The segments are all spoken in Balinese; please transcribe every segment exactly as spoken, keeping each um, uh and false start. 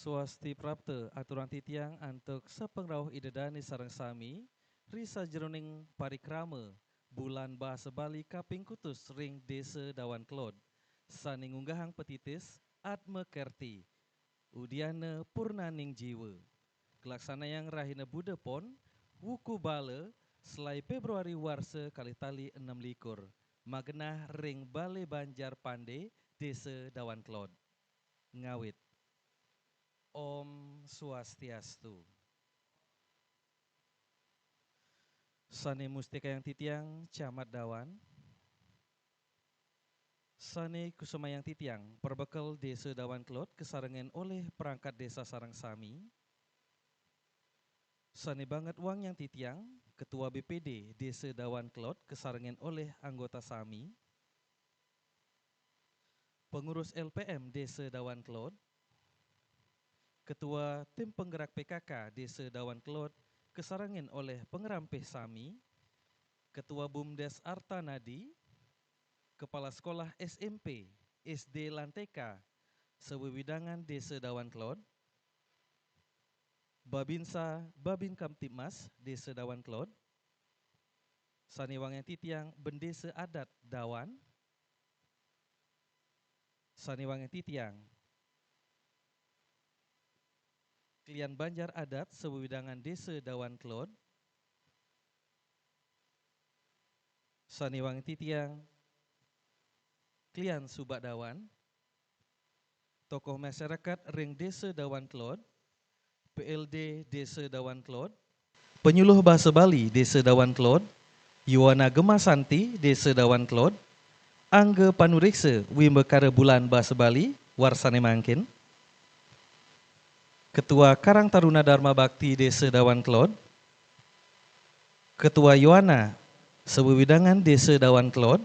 Swasti prapta aturang titiang antuk sapangrauh Ida Dane sareng sami, ri sajeroning parikrama Bulan Basa Bali kaping kutus ring Desa Dawan Kelod, sane ngunggahang patitis Atma Kerti, Udiana Purnaning Jiwa. Kalaksanayang rahina Buda Pon, wuku bala, selae Februari warsa kalih tali enem likur, magenah ring Bale Banjar Pande, Desa Dawan Kelod. Ngawit. Om Swastiastu. Sane mustikayang titiang Camat Dawan, sane kusumayang titiang perbekel Desa Dawan Kelod kasarengan olih perangkat desa sareng sami, sane banget wangiang titiang Ketua B P D Desa Dawan Kelod kasarengan olih anggota sami, pengurus L P M Desa Dawan Kelod, Ketua Tim Penggerak P K K Desa Dawan Kelod kasarengan olih pangerampih sami, Ketua BUMDes Arta Nadi, Kepala Sekolah S M P, S D lan T K sawewidangan Desa Dawan Kelod, Babinsa, Babin Kamtibmas Desa Dawan Kelod, sane wangiang titiang Bendesa Adat Dawan, sane wangiang titiang klian banjar adat sawewidangan Desa Dawan Kelod, sane wangiang titiang klian Subak Dawan, tokoh masyarakat ring Desa Dawan Kelod, P L D Desa Dawan Kelod, Penyuluh Basa Bali Desa Dawan Kelod, Yuwana Gema Santi Desa Dawan Kelod, angga panureksa Wimbakara Bulan Basa Bali warsane mangkin, Ketua Karang Taruna Dharma Bakti Desa Dawan Kelod, Ketua Yuwana sawewidangan Desa Dawan Kelod,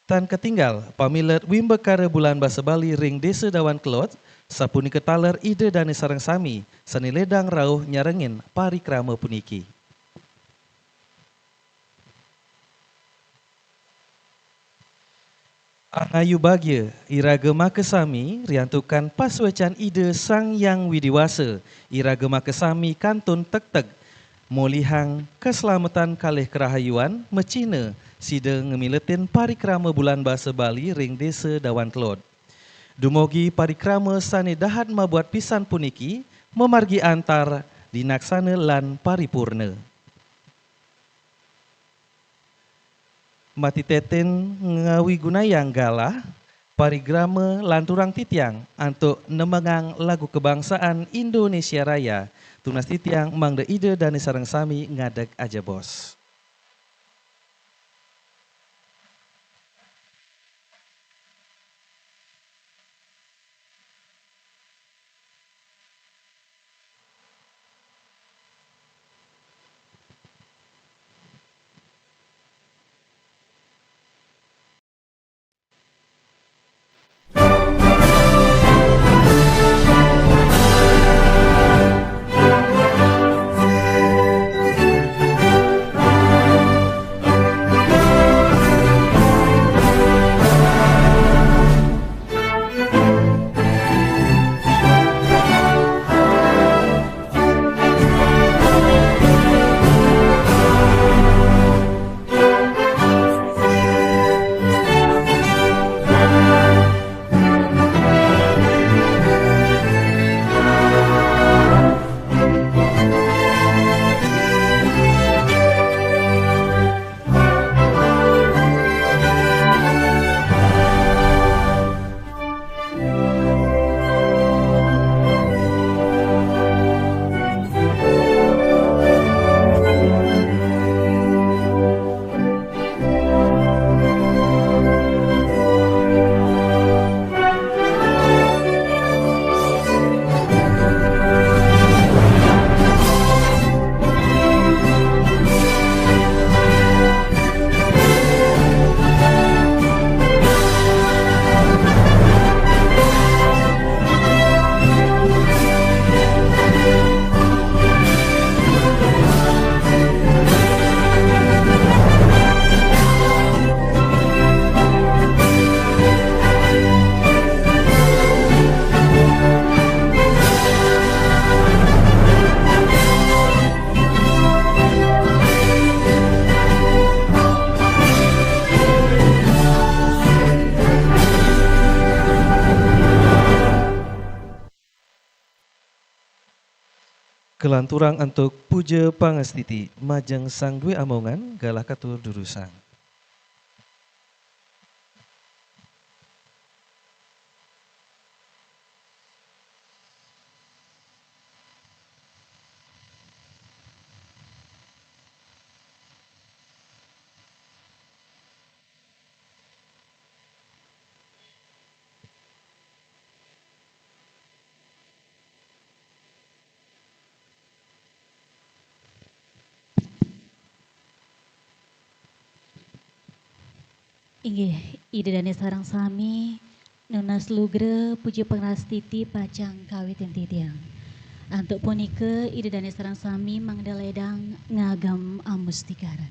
tan katinggal pamilet Wimbakara Bulan Basa Bali ring Desa Dawan Kelod, sapunika taler Ida Dane sareng sami sane ledang rauh nyarengin parikrama puniki. Angayu bagia iraga makasami riantukan pasuecan Ida Sang Hyang Widi Wasa, iraga makasami kantun tegteg molihang kaslametan kalih karahayuan, mecihna sida ngamiletin parikrama Bulan Basa Bali ring Desa Dawan Kelod. Dumugi parikrama sane dahat mabuat pisan puniki mamargi antar, dinaksana lan paripurna. Matitetin ngawigunayang galah, parikrama lanturang titiang antuk nemengang lagu kebangsaan Indonesia Raya, tunas titiang mangda Ida Dane sareng sami ngadeg ajebos. Kalanturang antuk puja pangastiti majeng sang due amongan galah katur durusang. Inggih, Ida dane sareng sami nunas lugra puja pangastiti pacang kawitin titiang. Antuk punika Ida dane sareng sami mangda ledang ngagem amustikara.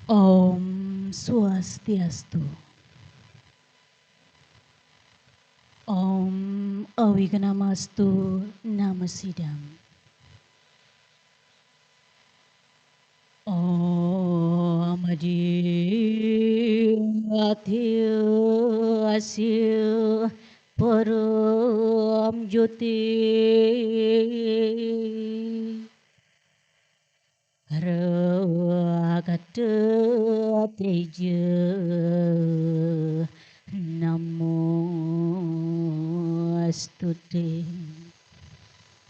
Om Swastiastu. Om Awignamastu Namasidam. Om Adi Ati Asi Param Jyoti. Rakata Teja Namostute.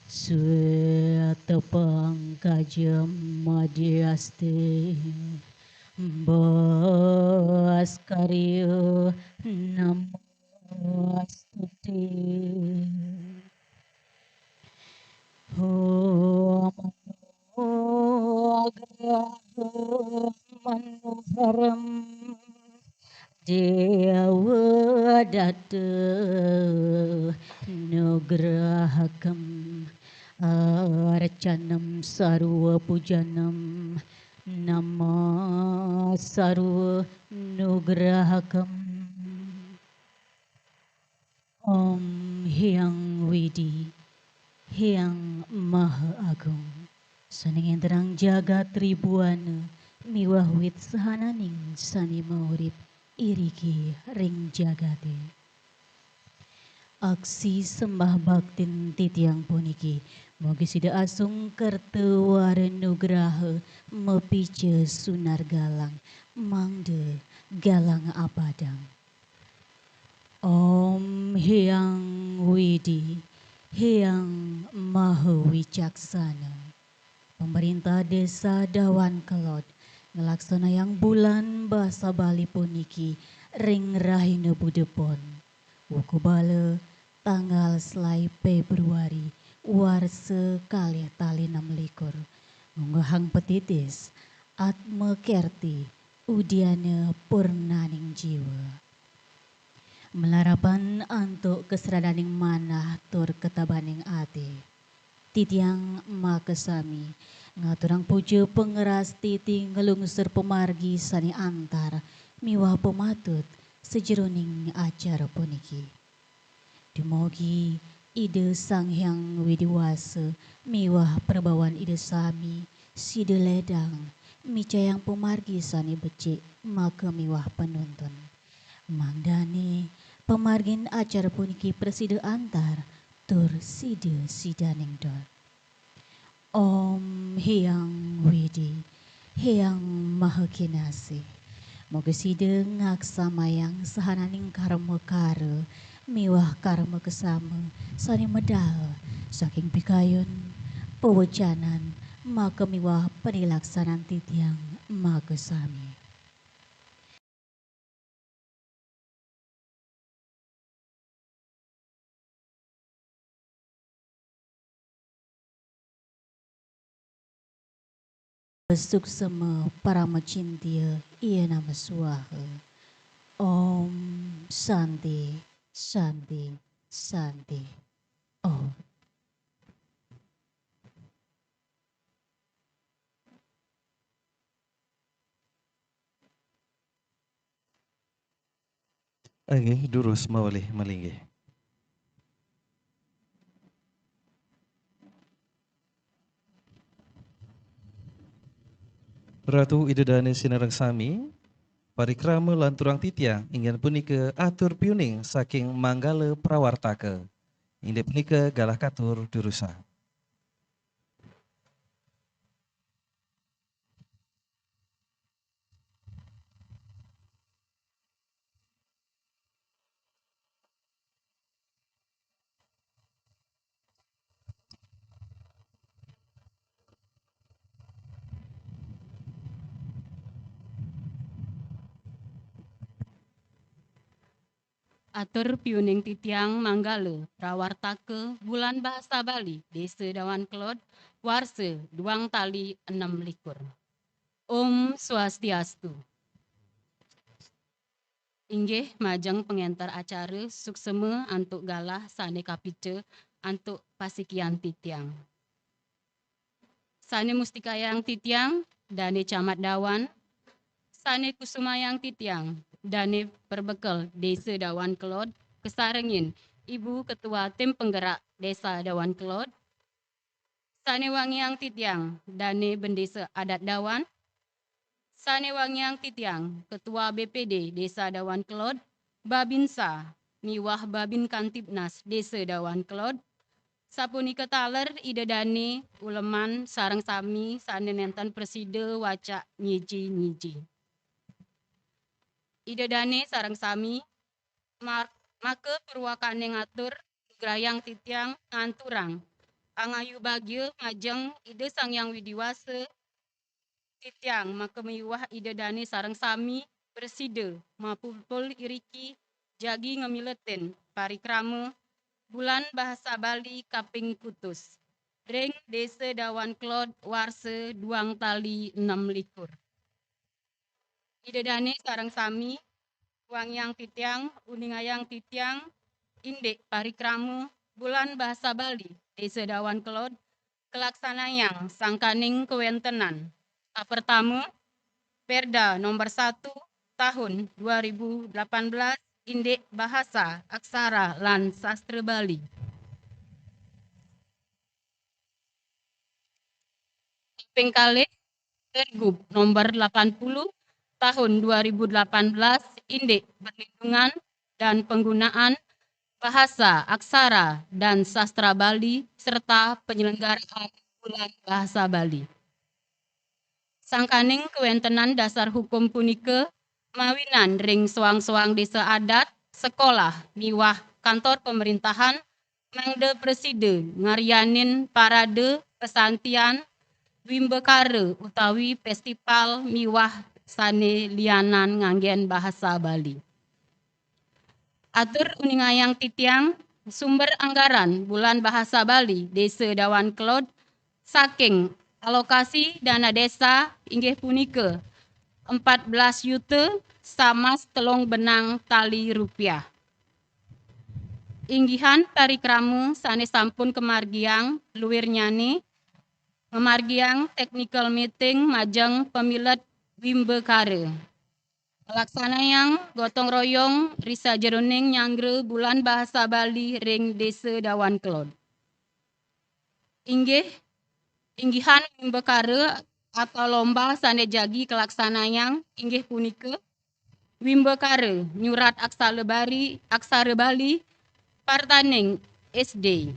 Sweta Pangkaja Madhyaste Bhaskarya Namostute. Om Anugraham Manoharam Deva Datta Nugrahakam Archanam Sarva Pujanam Nama Sarva Nugrahakam. Om Hyang Widhi, Hyang Maha Agung, sane ngenterang jagat tribuana miwah wit sahananing sane maurip iriki ring jagate. Aksi sembah baktin titiang puniki, mugi sida asung kerta wara nugraha mapica sunar galang, mangda galang apadang. Om Hyang Widhi, Hyang Maha Wicaksana. Pemerintah Desa Dawan Kelod ngelaksanayang bulan basa Bali puniki ring rahina Buda Pon. Wuku bala tanggal selae Februari warsa kalih tali nem likur. Ngunggahang petitis Atma Kerti Udiana Purnaning Jiwa. Malarapan antuk kasradaning manah tur ketabaning ati, titiang makasami ngaturang puja pangrastiti nglungsur pamargi sane antar miwah pamatut sajeroning acara puniki. Dumugi Ida Sang Hyang Widi Wasa miwah prabawan Ida sami sida ledang micayang pamargi sane becik maka miwah panuntun. Mangdane pamargin acara puniki prasida antar tur sida-sidaning dot. Om Hyang Widi, Hyang Maha Kinasih. Moga sida ngaksamayang sahananing karma kara miwah karma kasama sane medal saking pikayun, pawecanan, maka miwah panilaksanan titiang maka sami. Suksema parama cintia iya nama swaha. Om Santi, Santi, Santi. Om. Inggih, durus mawali malinggih. Ratu Ida Dane sinareng sami, parikrama lanturang titiang inggih punika atur piuning saking Manggala Prawartaka. Indik punika galah katur durusang. Atur piuning titiang manggala prawartaka Bulan Bahasa Bali Desa Dawan Kelod, warsa duang tali enam likur. Om Swastiastu. Inggih majeng pangenter acara, suksema antuk galah sane kapica antuk pasikian titiang. Sane mustikayang titiang, Dane Camat Dawan, sane kusumayang titiang, Dane Perbekel Desa Dawan Kelod, kasarengin Ibu Ketua Tim Penggerak Desa Dawan Kelod, sane wangiang titiang, Dane Bendesa Adat Dawan, sane wangiang titiang, Ketua B P D Desa Dawan Kelod, Babinsa, miwah Babin Kantipnas Desa Dawan Kelod, sapunika taler Ida Dane uleman sareng sami sane nenten prasida wacak nyiji-nyiji. Ida Dane sareng sami, mar-, maka purwakane ngatur, nugrayang titiang nganturang angayu bagia majeng Ida Sang Hyang Widi Wasa, titiang maka miwah Ida Dane sareng sami prasida mapupul iriki jagi ngamiletin parikrama Bulan Bahasa Bali kaping kutus ring Desa Dawan Kelod warsa duang tali enam likur. Ida Dane sareng sami wangiang titiang, uningayang titiang, indik parikrama Bulan Bahasa Bali Desa Dawan Kelod kalaksanayang sangkaning kawentenan. Kapertama, Perda nomor satu tahun dua ribu delapan belas, indik bahasa, aksara, lan sastra Bali. Kaping kalih, Pergub nomor delapan puluh tahun dua ribu delapan belas, indik perlindungan dan penggunaan bahasa, aksara, dan sastra Bali, serta penyelenggaraan Bulan Bahasa Bali. Sangkaning kawentenan dasar hukum punika mawinan ring soang-soang desa adat, sekolah, miwah kantor pemerintahan, mangda prasida ngaryanin parade, pesantian, wimbakara utawi festival miwah sane lianan nganggen bahasa Bali. Atur uningayang titiang, sumber anggaran Bulan Bahasa Bali Desa Dawan Kelod saking alokasi dana desa inggih punika empat belas yuta samas telung benang tali rupiah. Inggihan parikrama sane sampun kamargiang, luirnyane ngamargiang technical meeting majeng pamilet wimbakara. Nglaksanayang gotong royong ri sajeroning nyanggra Bulan Bahasa Bali ring Desa Dawan Kelod. Inggih, inggihan wimbakara atau lomba sane jagi kalaksanayang inggih punika, wimbakara nyurat aksara Bali, aksara Bali, partaning S D.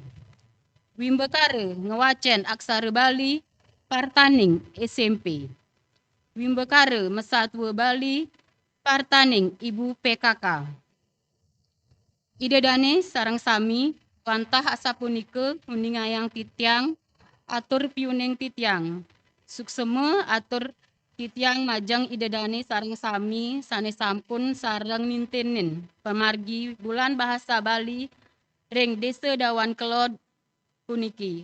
Wimbakara ngwacen aksara Bali, partaning S M P. Wimbakara masatua Bali, partaning ibu P K K. Ida dane sareng sami, wantah asapunika nguningayang titiang, atur piuning titiang. Suksema atur titiang majeng Ida dane sareng sami sane sampun sareng nintinin pamargi Bulan Bahasa Bali ring Desa Dawan Kelod puniki.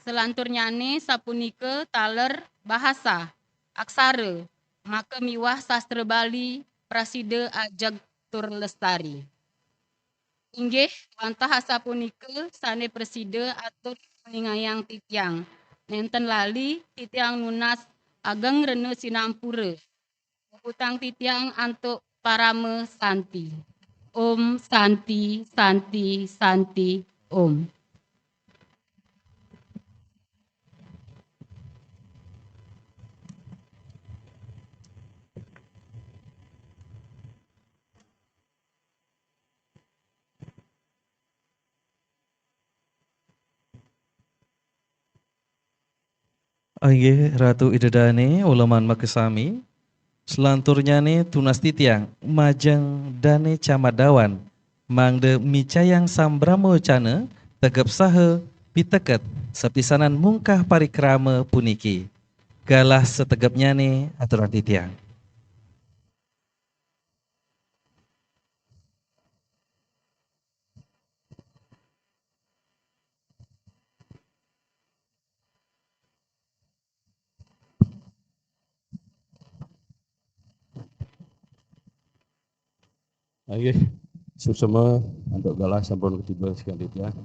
Salanturnyane sapunika taler bahasa, aksara, maka miwah sastra Bali prasida ajeg tur lestari. Inggih, wantah asapunika sane prasida atur nguningayang titiang. Nenten lali titiang nunas ageng rena sinampura. Puputang titiang antuk parama santi. Om Santi, Santi, Santi, Om. Inggih Ratu Ida Dane, uleman makasami. Selanturnyane tunas titiang majeng Dane Camat Dawan, mangda micayang sambrama wacana tegep saha piteket sapisanan mungkah parikrama puniki. Galah sategepnyane aturang titiang. Inggih, suksma antuk galah sampun katiba saking titiang.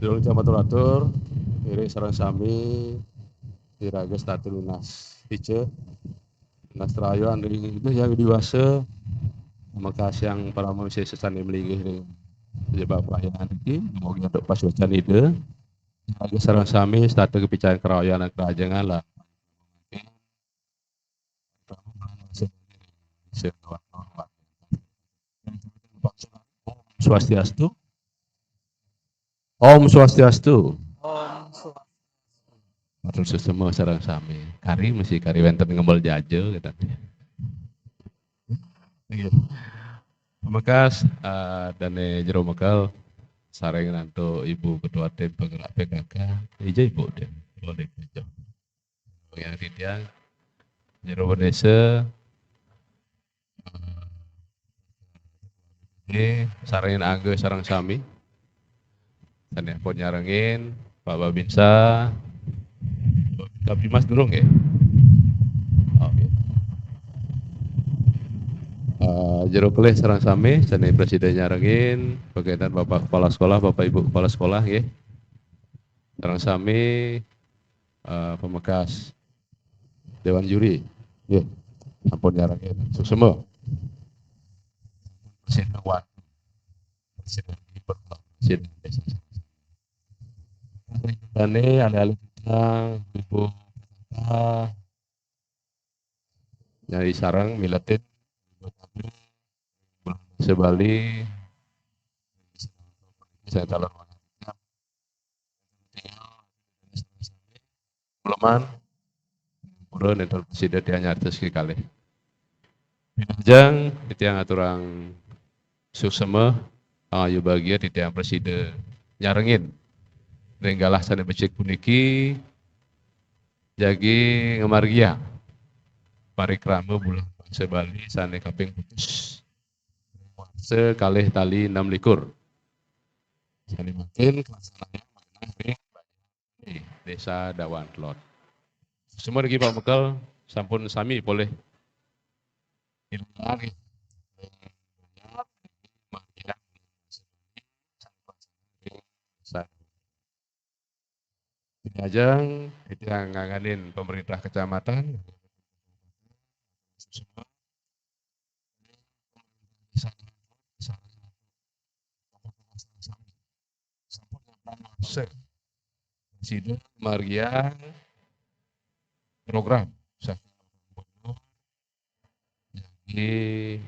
Durung jam atur-atur, iring sareng sami iraga setata nunas ica, nunas rahayu ring Ida Hyang Widhi Wasa, pamekas Hyang Parama Wisesa sane malinggih ring jebak pelayanan niki, dumugi antuk pasuecan Ida. Iraga sareng sami setata kapican karahayan karahajengan lan Swastiastu. Om Swastiastu. Om Swastiastu. Matur suksma sareng sami. Kari mesti kari wenten ngembel jaja, gitu. Iya. Pamekas, eh, Dane Jero Mekel, sareng antuk Ibu Ketua Tim Penggerak P K K. Ija Ibu Tim. Boleh kerja. Yang titiang, Jero Desa, eh, sarengin angga sareng sami. Sane ampun nyarengin, Pak Babinsa, Kapimas durung ya? Oke. Eh, Jero Kelih sareng sami, sane prasida nyarengin, pagenten Bapak Kepala Sekolah, Bapak Ibu Kepala Sekolah, nggih. Sareng sami, eh, pamekas Dewan Juri. Nggih. Sampun nyarengin. Suksma. Presiden waktu. Presiden, Presiden Desa. Tane alih-alih kita, Ibu P K K, nyai sareng miletin Basa Bali, saya calon wanita. Uleman, pura nenten prasida tiang nyariosa kekalih. Pinajeng titiang aturang suksma, pangayu bagia titiang prasida nyarengin ring galah sane becik puniki, jagi ngamargiang parikrama Bulan Basa Bali sane kaping kutus, warsa kalih tali enam likur. Sane mangkin kalaksanayang manah ring Desa Dawan Telod. Semua niki Pak Mekel sampun sami polih. Ajeng titiang nganganin pemerintah kecamatan, sampun nyampang masa. Sida margiang program saking gubernur, jagi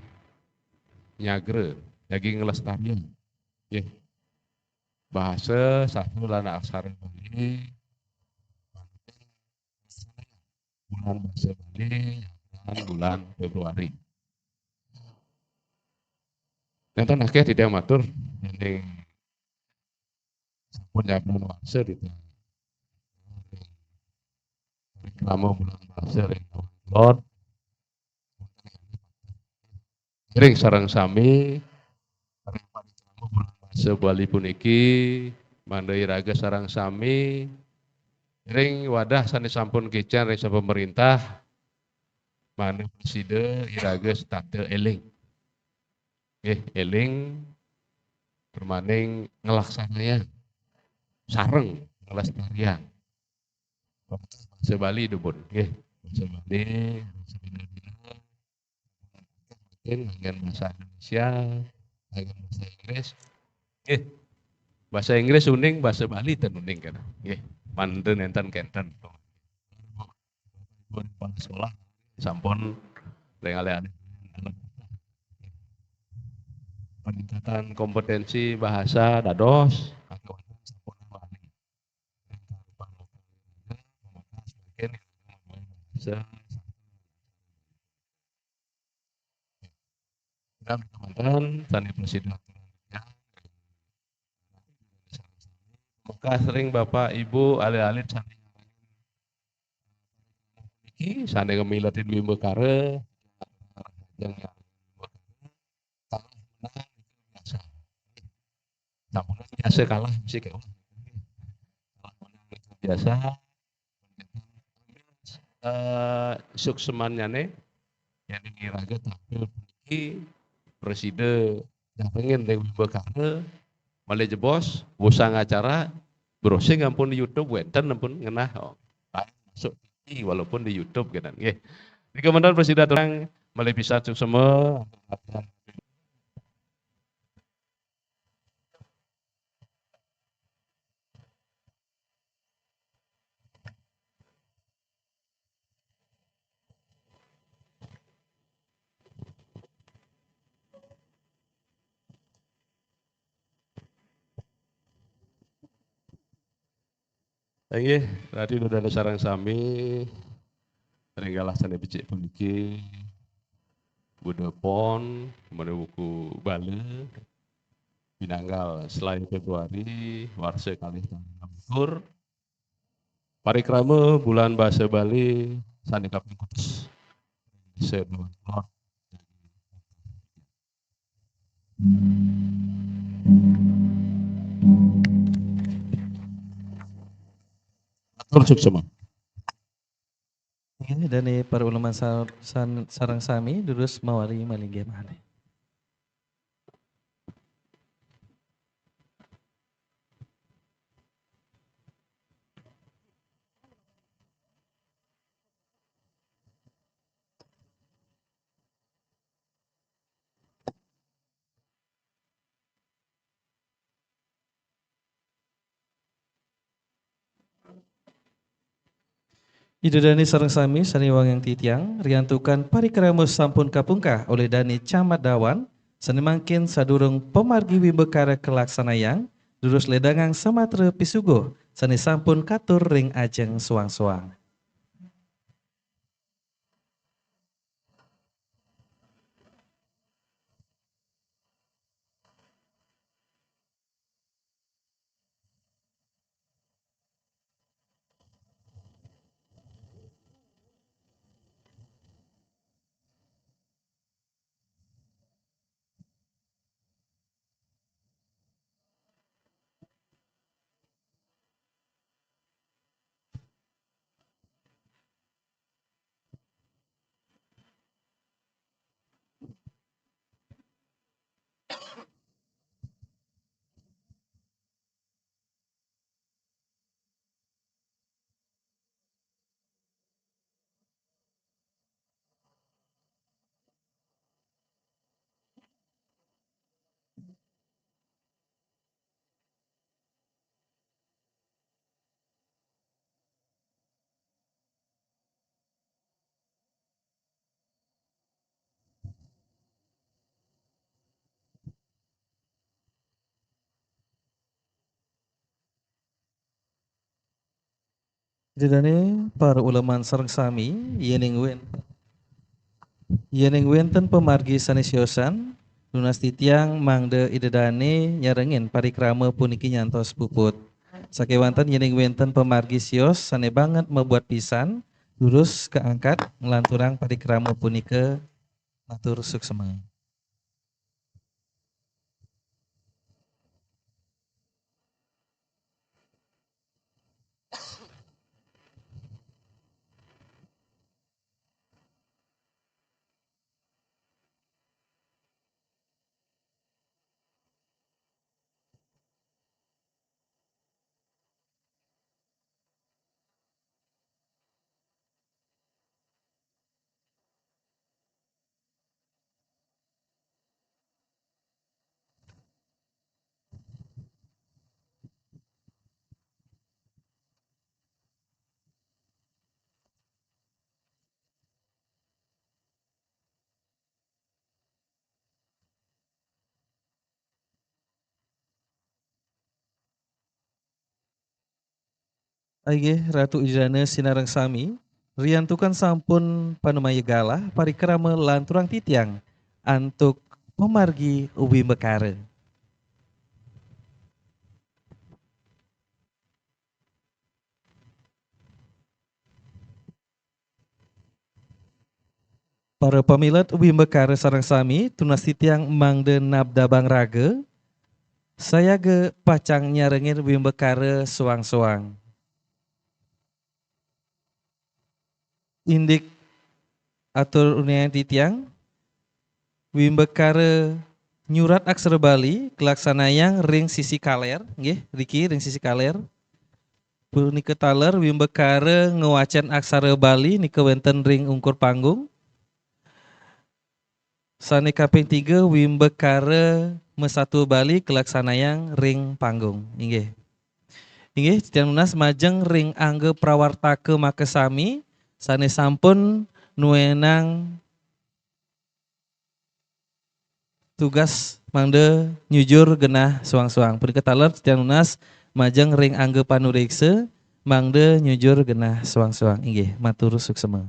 nyagra, jagi ngelestarian. Nggih. Bahasa, sastra lan aksara Bali, bulan basa Bali, nyampang bulan Februari. Nenten akeh titiang matur, ning sampun nyampang warsa titiang. Reklame bulan basa ring Dawan Telod. Ring sareng sami, ring parikrama bulan basa Bali puniki, mangda iraga sareng sami, ring wadah sane sampun kicen ring sapemerintah, mangda prasida iraga setata eling. Nggih, eling, permaning ngelaksanayang, sareng ngelestariang basa Bali, dumun. Nggih, basa Bali, basa Bali, mungkin nganggen bahasa Indonesia, nganggen bahasa Inggris. Nggih, bahasa Inggris uning, basa Bali ten uning kan. Nggih, mangda nenten kenten. Ibu kepala sekolah sampun ring alih-alih peningkatan kompetensi bahasa dados. Sampun wali. Mudah-mudahan sané presiden. Mekasih ring Bapak Ibu, alit-alit sané niki, sané ngamiletin wimbakara, yang kalah menang itu biasa. Sampun biasa kalah mesti kayak, wah, kalah menang itu biasa. Eh, suksemannya nih, yang diraga tampil puniki preside nyarengin ring wimbakara, malih jebos, wusang acara, browsing ampun di YouTube, wénten ampun ngenah, oh, masuk T V walaupun di YouTube, gitu. Nggih. Nika mawon preside aturang, malih pisan suksema. Inggih, Ratu Ida Dané sareng sami, ring galah sané becik puniki, Buda Pon, mene wuku Bala, pinanggal selaé Fébruari, warsa kalih tali likur, parikrama Bulan Basa Bali, sané kaping kutus, Desa Duwang Kulon. Atur suksema. Inggih, dané para uleman sa-, san-, sareng sami, durus mawali malinggih malih. Ida dané sareng sami sané wangiang titiang, riantukan parikrama sampun kapungkah olih dané Camat Dawan, sané mangkin sadurung pamargi wimbakara kalaksanayang, durus ledangang samatra pisuguh sané sampun katur ring ajeng soang-soang. Ida dané para uleman sareng sami, yéning wén-, yéning wénten pamargi sané siosan, nunas titiang mangda Ida dané nyarengin parikrama puniki nyantos puput. Sakéwanten yéning wénten pamargi sios sané banget mabuat pisan, durus kaangkat nglanturang parikrama punika, matur suksema. Inggih, Ratu Ida dané sinareng sami, Riantukan sampun panumayan galah, parikrama lanturang titiang antuk pamargi wimbakara. Para pamilet wimbakara sareng sami, tunas titiang mangda nabdabang raga, sayaga pacang nyarengin wimbakara soang-soang. Indik atur unayang titiang, wimbakara nyurat aksara Bali kalaksanayang ring sisi kaler, nggih, riki ring sisi kaler. Punika taler wimbakara ngwacen aksara Bali nika wenten ring ungkur panggung. Sane kaping tiga, wimbakara masatua Bali kalaksanayang ring panggung. Inggih. Inggih, titiang nunas majeng ring angga prawartaka makasami sane sampun nuenang tugas mangda nyujur genah soang-soang. Punika taler titiang nunas majeng ring angga panureksa mangda nyujur genah soang-soang. Inggih, matur suksema.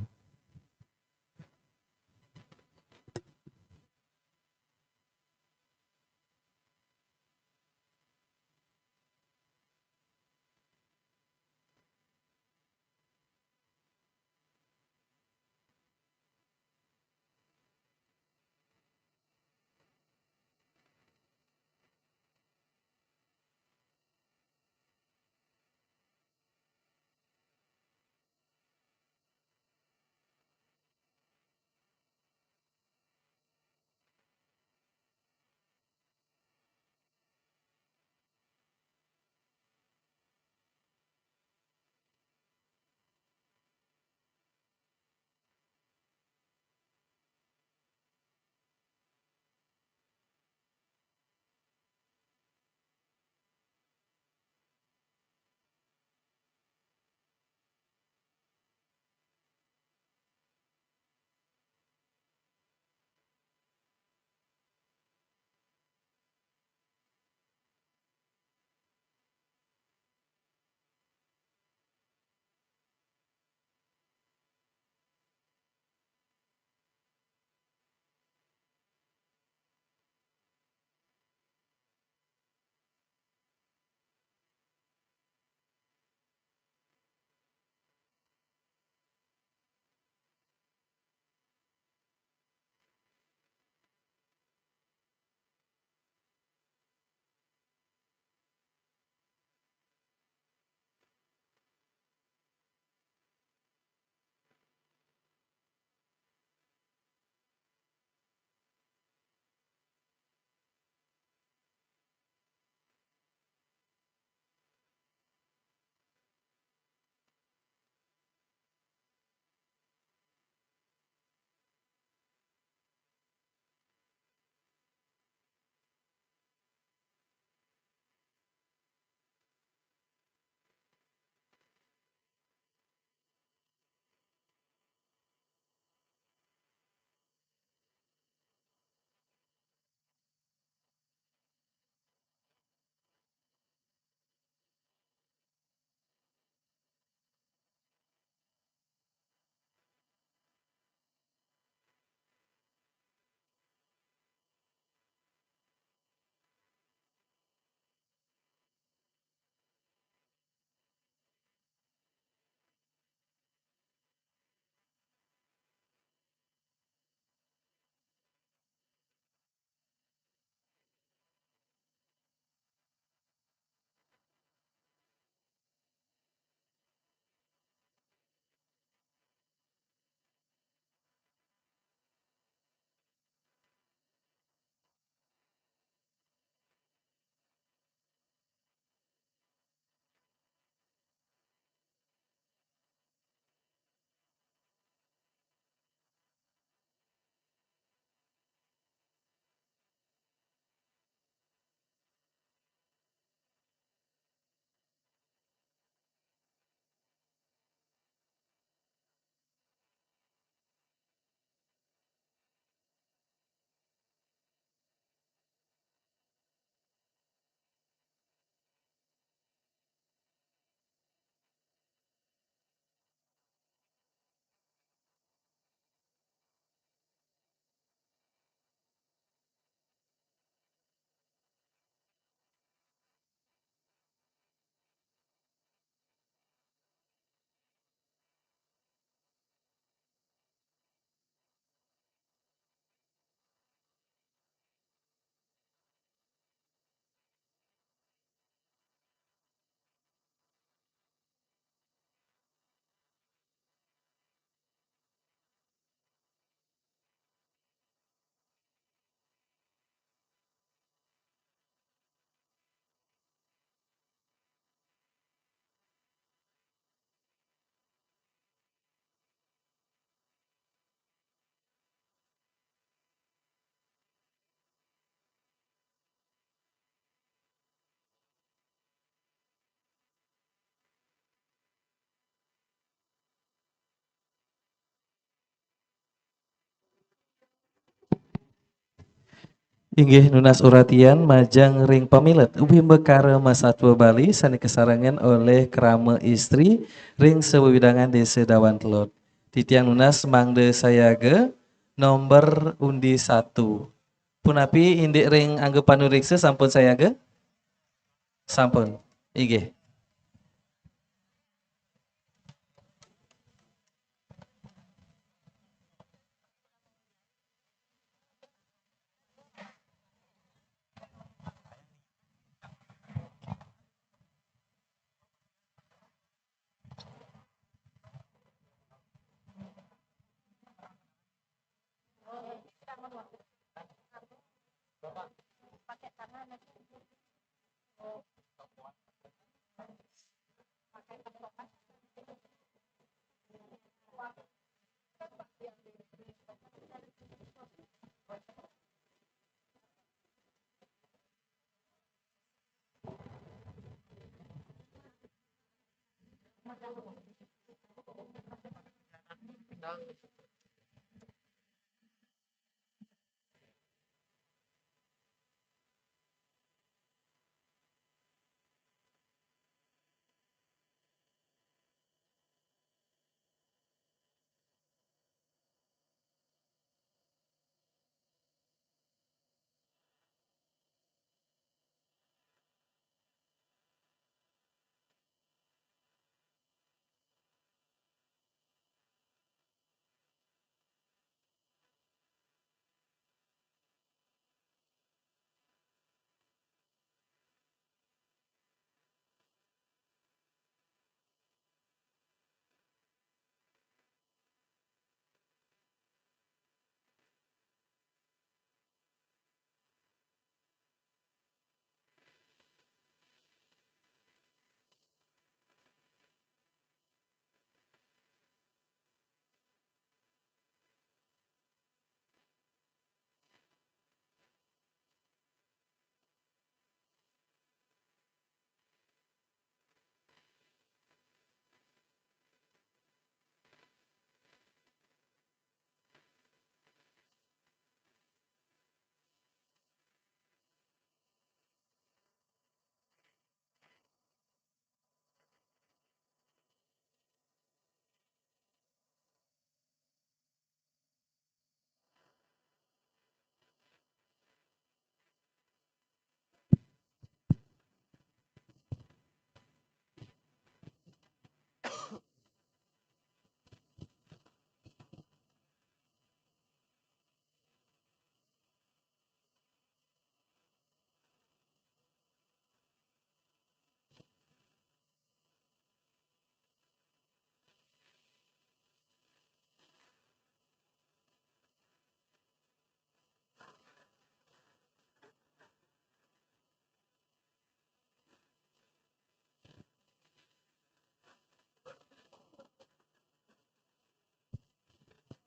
Inggih nunas uratian majeng ring pamilet ugi mekara masatua Bali sane kasarengan olih krama istri ring sawewidangan Desa Dawan Telod. Titiang nunas mangda sayaga nomor undi satu. Punapi indik ring angga panureksa sampun sayaga? Sampun. Inggih.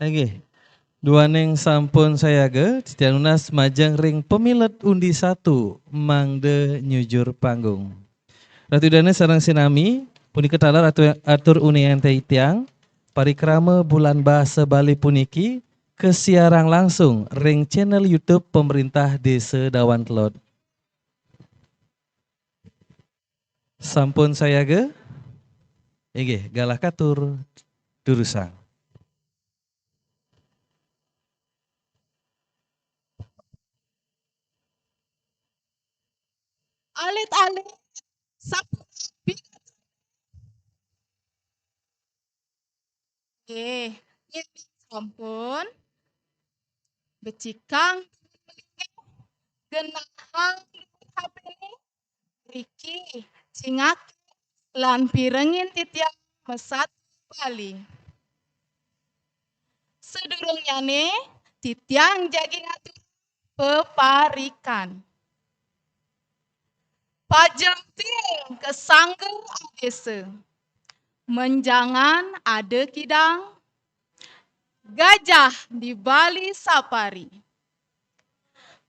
Inggih. Duaning sampun sayaga, titiang nunas majeng ring pamilet undi satu, mangda nyujur panggung. Ratu Ida Dané sareng sinami, punika taler atu-, atur uningan titiang, parikrama Bulan Bahasa Bali puniki kasiarang langsung ring channel YouTube Pemerintah Desa Dawan Telod. Sampun sayaga? Inggih, galah katur durusang. Alit-alit, sapunapi? Nggih, yén sampun, becikang genahang H P-né, riki cingakin lan pirengin titiang masatua Bali. Sadurungnyané titiang jagi ngatur peparikan. Pajeng tiing ka Sangga Adesa. Menjangan ada kidang, gajah di Bali Safari.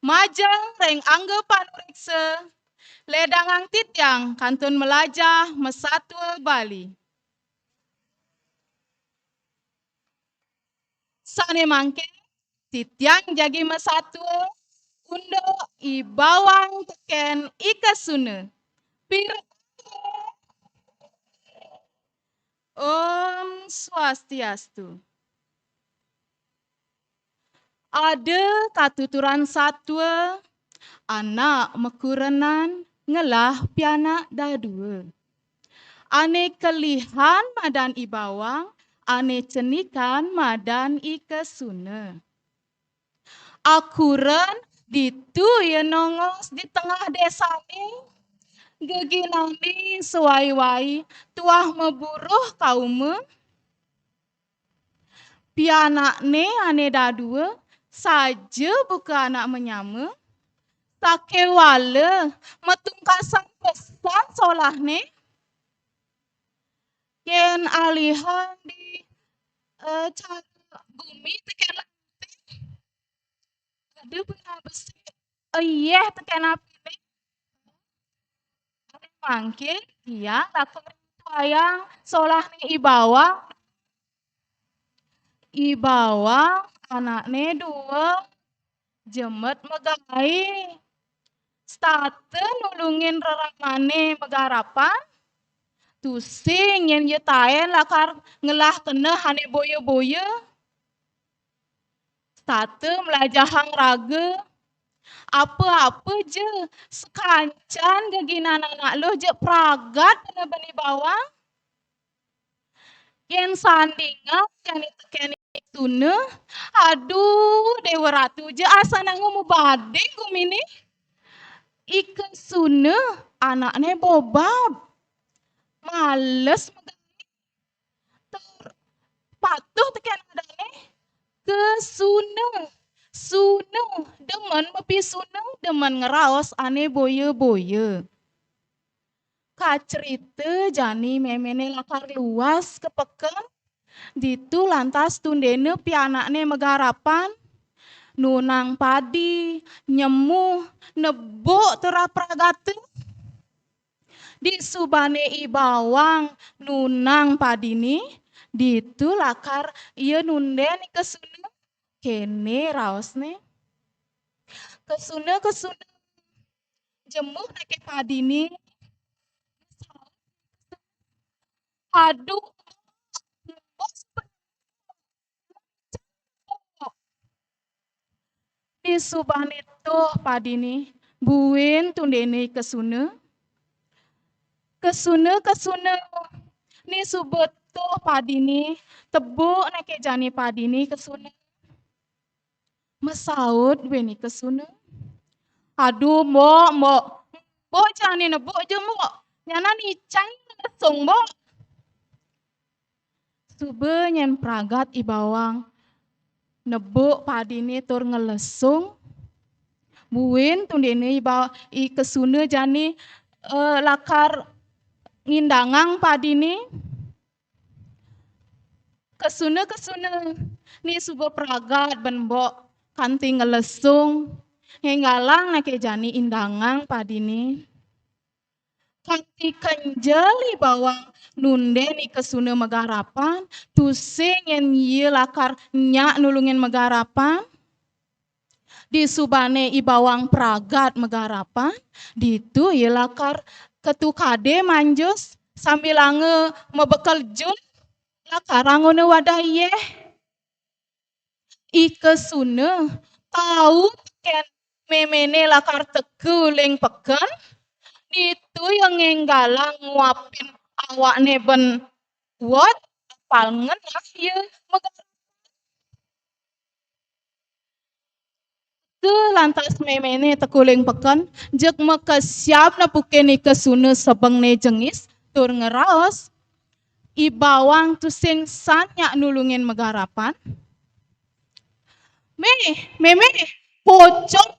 Majeng ring angga panureksa, ledangang titiang kantun malajah masatua Bali. Sané mangkin, titiang jagi masatua, unduk I Bawang tekén I Kesuna. Pir- Om Swastiastu. Ada katuturan satua, anak makurenan ngelah pianak dadua. Ane kelihan madan I Bawang, ane cenikan madan I Kesuna. Akuren ditu ia nongos di tengah desané, geginane sewai-wai tuah maburuh kauma. Pianakné ane dadua saja buka anak manyama, sakéwala matungkasan pesan solahné. Yén alihan di, eh, cara bumi tekén lante, ada beneh besik, eh, yéh tekén apiné. Mangkin tiang lakar tuayang solahné I Bawang. I Bawang anakné dua, jemet magaé. Setata nulungin reramané magarapan. Tusing yén ia taén lakar ngelah keneh ané boya-boya. Setata mlajahang raga. Apa-apa ja, sakancan geginan anak luh ja pragat beneh bani bawang. Yén sandingang jani tekén I Kesuna, aduh, Déwa Ratu ja asan anggo mabanding guminé. I Kesuna anakné bobab. Males magaé. Tur patuh tekén adané. Kesuna. Suna. Demen mapisuna, demen ngraos ané boya-boya. Kacerita jani méméné lakar luas ka peken. Ditu lantas tundéna pianakné magarapan, nunang padi, nyemuh, nebuk tur apragata. Disubané I Bawang nunang padiné, ditu lakar ia nundén I Kesuna. Kéné raosné. Kesuna, Kesuna, jemuh naké padiné. Aduh, disubané tuh padiné, buin tundéné Kesuna. Kesuna, Kesuna, né suba tuh padiné, tebuk naké jani padiné Kesuna. Masaut buin I Kesuna. Aduh, Mbok, Mbok. Mbok, jani nebuk ja, Mbok. Nyanan icang ngelesung, Mbok. Suba nyén pragat I Bawang nebuk padiné tur ngelesung. Buin tundéné I Ba-, I Kesuna jani, eh, lakar ngindangang padiné. Kesuna, Kesuna, né suba pragat ban Mbok kanti ngelesung, ngénggalang naké jani indangang padiné. Kanti kenjel I Bawang nundén I Kesuna magarapan, tusing yén ia lakar nyak nulungin magarapan. Disubané I Bawang pragat magarapan, ditu ia lakar ka tukadé manjus sambilanga mabekel jus, lakar anggona wadah yéh. I Kesuna tau tekén méméné lakar teka uling peken, ditu ia ngénggalang nguapin awakné ban uwet, apalngan lah ia magarapan. Tuh lantas méméné teka uling peken, jeg makesiab nepukin I Kesuna sebengné jengis, tur ngraos, I Bawang tusing san nyak nulungin magarapan. Mé, mémé, pocong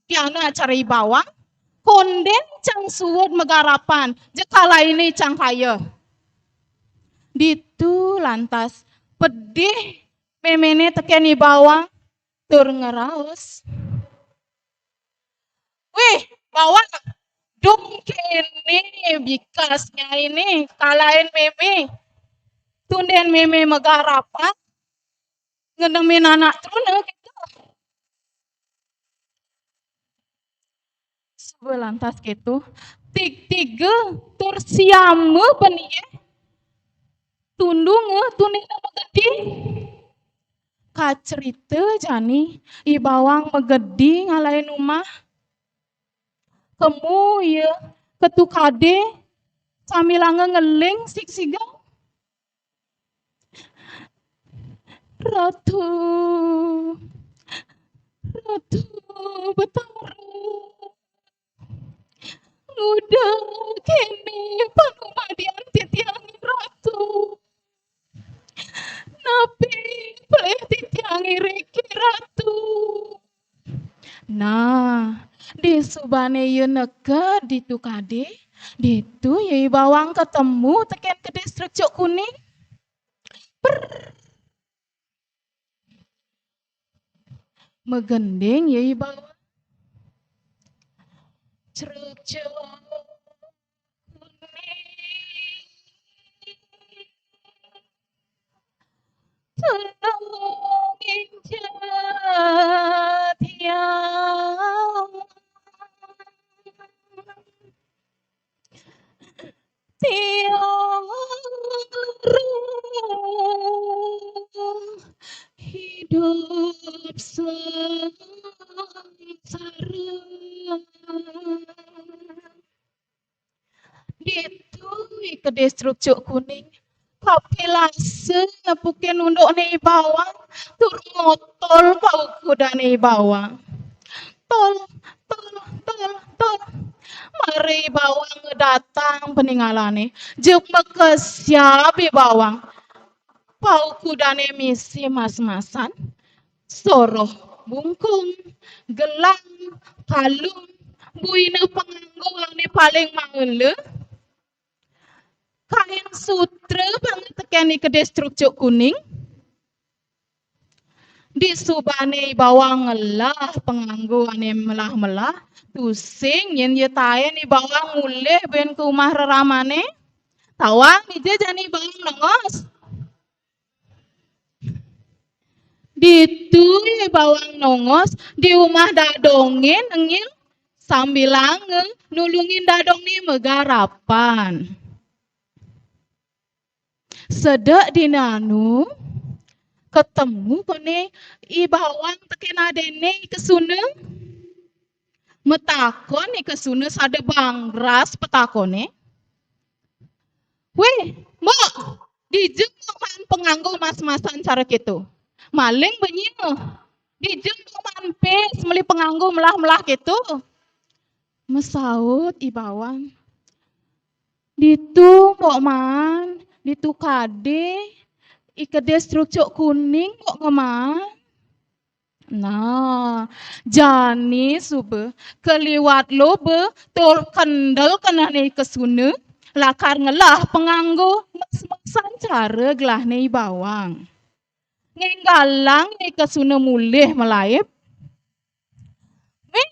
pianak cara I Bawang, kondén cang suud magarapan, jeg kalainé cang kaya. Ditu lantas pedih méméné tekén I Bawang tur ngraos. Wih, Bawang, dong kéné bikasnya ini, kalain mémé. Tundén mémé magarapan, ngenemin anak truna kéto. Belantas kéto, tigtiga tur siama banié tundunga tunihna magedi. Kacerita jani, I Bawang magedi ngalahin umah. Kemu ia ka tukadé sambilanga ngeling sigsiga. "Ratu, Ratu Betara, nguda kéné panumadian titiang, Ratu. Napi pelih titiang iriki, Ratu?" Nah, disubané ia neked di tukadé, ditu ia I Bawang katemu tekén kedis Crucuk Kuning. Prrr. Magending ia I Bawang. Crucuk Kuning, tulungin ja tiang. Tiang rereh hidup sangsara. Ditu I Kedis Crucuk Kuning kapilasa nepukin undukné I Bawang tur ngotol paukudané I Bawang. Tol, tol, tol, tol. Mara I Bawang datang paningalané, jeg makesiab I Bawang. Paukudané misi mas-masan, soroh bungkung, gelang, kalung, buina panganggo ané paling maela, kain sutra banget tekén I Kedis Crucuk Kuning. Disubané I Bawang ngelah panganggo ané melah-melah, tusing yén ia taén I Bawang mulih buin ka umah reramané. Tawang dija jani I Bawang nongos. Ditu I Bawang nongos di umah dadongé nengil sambilanga nulungin dadongné magarapan. Sedek dina anu, katemu koné I Bawang tekén adéné I Kesuna. Matakon I Kesuna sada bangras patakoné. "Wéh, Mbok, dija Mbok maan panganggo mas-masan cara kéto? Maling benyina. Dija Mbok maan pis meli panganggo melah-melah kéto?" Masaut I Bawang, "Ditu Mbok maan, ditu kadé, I Kedis Crucuk Kuning Mbok ngemaan." Nah, jani suba kaliwat loba tur kendel kenehné I Kesuna lakar ngelah panganggo mas-masan cara gelahné I Bawang. Ngénggalang I Kesuna mulih malaib. "Mé,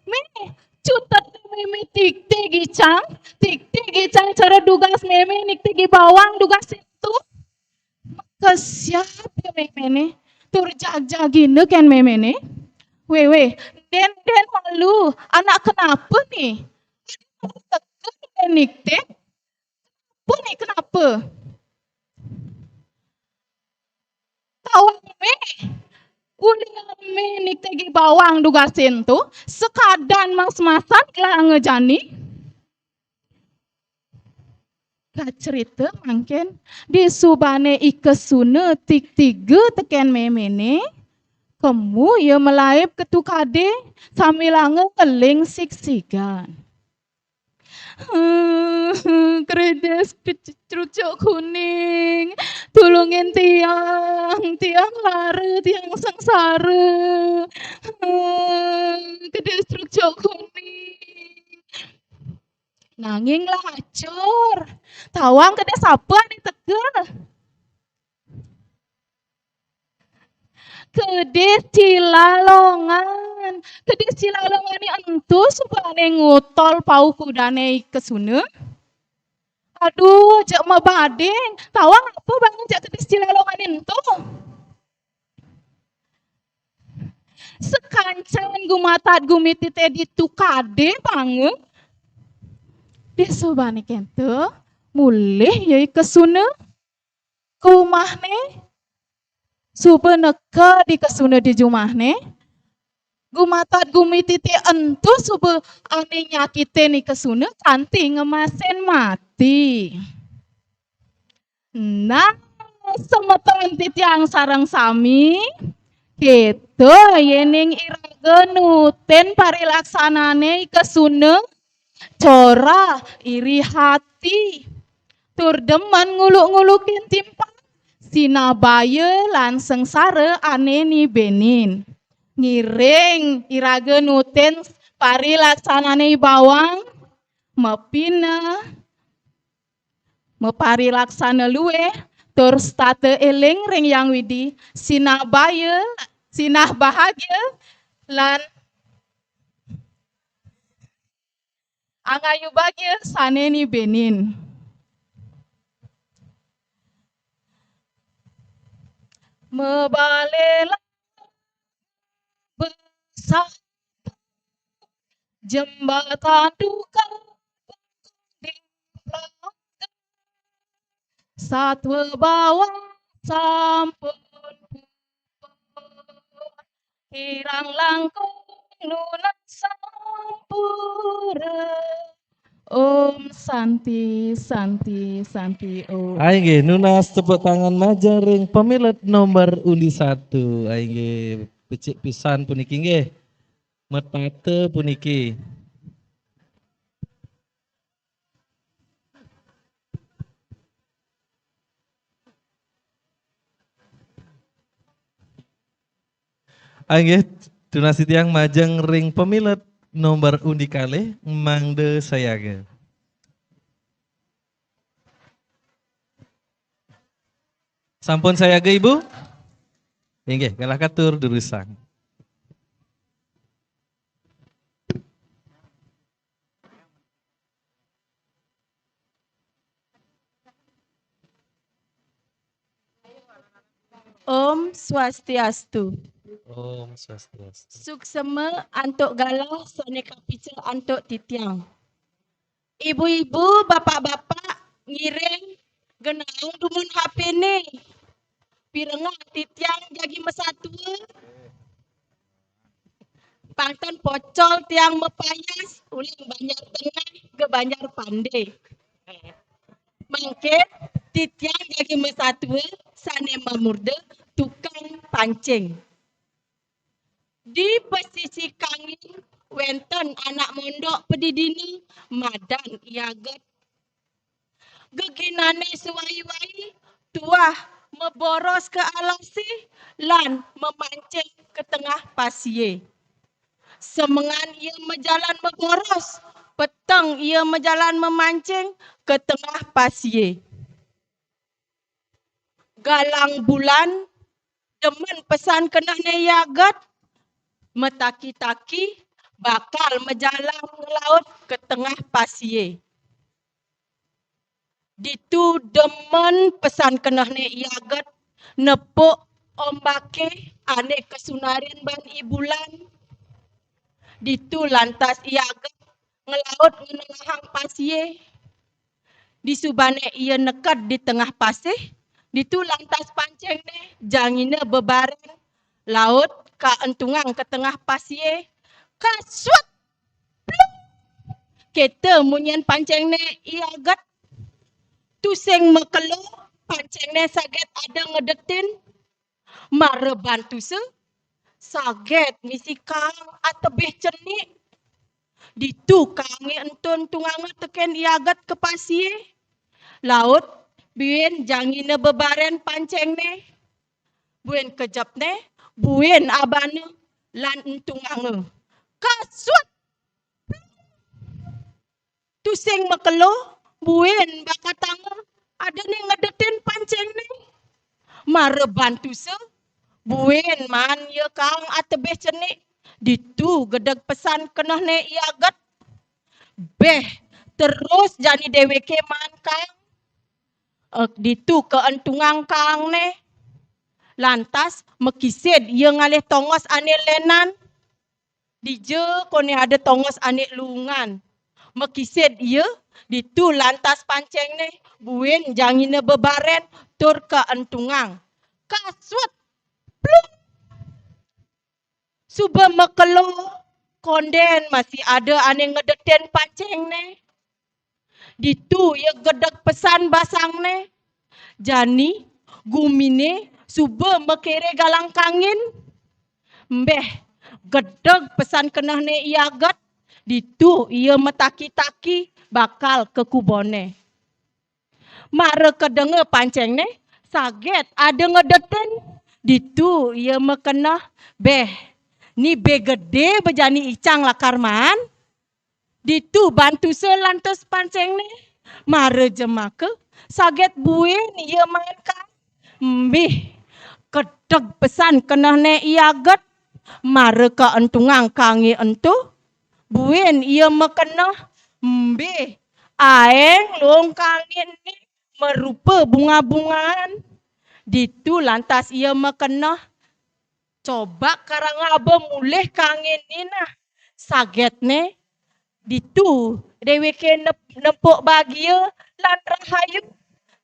Mé, cutet Mémé tigtig icang, tigtig icang cara dugas Mémé nigtig I Bawang dugas ento." Makesiab ia méméné, tur jagjagina kén méméné. "Wéh, wéh, ndén, ndén malu, anak kenapa né? Teka ndén nigtig. Kenapa né, kenapa?" "Tawang Mé, ulih Mé nigtig I Bawang dugas ento, sekadan mas-masan gelahanga jani." Kacerita mangkin, disubané I Kesuna tigtiga tekén méméné, kemu ia malaib ka tukadé sambilanga ngeling sigsigan. "Kedis Crucuk Kuning, tulungin tiang, tiang lara, tiang sangsara. Kedis Crucuk Kuning." Nanging lacur. Tawang kedis apa ané teka? Kedis Cilalongan. Kedis Cilalongané ento subané ngotol paukudané I Kesuna. Aduh, jeg mabading. Tawang apa banget jeg Kedis Cilalongané ento? Sakancan gumatat gumitite ditu kadé panga. Disubané kéto, mulih ya I Kesuna ka umahné. Suba neked I Kesuna di jumahné, gumatat gumitite ento suba ané nyakitin I Kesuna kanti ngemasin mati. Nah, semeton titiang sareng sami, kéto yéning iraga nutin parilaksanané I Kesuna, corah, iri hati, tur demen nguluk-ngulukin timpal, sinabaya lan sengsara ané nibénin. Ngiring iraga nutin parilaksanané I Bawang, mapineh, maparilaksana luih, tur setata éling ring Hyang Widi, sinah baya, sinah bahagia, lan angayu bagia sané nibénin. Mabalelah besah jembatan duka di Pelawak. Satwa bawang sampun puput, kirang langkung nunas sampura. Om Santi, Santi, Santi Om. Ai nggih, nunas tepuk tangan majeng ring pamilet nomor undi satu. Ai nggih, becik pisan puniki nggih. Metata puniki. Inggih, tunas titiang majeng ring pamilet nomor undi kalih, mangda sayaga. Sampun sayaga, Ibu? Inggih, galah katur durusang. Om Swastiastu. Om Swastiastu. Suksema antuk galah sané kapica antuk titiang. Ibu-ibu, bapak-bapak, ngiring genahang dumun H P-né. Pirengah titiang jagi masatua. Pang ten pocol tiang mapayas, uling Banjar Tengah ka Banjar Pandé. Mangkin titiang jagi masatua sané mamurda tukang pancing. Di pasisi kangin wénten anak mondok padidina madan I Aget. Geginané suwai-wai tuah maboros ka alasé lan mamancing ka tengah pasié. Semengan ia majalan maboros, peteng ia majalan mamancing ka tengah pasié. Galang Bulan demen pesan kenehné I Aget, mataki-taki bakal majalan nglaut ka tengah pasié. Ditu demen pesan kenehné I Aget nepuk ombaké ané kasunarin ban I Bulan. Ditu lantas I Aget nglaut ngenengahang pasié. Disubané ia neked di tengah pasih, ditu lantas pancingné jangina bebarén laut kaentungang ka tengah pasié. Kasut! Pluk! Kéto munyin pancingné I Aget. Tusing makelo, pancingné saget ada ngedetin. Mara bantusa, saget misi kaang atebih cenik. Ditu kaangé entun tunganga tekén I Aget ka pasié. Laut buin jangina bebarén pancingné. Buin kejepné, buin abana lan entunganga. Kasut! Tusing makelo, buin bakatanga, adané ngedetin pancingné. Mara bantusa, buin maan ia kaang atebih cenik, ditu gedeg pesan kenehné I Aget. Béh, terus jani déwéké maan kaang. Eh, ditu kaentungang kaangné. Lantas makisid ia ngalih tongos ané lénan. Dija koné ada tongos ané luungan. Makisid ia, ditu lantas pancéngné buin jangina bebarén tur kaentungang. Kasut! Pluk! Suba makelo, kondén masih ada ané ngedetin pancéngné. Ditu ia gedeg pesan basangné. Jani, guminé suba makiré galang kangin. Mbéh, gedeg pesan kenehné I Aget. Ditu ia mataki-taki bakal ka kuboné. Mara kadenga pancéngné, saget ada ngedetin. Ditu ia makeneh, béh, ni bé gedé ba jani icang lakar maan. Ditu bantusa lantas pancéngné. Mara jemaka, saget buin ia main kang. Mbih, gedeg pesan kenehné I Aget. Mara kaentungang kangé ento, buin ia makeneh, mbih, aéng luung kangé né marupa bunga-bungaan. Ditu lantas ia makeneh, coba karang aba mulih kangé né nah. Sagetné, ditu déwéké nep-, nepuk bagia lan rahayu.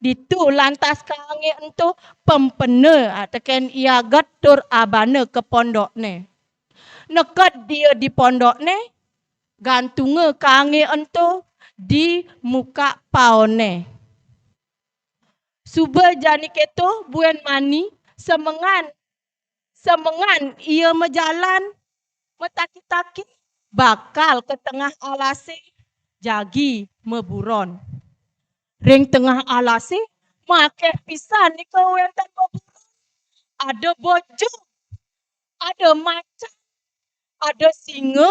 Ditu lantas kangé ento pempena tekén I Aget tur abana ka pondokné. Neked ia di pondokné, gantunga kangé ento di muka paonné. Suba jani kéto buin mani semengan, semengan ia majalan mataki-taki bakal ka tengah alasé jagi maburon. Ring tengah alasé makéh pisan nika wénten maburon. Ada bojog, ada macan, ada singa,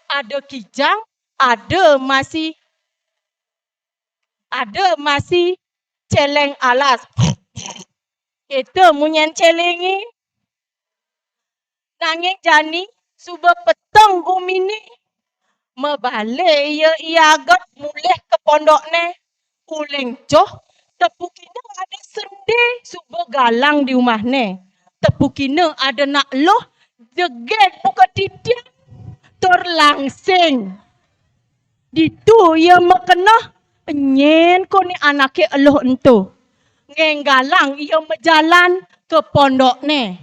ada kijang, ada masih, ada masih céléng alas. Kéto munyin célingé. Nanging jani suba peteng guminé. Mabalih ia I Aget mulih ka pondokné. Uling joh, tepukina ada sendé suba galang di umahné. Tepukina ada nak eluh jegég buka titiang tur langsing. Ditu ia makeneh, nyén koné anaké eluh ento. Ngénggalang ia majalan ka pondokné.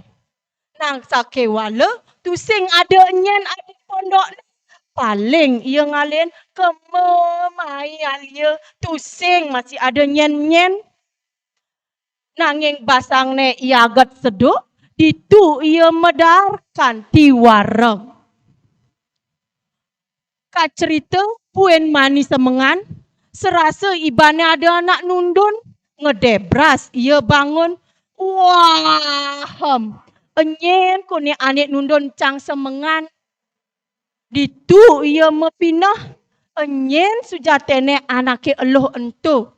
Nang sakéwala tusing ada nyén adi pondokné. Paling ia ngalihin kema mai alia, tusing masih ada nyén-nyén. Nanging basangné I Aget seduk, ditu ia madaar kanti wareg. Kacerita buin mani semengan, serasa ibané ada anak nundun, ngedebras ia bangun. Wah, em, nyén koné ané nundun cang semengan. Ditu ia mapineh, nyén sujatiné anaké eluh ento.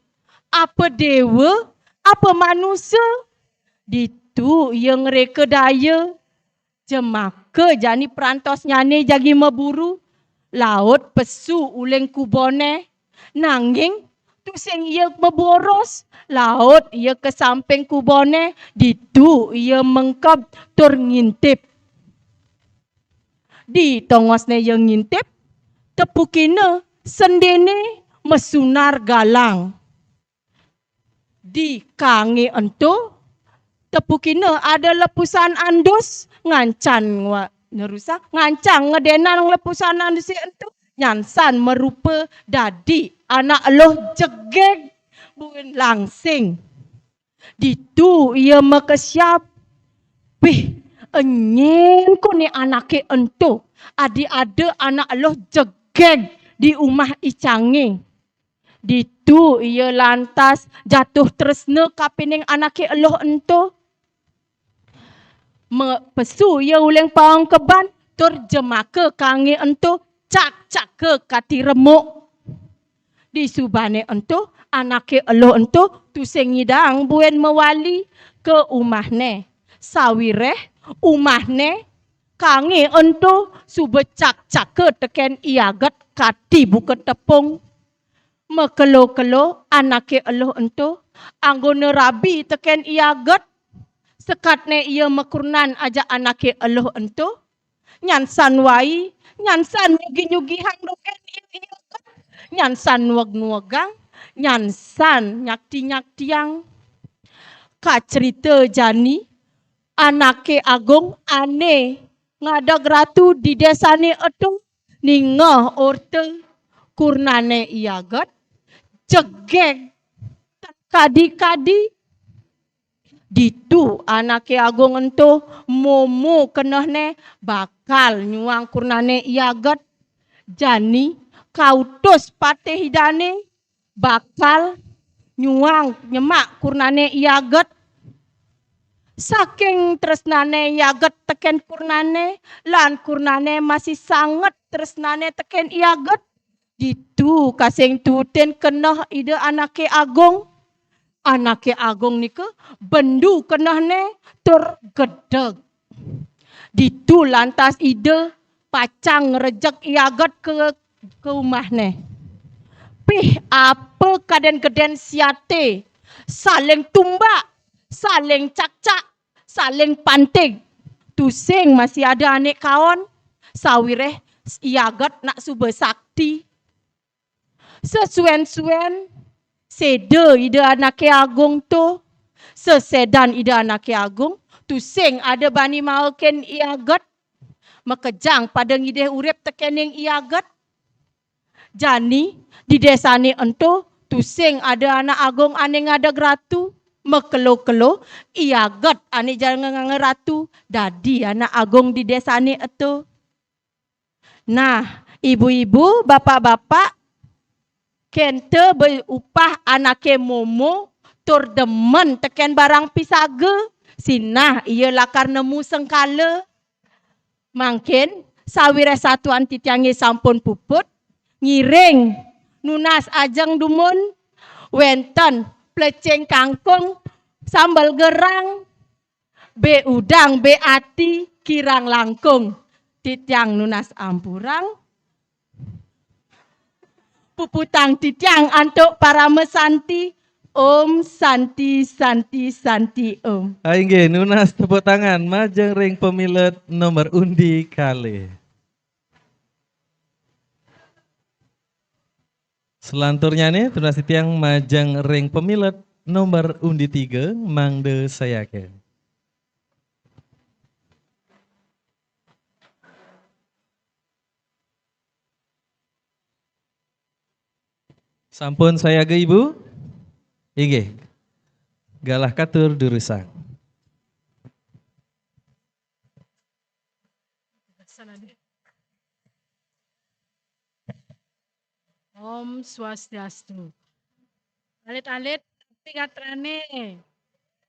Apa déwa, apa manusa? Ditu ia ngréka daya. Jemaka jani perantosnyané jagi maburu, laut pesu uling kuboné. Nanging tusing ia maboros, laut ia ka samping kuboné, ditu ia mengkeb tur ngintip. Di tongosné ia ngintip, tepukina sendéné masunar galang. Di kangé ento, tepukina ada lepusan andus ngancan ngwa-, nerusa, ngancan ngedénan lepusan andusé ento, nyansan marupa dadi anak eluh jegég buin langsing. Ditu ia makesiab. Bih, nyén koné anaké ento, adi ada anak eluh jegég di umah icangé. Ditu ia lantas jatuh tresna kapining anaké eluh ento. Me-, pesu ia uling paengkeban tur jemaka kangé ento cak-caka kati remuk. Disubané ento, anaké eluh ento tusing ngidang buin mawali ka umahné. Sawiréh umahné kangé ento suba cak-caka tekén I Aget kati buka tepung. Makelo-kelo anaké eluh ento, anggona rabi tekén I Aget. Sekatné ia makurnan ajak anaké eluh ento, nyan san wai, nyan san nyugih-nyugihang dogén ia, ia, nyan san nueg-nuegang, nyan san nyakti-nyaktiang. Kacerita jani, anaké agung ané ngadeg ratu di désané ento, ningeh orta kurnané I Aget, jegég kadi-kadi. Ditu anaké agung ento momo kenehné bakal nyuang kurnané I Aget. Jani kautus patih idané bakal nyuang nyemak kurnané I Aget. Saking tresnané I Aget tekén kurnané, lan kurnané masih sanget tresnané tekén I Aget. Ditu kasing tuutin keneh Ida Anaké Agung. Anaké Agung nika bendu kenehné tur gedeg. Ditu lantas Ida pacang ngrejeg I Aget ka, ka umahné. Pih, apa kadén gedén siaté, saling tumbak, saling cakcak, saling pantig. Tusing masih ada ané kaon, sawiréh I Aget nak suba sakti. Sesuén-suén séda Ida Anaké Agung to, sesédan Ida Anaké Agung, tusing ada bani mawakin I Aget, makejang pada ngidih urip tekéning I Aget. Jani, di désané ento, tusing ada anak agung ané ngadeg ratu, makelo-kelo, I Aget ané jangenganga ratu, dadi anak agung di désané ento. Nah, ibu-ibu, bapak-bapak, kénten ba upah anaké momo tur demen tekén barang pisaga, sinah ia lakar nemu sengkala. Mangkin, sawiréh satuan titiangé sampun puput, ngiring nunas ajeng dumun, wénten plecing kangkung, sambel gerang, bé udang, bé ati, kirang langkung. Titiang nunas ampurang. Puputang titiang antuk parama santi. Om Santi, Santi, Santi, Om. Ah, inggih, nunas tepuk tangan majeng ring pamilet nomor undi kalih. Selanturnyané, tunas titiang majeng ring pamilet nomor undi tiga, mangda sayaga. Sampun sayaga, Ibu? Inggih. Galah katur durusang. Om Swastiastu. Alit-alit, tapi gatrané.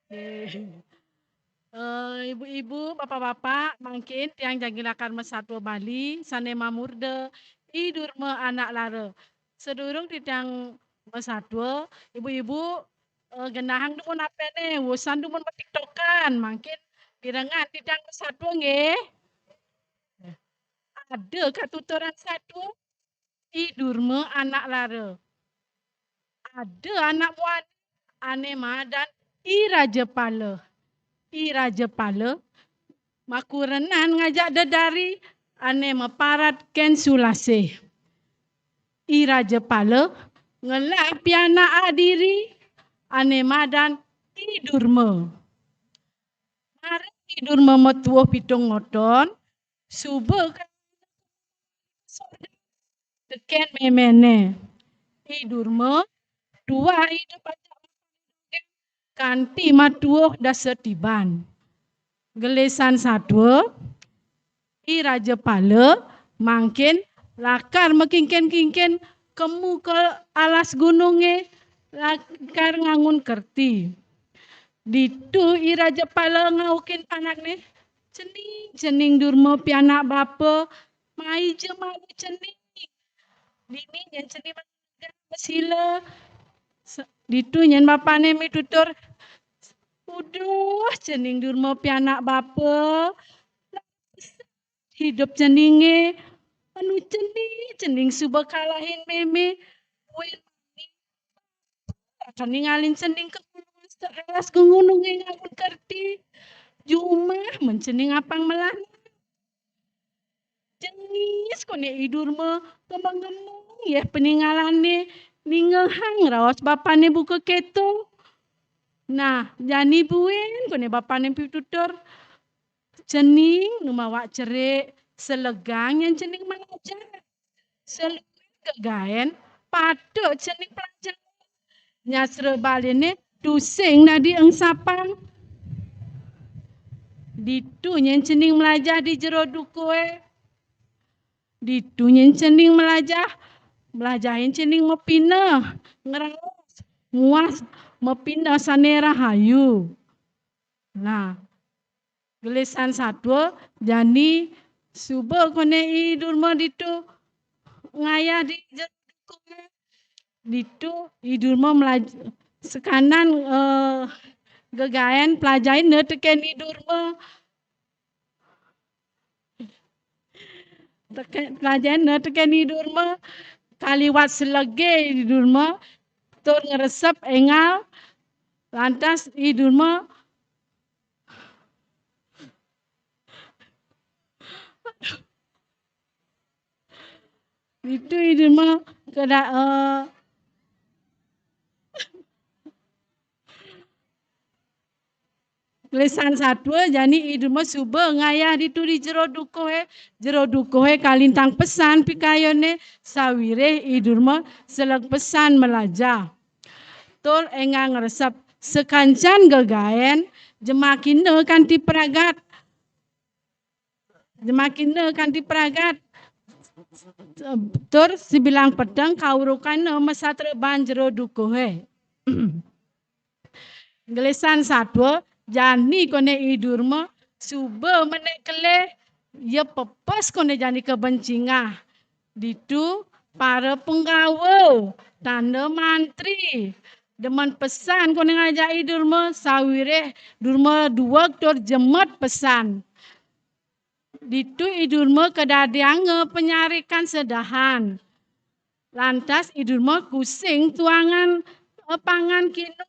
Eh, ibu-ibu, bapak-bapak, mangkin tiang jagi lakar masatua Bali, sané mamurda, I Durma Anak Lara. Sadurung titiang masatua, ibu-ibu, eh, genahang dumun apené, wusan dumun matiktokan, mangkin pirengang titiang masatua nggih. Ada katuturan satua, I Durma Anak Lara. Ada anak muani ané madan I Rajapala. I Rajapala makurenan ngajak dedari ané maparat kén sulasih. I Rajapala ngelah pianak adiri ané madan I Durma. Mara I Durma matuuh pitung ngoton, suba ka tekén méméné. I Durma tuah idup ajak kanti matuuh dasa tiban. Gelisan satua, I Rajapala mangkin lakar makingkin-kingkin kemu ka alas gunungé, lakar ngangun kerti. Ditu I Rajapala ngaukin panakné, "Cening, cening Durma pianak bapa, mai ja malu cening. Dini nyén cening masila." Sa-, ditu nyén bapané mitutur, "Uduh, cening Durma pianak bapa. Idup ceningé, enu cening, cening suba kalahin mémé. Buin mani, akan ningalin cening ka Seelas gunung ngabun kerti. Jumah men cening apang melah. Jengis kone I Durma kemeng-kemeng yeh peningalane ningehang raos bapane buka keto. Nah, jani buin kone bapane pitutur. Cening nu mawak cerik, selegang yen cening melajah. Seluruh gegaen patut cening pelajah. Nyastra Baline tusing dadi engsapang. Ditu nyen cening melajah di jero dukuhe. Ditu nyen cening melajah, melajahin cening mapineh, ngraos, muah mapineh sane rahayu. Nah, gelisan satua jani suba kone I Durma ditu ngayah di jero dukuhe. Ditu I Durma melaj-, sekanan, eh, gegaen pelajahin ne teken I Durma. Teken, pelajahin ne teken I Durma, kaliwat selege I Durma, tur ngresep engal, lantas I Durma Ditu I Durma keda, eh, gelisan satua jani I Durma suba ngayah ditu di jero dukuhe. Jero dukuhe kalintang pesan pikayune, sawiréh I Durma seleg pesan melajah. Tur engal ngresep sakancan gegaen jemakina kanti pragat. Jemakina kanti pragat. Tur sibilang peteng kaurukana masatreban jero dukuhe. Gelisan satua, jani kone I Durma, suba menek keleh, ya pepes kone jani ka bencingah. Ditu para penggawa, tanda mantri, demen pesan kone ngajak I Durma, sawiréh Durma dueg tur jemet pesan. Ditu I Durma kadadianga panyarikan sedahan. Lantas I Durma kusing tuangan, eh, pangan kinu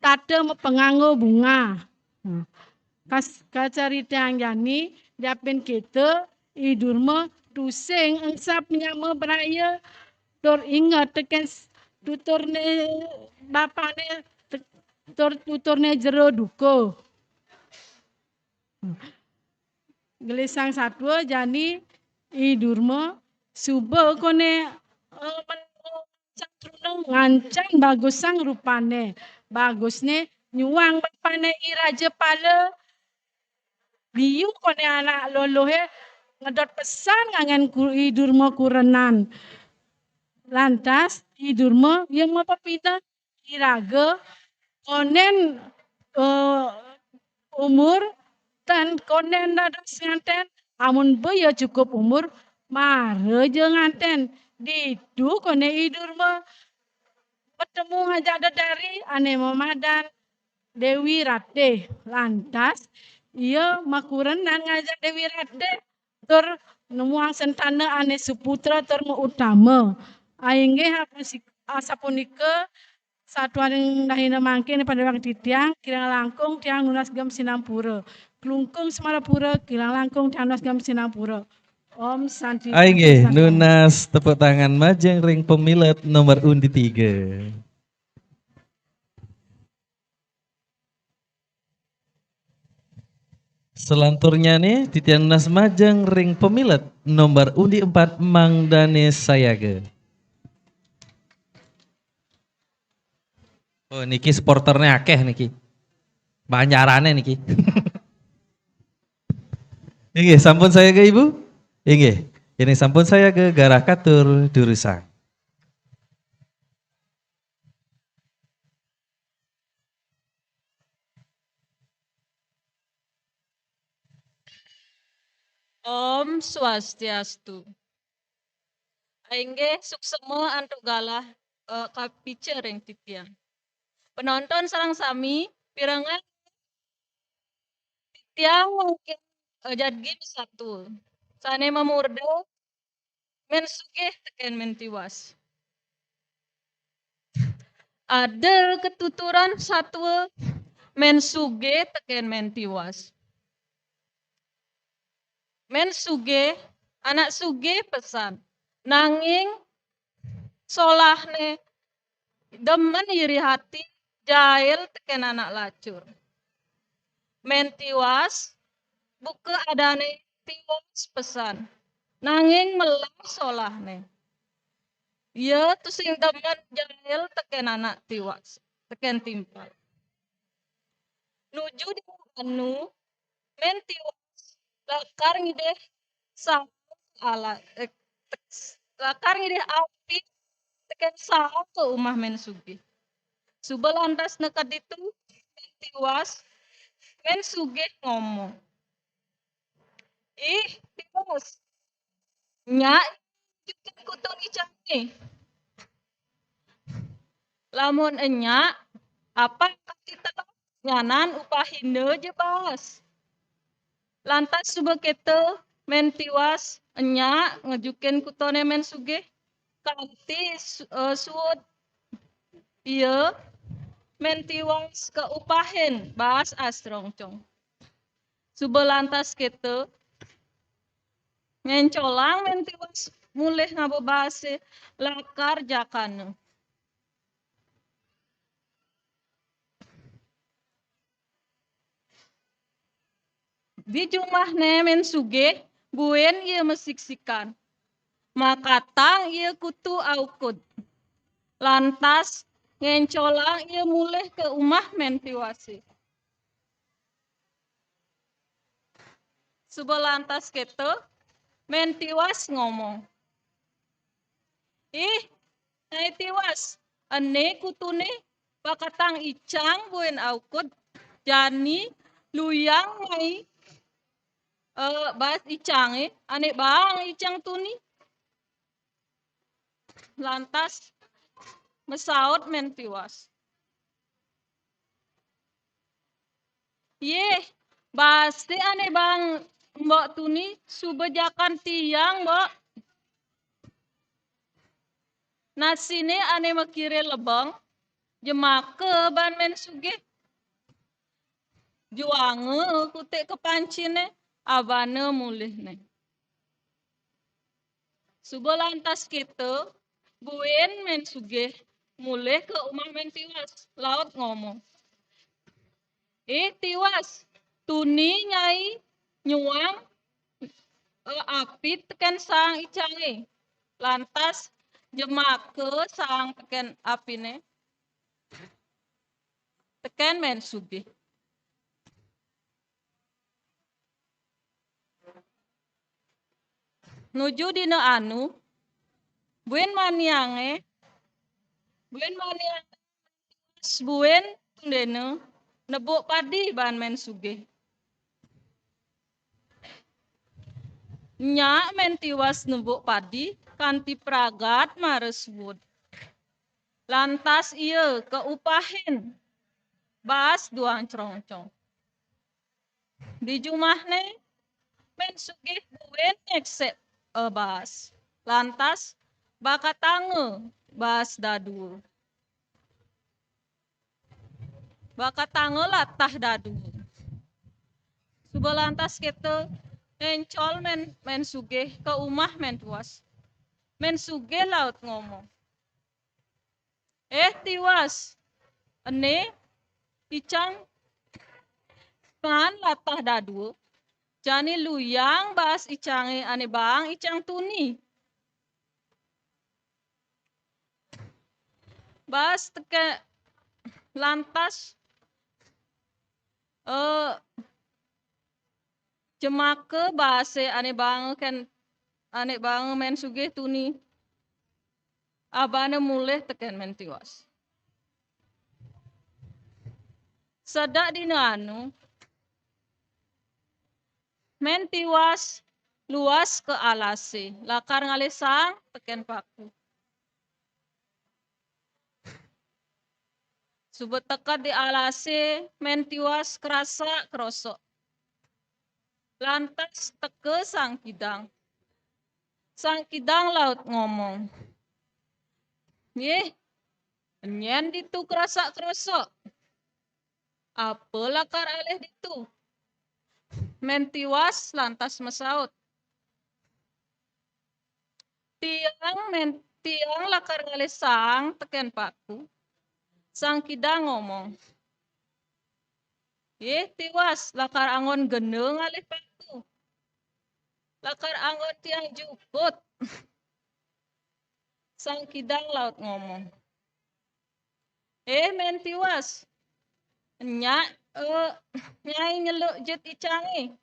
tata mapanganggo bungah. Nah, kas-, kacaritang jani, japin kita, I Durma tusing engsap nyama braya, tur inget teken s-, tuturne bapane, te-, tur tuturne jero dukuh. Gelisan satua jani I Durma suba kone, eh, men-, ngancan bagusang rupane. Bagusne nyuang bapane I Rajapala. Liu kone anak lolohe ngedot pesan ngangen ku-, I Durma kurenan. Lantas I Durma ya mapapineh iraga konden, eh, umur, tan konden dados nganten, amun ba ya cukup umur, mara ja nganten. Ditu kone I Durma betemu ngajak dedari ane mamadan Dewi Ratih. Lantas, ia makurenan ngajak Dewi Ratih tur nemuang sentana ane suputra tur mautama. Ainggih asapunika, satuaning rahina mangkin pada waktu titiang, kirang langkung tiang nunas gem sinampura. Klungkung Semarapura, kirang langkung tiang nunas gem sinampura. Om Santi. Ainggih, nunas tepuk tangan majeng ring pemilet nomor undi tiga. Selanturnyane titiang nunas majeng ring pemilet nomor undi empat Mang Dane Sayaga. Oh, niki supporterne akeh niki. Banjarane niki. Inggih, sampun sayaga, Ibu? Inggih. Yen sampun sayaga, garah katur durusang. Om Swastiastu. Inggih, suksema antuk galah, eh, kapica ring titiang. Penonton sareng sami, pirengang titiang mangkin, eh, jagi besatua. Sane mamurda, men sugih teken men tiwas. Ada ketuturan satua, Mén Sugih tekén Mén Tiwas. Mén Sugih, anak sugih pesan. Nanging solahné demen iri hati, jail tekén anak lacur. Mén Tiwas, buka adané Tiwas pesan. Nanging melah solahné. Ia tusing demen jail tekén anak Tiwas, tekén timpal. Nuju di anu, Mén Tiwas lakar ngidih saha ke alas, eh, tek-, lakar ngidih api tekén saha ke umah Mén Sugih. Suba lantas neked ditu, Mén Tiwas, Mén Sugih ngomong, "Ih, Tiwas, nyak, nunjukin kutun icangé. Lamun nyak, apa kanti telah, nyanan upahina ja baas." Lantas suba kéto, Mén Tiwas nyak ngejukin kutuné Mén Sugih. Kanti su-, eh, suud ia, Mén Tiwas kaupahin baas asrongcong. Suba lantas kéto, ngéncolang Mén Tiwas mulih ngaba baasé lakar jakana. Di jumahné Mén Sugih, buin ia masiksikan. Makatang ia kutu aukud. Lantas ngéncolang ia mulih ka umah Mén Tiwasé. Suba lantas kéto, Mén Tiwas ngomong, "Ih, Nyai Tiwas, ené kutuné bakatang icang buin aukud, jani luyang mai, eh, baas icangé, ané baang icang tuni." Lantas masaut Mén Tiwas, "Yéh, baasé ané baang Mbok tuni suba jakan tiang, Mbok. Nasiné ané makiré lebeng, jemaka baan Mén Sugih. Juanga kutik ka panciné, abana mulihné." Suba lantas kéto, buin Mén Sugih mulih ka umah Mén Tiwas, laut ngomong, "Ih, Tiwas, tuni Nyai nyuang, eh, api tekén saang icangé." Lantas jemaka saang tekén apiné, tekén Mén Sugih. Nuju dina anu, buin maniangé, buin maniangé, buin tundéna nebuk padi baan Mén Sugih. Nyak Mén Tiwas nebuk padi kanti pragat mara suud. Lantas ia kaupahin baas duang crongcong. Di jumahné, Mén Sugih buin nyeksép, eh, baas. Lantas bakatanga baas dadua. Bakatanga latah dadua. Suba lantas kéto, ngéncol Mén, Mén Sugih ka umah Mén Tiwas. Mén Sugih laut ngomong, "Eh, Tiwas, ené icang ngan latah dadua, jani luyang baas icangé ané baang icang tuni." Baas tekén lantas, eh, jemaka baasé ané baanga kén, ané baanga Mén Sugih tuni, abana mulih tekén Mén Tiwas. Sedek dina anu, Mén Tiwas luas ka alasé, lakar ngalih saang tekén paku. Suba teked di alasé, Mén Tiwas krasak-krosok. Lantas teka Sang Kidang. Sang Kidang laut ngomong, "Yéh, Nyén ditu krasak-krosok. Apa lakar alih ditu? Mén Tiwas lantas masaut. Tiang mén, tiang lakar ngalih saang tekén Paku. Sang Kidang ngomong. Yéh Tiwas, lakar anggon gena ngalih Paku. Lakar anggon tiang jukut. Sang Kidang laut ngomong. Éh, Mén Tiwas. Nyak, eh, Nyai nyeluk jit icangé.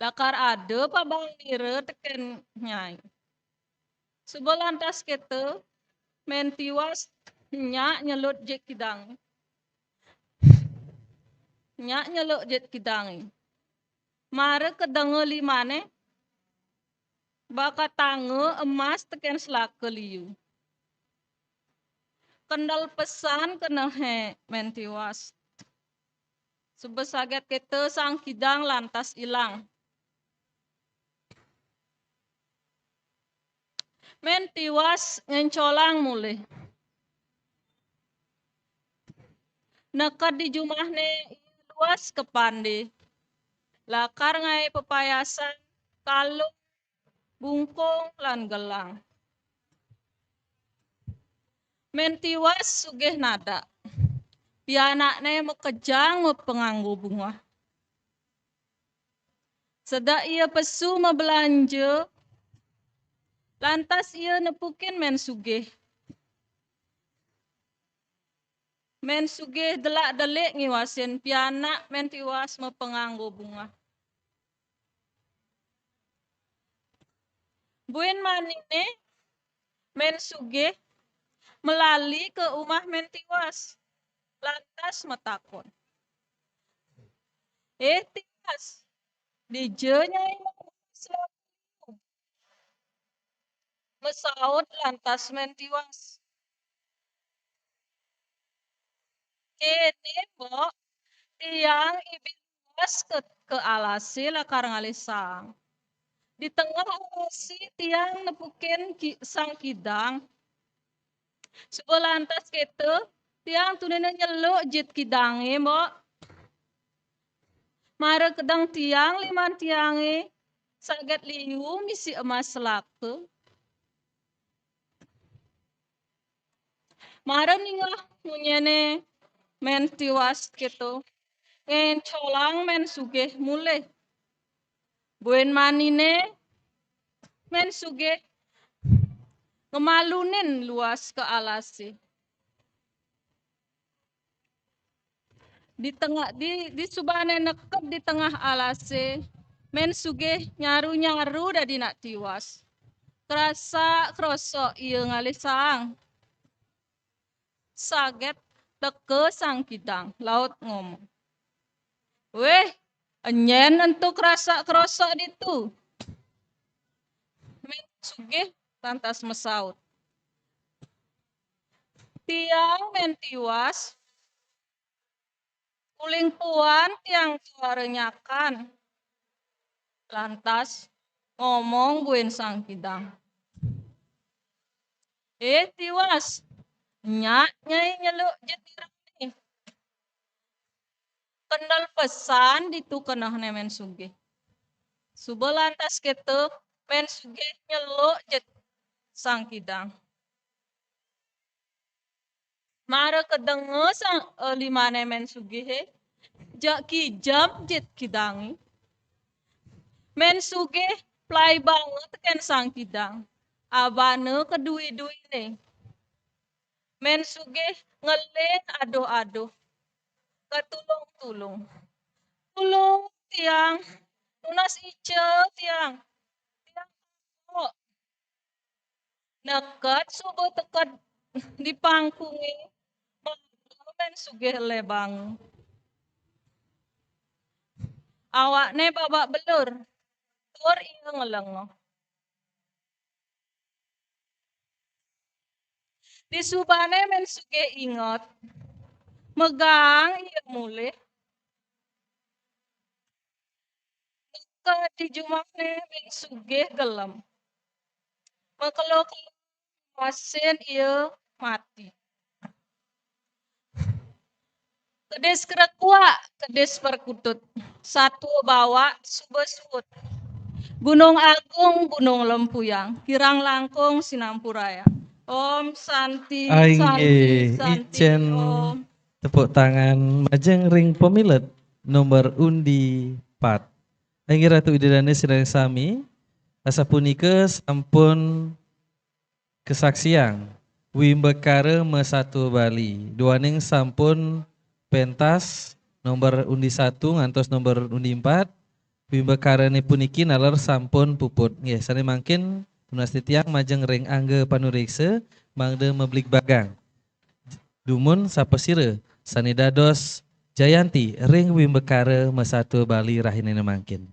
Lakar ada pabang nira tekén Nyai. Suba lantas kéto, Mén Tiwas nyak nyeluk jit kidangé. Nyak nyeluk jit kidangé. Mara kedenga limané, bakatanga emas tekén selaka liu. Kendel pesan kenehé Mén Tiwas. Suba saget kéto Sang Kidang lantas ilang. Mén Tiwas ngencolang mulih. Neked di jumahné luas ka pandé. Lakar ngaé pepayasan, kalung, bungkung, lan gelang. Mén Tiwas sugih nadak. Pianakné makejang mapanganggo bungah. Sedek ia pesu mabelanja, lantas ia nepukin Mén Sugih. Mén Sugih delak-delik ngiwasin pianak Mén Tiwas mapanganggo bungah. Buin maniné, Mén Sugih melali ka umah Mén Tiwas. Lantas matakon. "Éh, Tiwas, dija Nyai nganggo selaka liu?" Masaut lantas Mén Tiwas. "Kéné, Mbok, tiang ibih luas ka, ka alasé lakar ngalih saang. Di tengah alasé tiang nepukin ki-, Sang Kidang. Suba lantas kéto, tiang tuninga nyeluk jit kidangé, Mbok. Mara kedeng tiang liman tiangé, saget liu misi emas selaka." Mara ningeh munyiné Mén Tiwas kéto, ngencolang Mén Sugih mulih. Buin maniné, Mén Sugih ngemalunin luas ka alasé. Di tengah, di, di subané neked di tengah alasé, Mén Sugih nyaru-nyaru dadi nak Tiwas. Krasak-krosok ia ngalih saang. Saget teka Sang Kidang, laut ngomong. "Wéh, nyén ento krasak-krosok ditu?" Mén Sugih lantas masaut. "Tiang Mén Tiwas, uling puan tiang tuara nyakan." Lantas ngomong buin Sang Kidang. "Éh, Tiwas, nyak Nyai nyeluk jit irengné." Kendel pesan ditu kenehné Mén Sugih. Suba lantas kéto, Mén Sugih nyeluk jit Sang Kidang. Mara kedenga sang, eh, limané Mén Sugihé, jak kijap jit kidangé. Mén Sugih pelai banget tekén Sang Kidang. Abana ka dui-duiné. Mén Sugih ngeling aduh-aduh. Katulung-tulung. "Tulung tiang, nunas ica tiang. Tiang kok." Neked suba teked di pangkungé, mara Mén Sugih lebang. Awakné babak belur, tur ia ngelengoh. Di subané Mén Sugih inget, megang ia mulih. Neked di jumahné Mén Sugih gelem. Makelo-kelo masin ia mati. Kedis Kerekuak, kedis perkutut. Satua bawak suba suut. Gunung Agung, gunung lempuyang. Kirang langkung sinampurayang. Om Santi, Santi, Santi, icen Om. Tepuk tangan majeng ring pemilet nomor undi pat. Inggih Ratu Ida Dane sareng sami, asapunika sampun kasaksiang wimbakara masatua Bali. Duaning sampun pentas nomor undi satu ngantos nomor undi empat, wimbakarane puniki naler sampun puput. Nggih, sane mangkin tunas titiang majeng ring angga panureksa mangda mabligbagang. Dumun sapasira sane dados jayanti ring wimbakara masatua Bali rahinane mangkin.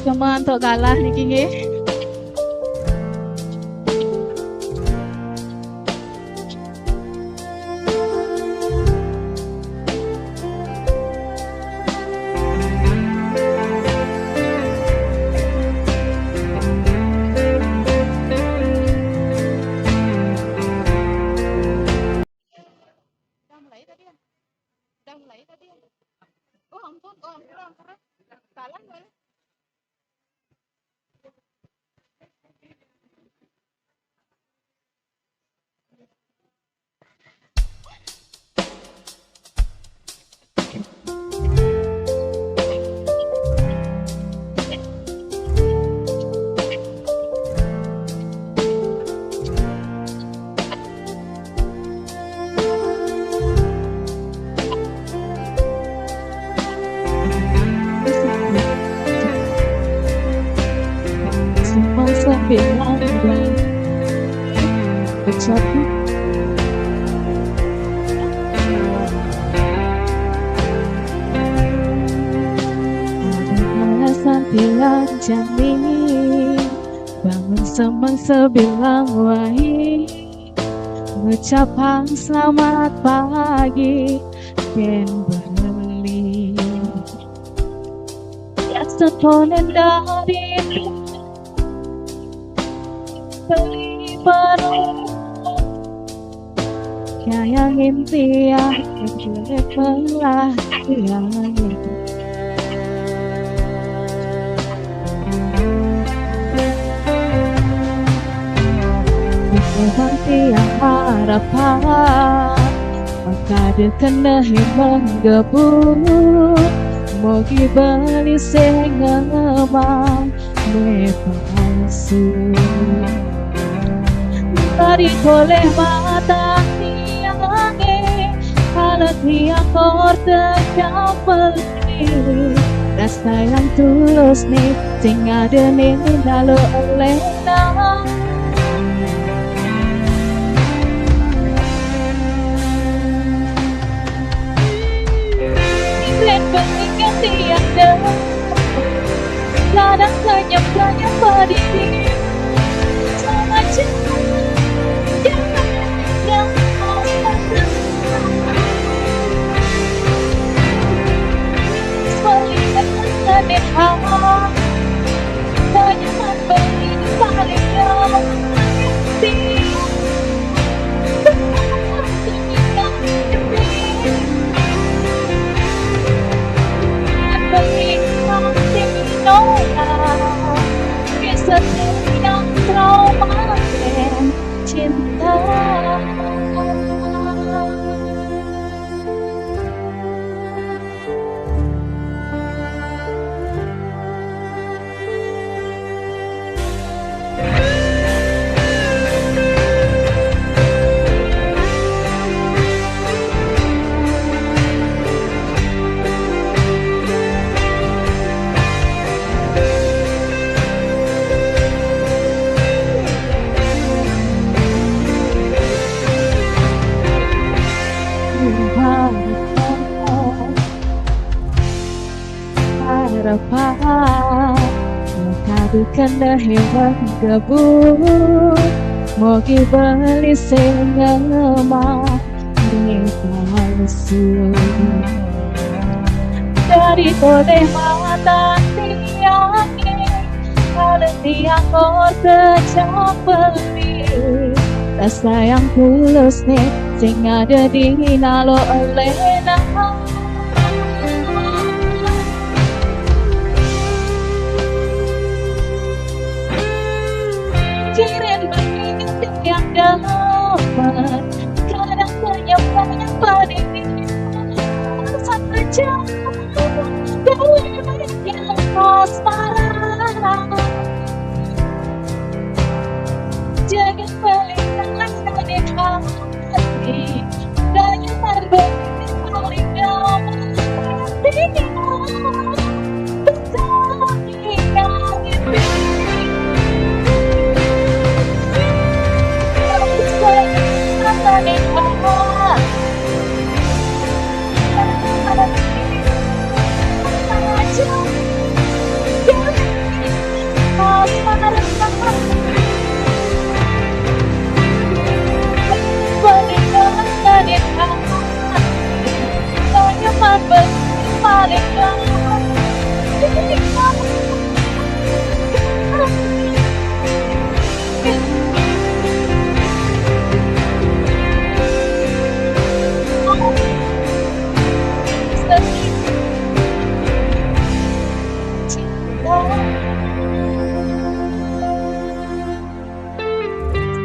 Sesama antuk galah niki nggih. Ucap. Ada alasan tiang jani bangun semeng sebilang wai, ngucapang selamat pagi kén beli. Biasa tonen dari beli baru. Kaya ngimpi aku melah tiang. Memang tiang harapan, maka dikena menggebu, mogi beli sing ngemang, me palsu. Tadi toleh mata tiang, eh, kala tiang orta capel. Rasa yang tulus ni, sing ada ni, lalu elena. Keren berikan tiang dah. Ladang kanyap-kanyap padidi. Sama je. Jangan yang mau. Sebaliknya, ada hal. Banyak beri paling jauh. Harapan maka dikena hewan gebu, mogi beli sing ngemang ni palsu. Dari toleh mata tiang, kala tiang orta capel. Rasa yang tulus ni, sing ada di nalo elena. Kirim bagi yang dapat, kadang banyak-banyak pada diri. Saja, dewi yang asmara. Jangan balik, jangan balik.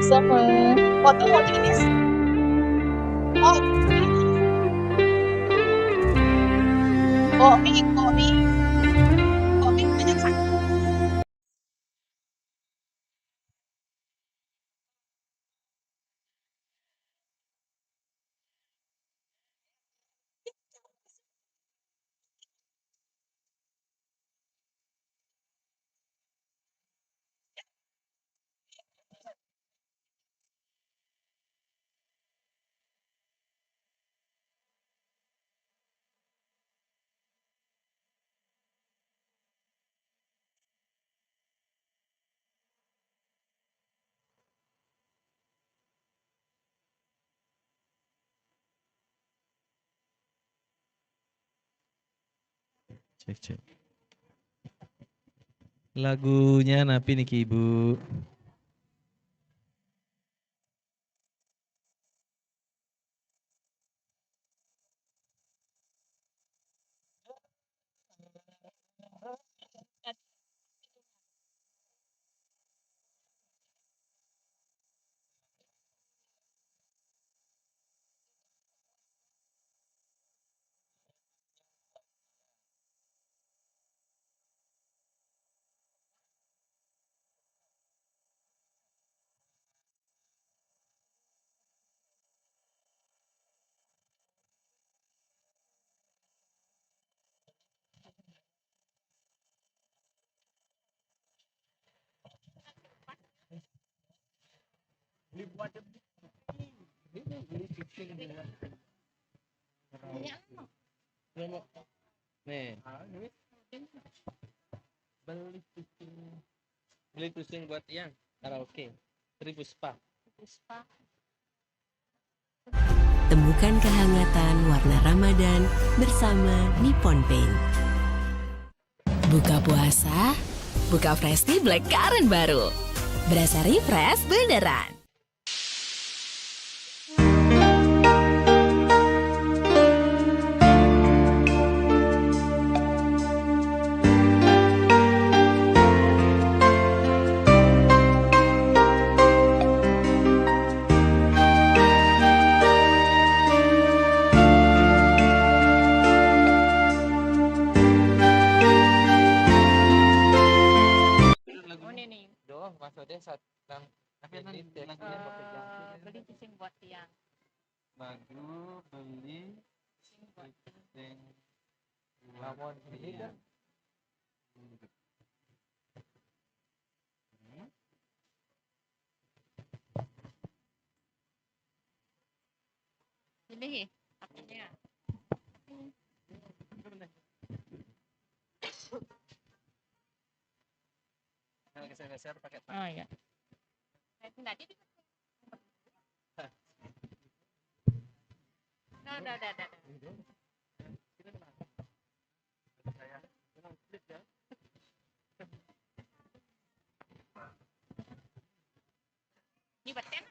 Sama. Waktu mau jenis. Oh. Kopi, kopi. Kopi banyak satu. Cek, cek. Lagunya napi niki, Ibu? Nih. Beli pusing, beli pusing buat yang karaoke. Tri Puspa. Puspa. Temukan kehangatan warna Ramadan bersama Nippon Paint. Buka puasa, buka Fresti Black Currant baru. Berasa refresh beneran. Ini nih. Duh, maksudnya saat nang tapi nang ini lagunya Eh, beli pusing buat tiang. Lagu beli pusing buat tiang. Lamun ini kan. Hmm? Pilih ya, apanya? Nah, geser-geser pakai tangan. Oh, iya. Nah, tadi di-, nah, udah, udah, udah, udah. Ini beten.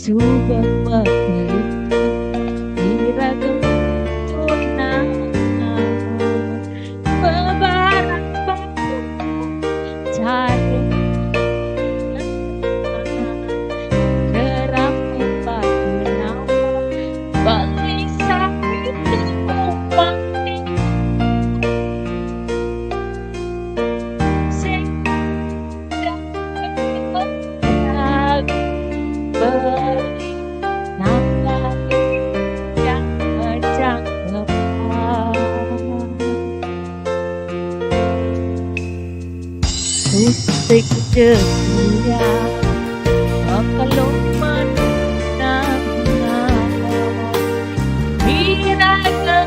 Sudah waktu diragukan beberapa cari kerap membantu nama balik sakit. Musik setia kalau menang. Iraga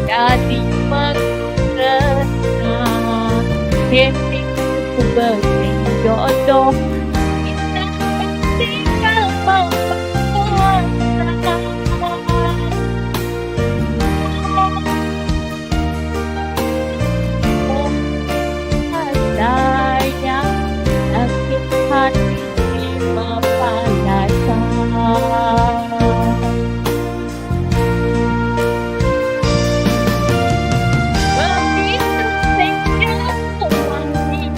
jadi mangkena. Kini ku berjodoh. Indah tinggal memperkuasa. Sayang, sakit hati mempalasa. Begitu senja wangi.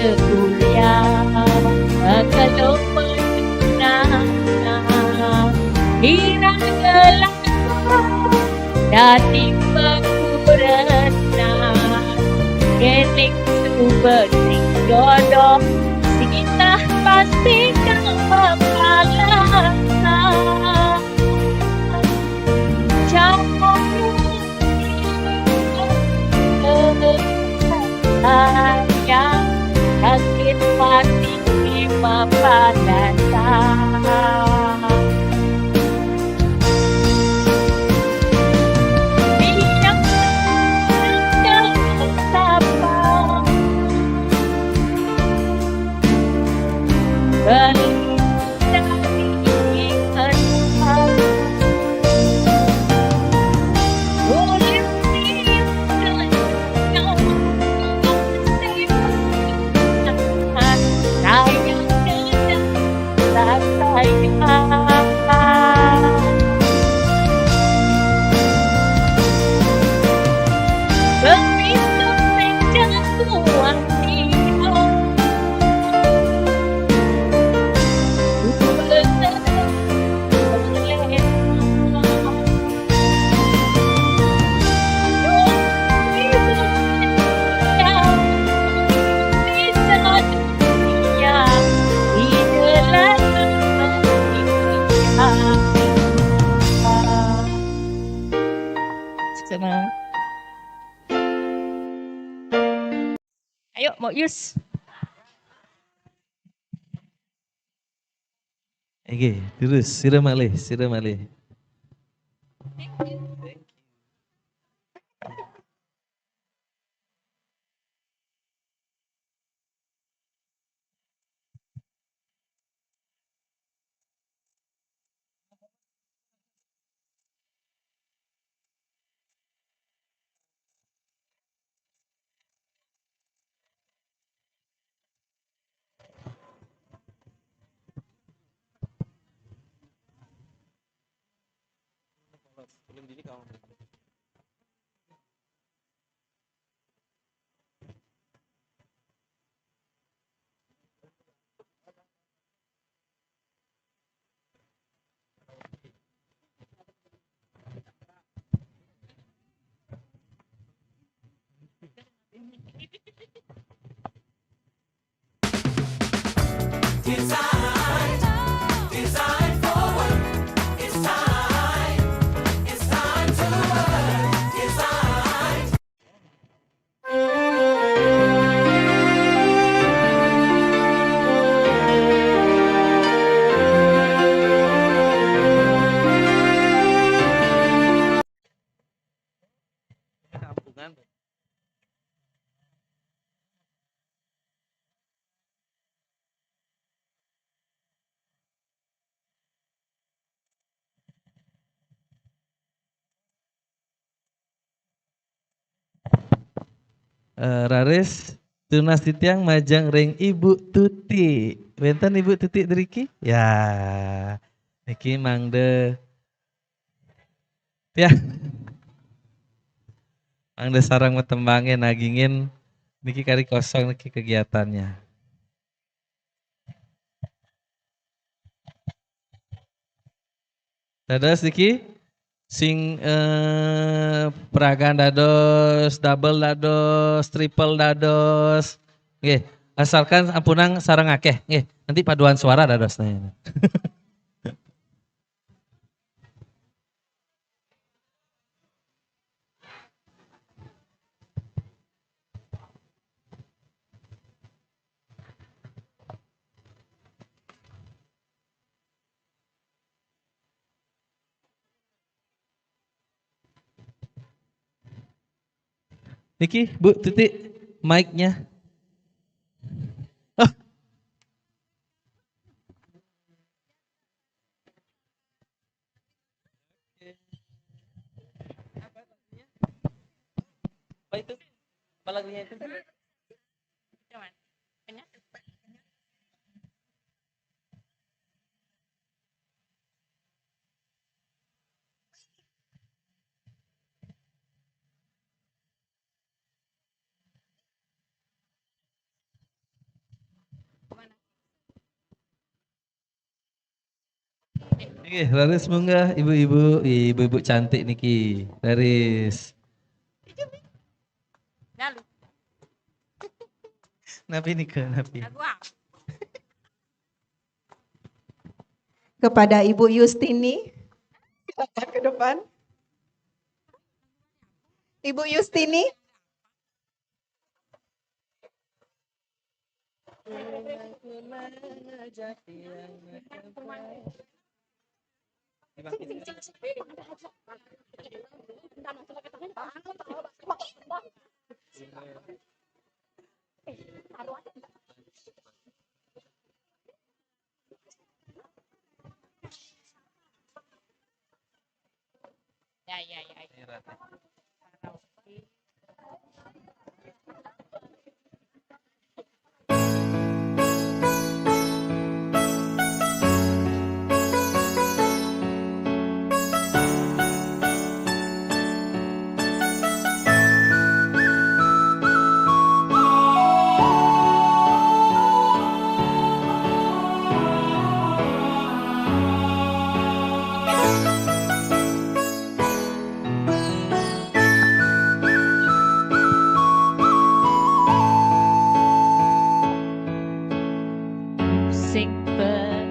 Kuliah, kalau pernah hirang gelap dadi bangku renang, kening tu bening jodoh, sinah pasti kang bapalana. Jangan sayang, sakit hati memandang. Biar kau sapa, belum dari engkau. Ayo, mau Yus. Oke, terus sira malih, sira malih. Eh, raris tunas titiang majeng ring Ibu Tuti. Wénten Ibu Tuti driki? Ya. Niki mangda. Ya. Mangda sareng matembangé nagingin niki kari kosong niki kegiatannya. Dados niki sing, eh, peragan dados, double dados, triple dados. Nggih, asalkan ampunang sareng akéh, nggih. Nanti paduan suara dados. Nah. Niki, Bu Tuti, mic-nya. Ah. Apa itu? Apa lagunya itu? Oke, raris munggah ibu-ibu, ibu-ibu cantik niki. Raris. Lalu. Napi nika, napi? Lagu apa? Kepada Ibu Yustini, silakan ke depan. Ibu Yustini. Ya, ya, ya. Sing pe-,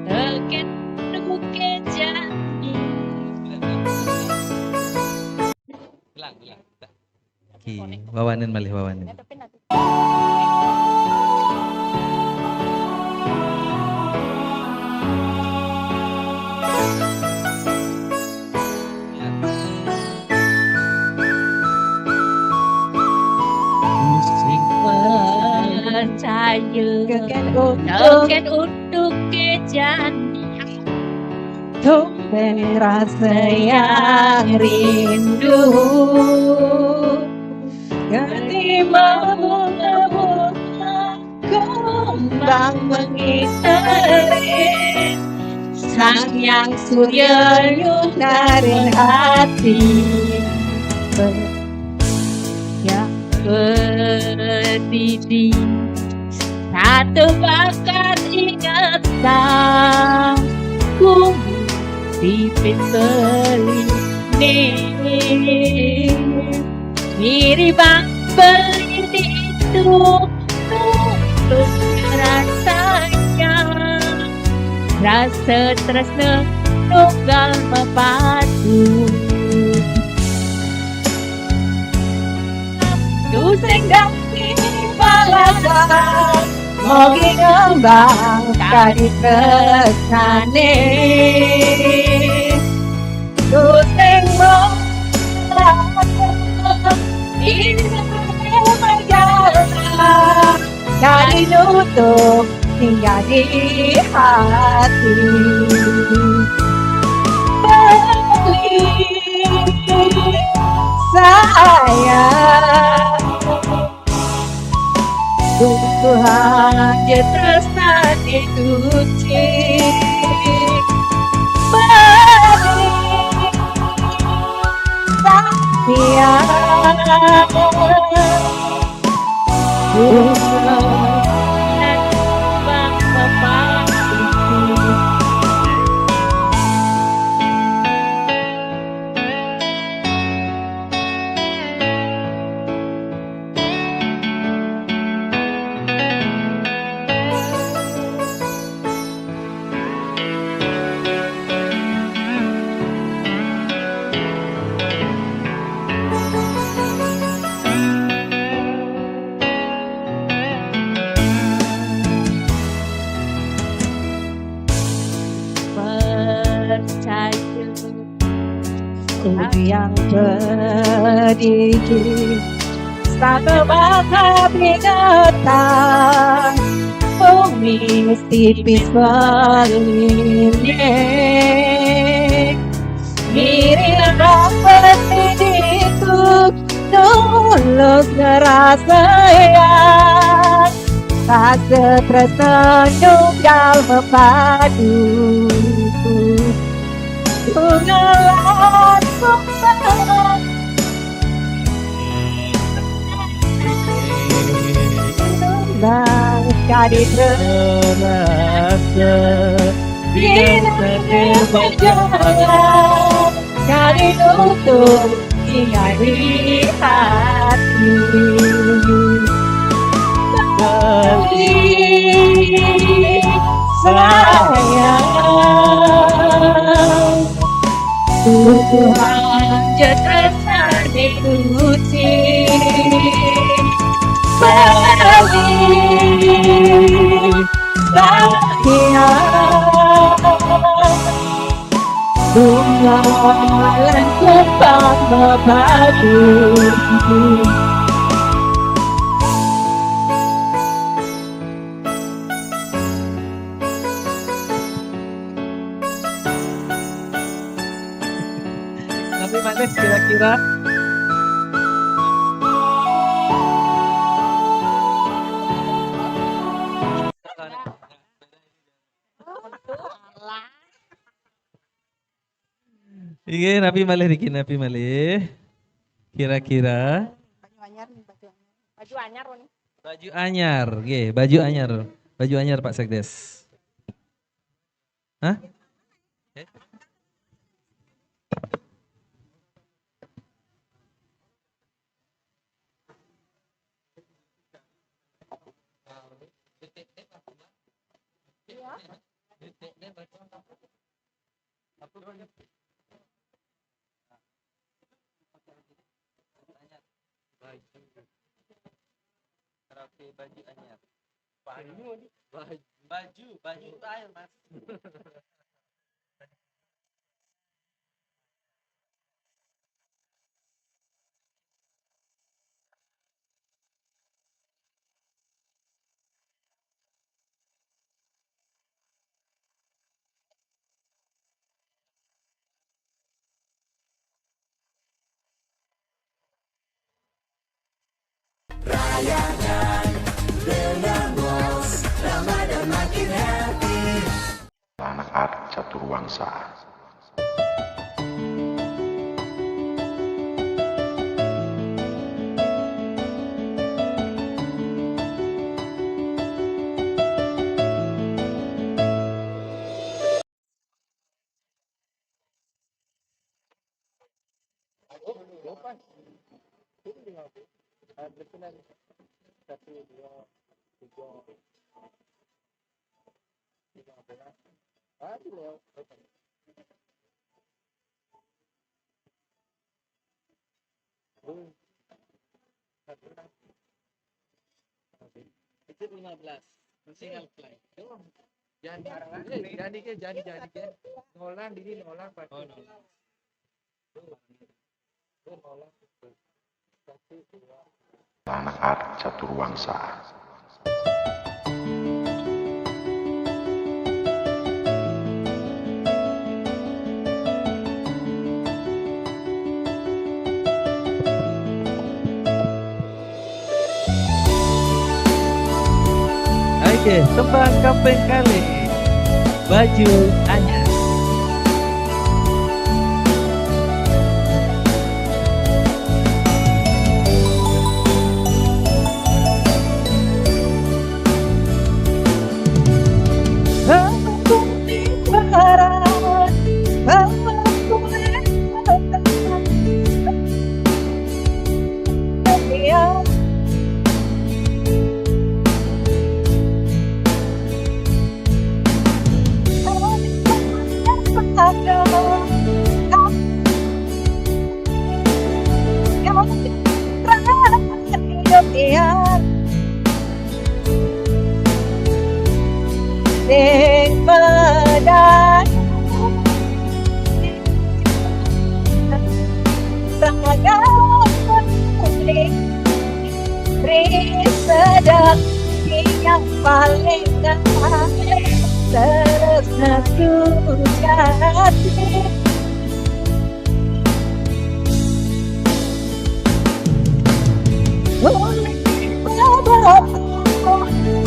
teken duke jani. Ulang, ulang. Oke, wawanin malih, wawanin. Percaya. Keken untuk. Keken untuk kejadian. Tumben rasa yang rindu. Ketimbang bunga-bunga kumbang mengitari. Sang Hyang Surya nyunarin hati. Ya, pedidi. Satu bakat ingatan. Ku tipis beli ni. Mirip bang beli itu. Tulus rasanya. Rasa tresna tunggal mepadu. Tusing dadi balasan, mogi ngembang kadi tresnane. Tusing molas, ina berjalan. Dari nutup hingga di hati. Beli sayang, sungguh hanya tresna dituci. Beli sayang. Percaya. Yang pedih. Satu bangsa binatang, bumi tipis belinik. Mirip seperti itu, tulus ngerasa ya. Rasa tresna tunggal mepadu. Bunga langsung Bang kadi terasa. Bila saya berjalan, cari untuk tinggal di hati. Beri sayang, Tuhan je tersanik uji. Beri bahagia, bunga langkah berbagi. Tapi Malik kira-kira. Iya, napi malih niki, napi malih? Kira-kira? Baju anyar nih, baju anyar. Baju anyar, Ron. Baju anyar, nggih, baju anyar. Baju anyar, Pak Sekdes. Hah? Baju. Karaoke baju anyar. Baju. Baju, baju, baju air, Mas. Rayakan dengan bos, Ramadan makin happy. Anak Art Catur Wangsa. Satu, dua, tiga, lima belas. Aduh, lewat. Itu lima belas. Single flight. Jadi, eh, jadi ke, jadi, jadi ke. Nolang dini, nolang, Pak. Oh, nolang. Anak Art Catur Wangsa. Okey, tembang Kampung Kali. Baju anyar. Sing padang raga kuning, ri sedang yang paling terus satu jati.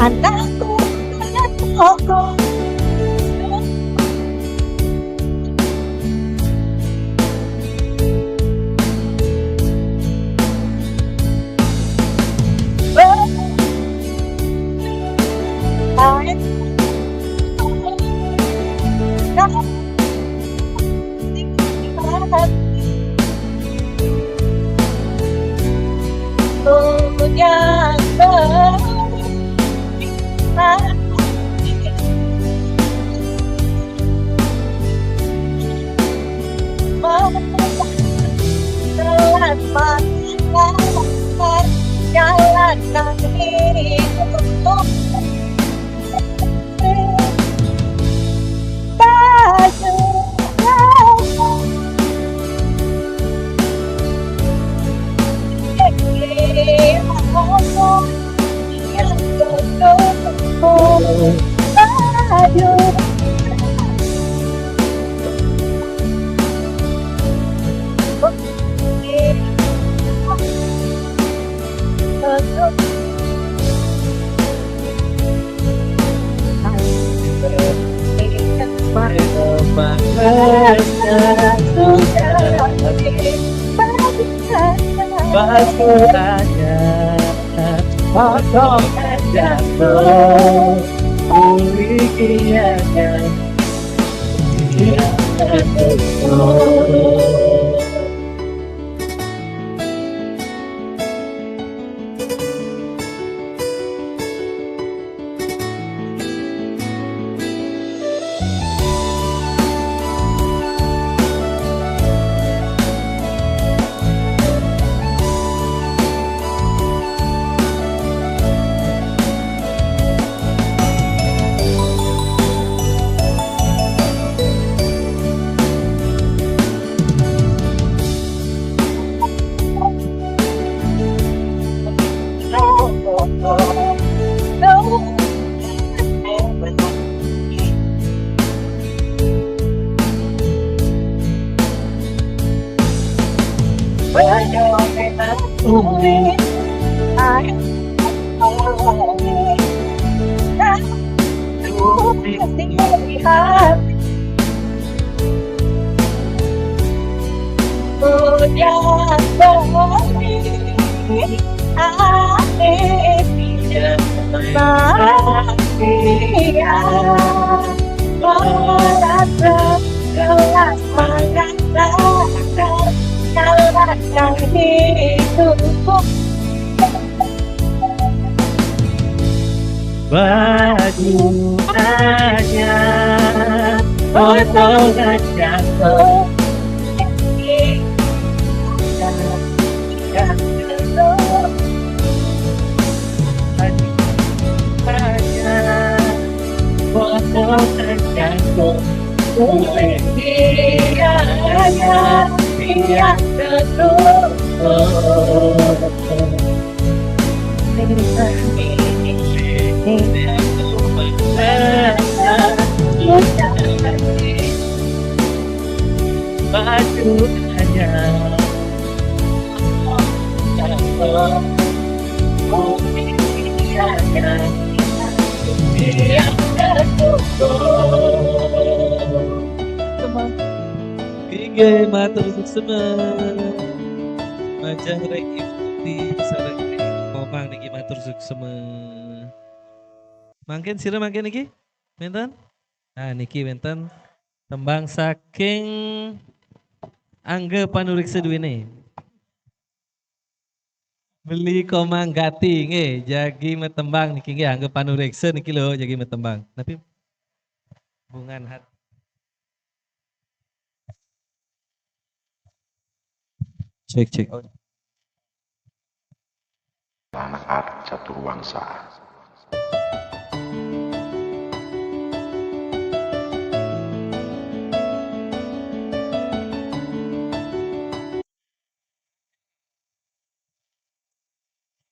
Anakku, anakku. Jalan kaki untuk baju. Bahasanya potong jatuh, ulikiakan. Baju aja, potong aja, baju aja. Inggih, matur suksma. Majeng ring Ibu Tuti sareng ring Komang niki matur suksma. Mangkin sira mangkin niki? Wenten? Nah, niki wenten tembang saking Angga Panureksa duwene. Beli Komang Gati nggih, jagi matembang niki nggih, Angga Panureksa niki lho jagi matembang. Tapi bungan hat. Cek, cek. Anak catur wangsa.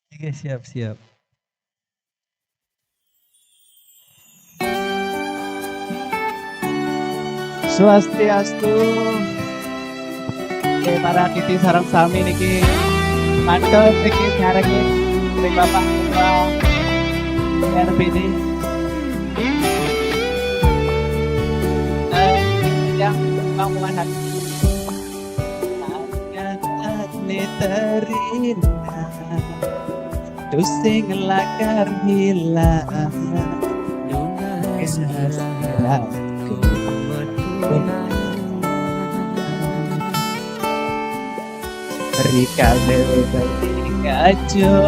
Oke, siap, siap. Swastiastu. Oke, para titi sareng sami niki mantep niki nyarengin ring Bapak Ketua R P D. Eh, yang Bang Muhammad. Niteri tusing lakar hilang. Rikade kajo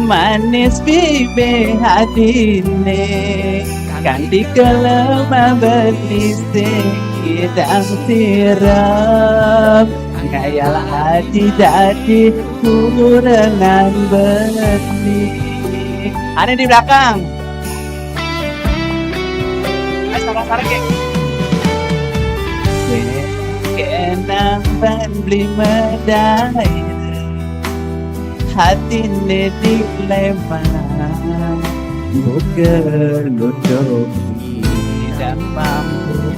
manis bibe hadine, kanti kelema belising idang sirap. Ngayal adi dadi kurangan beli. Ane di belakang. Ayo, sarang-sarang, Kek. Kenang ban beli medai. Hatine dilema. Buka lutut tidak mampu.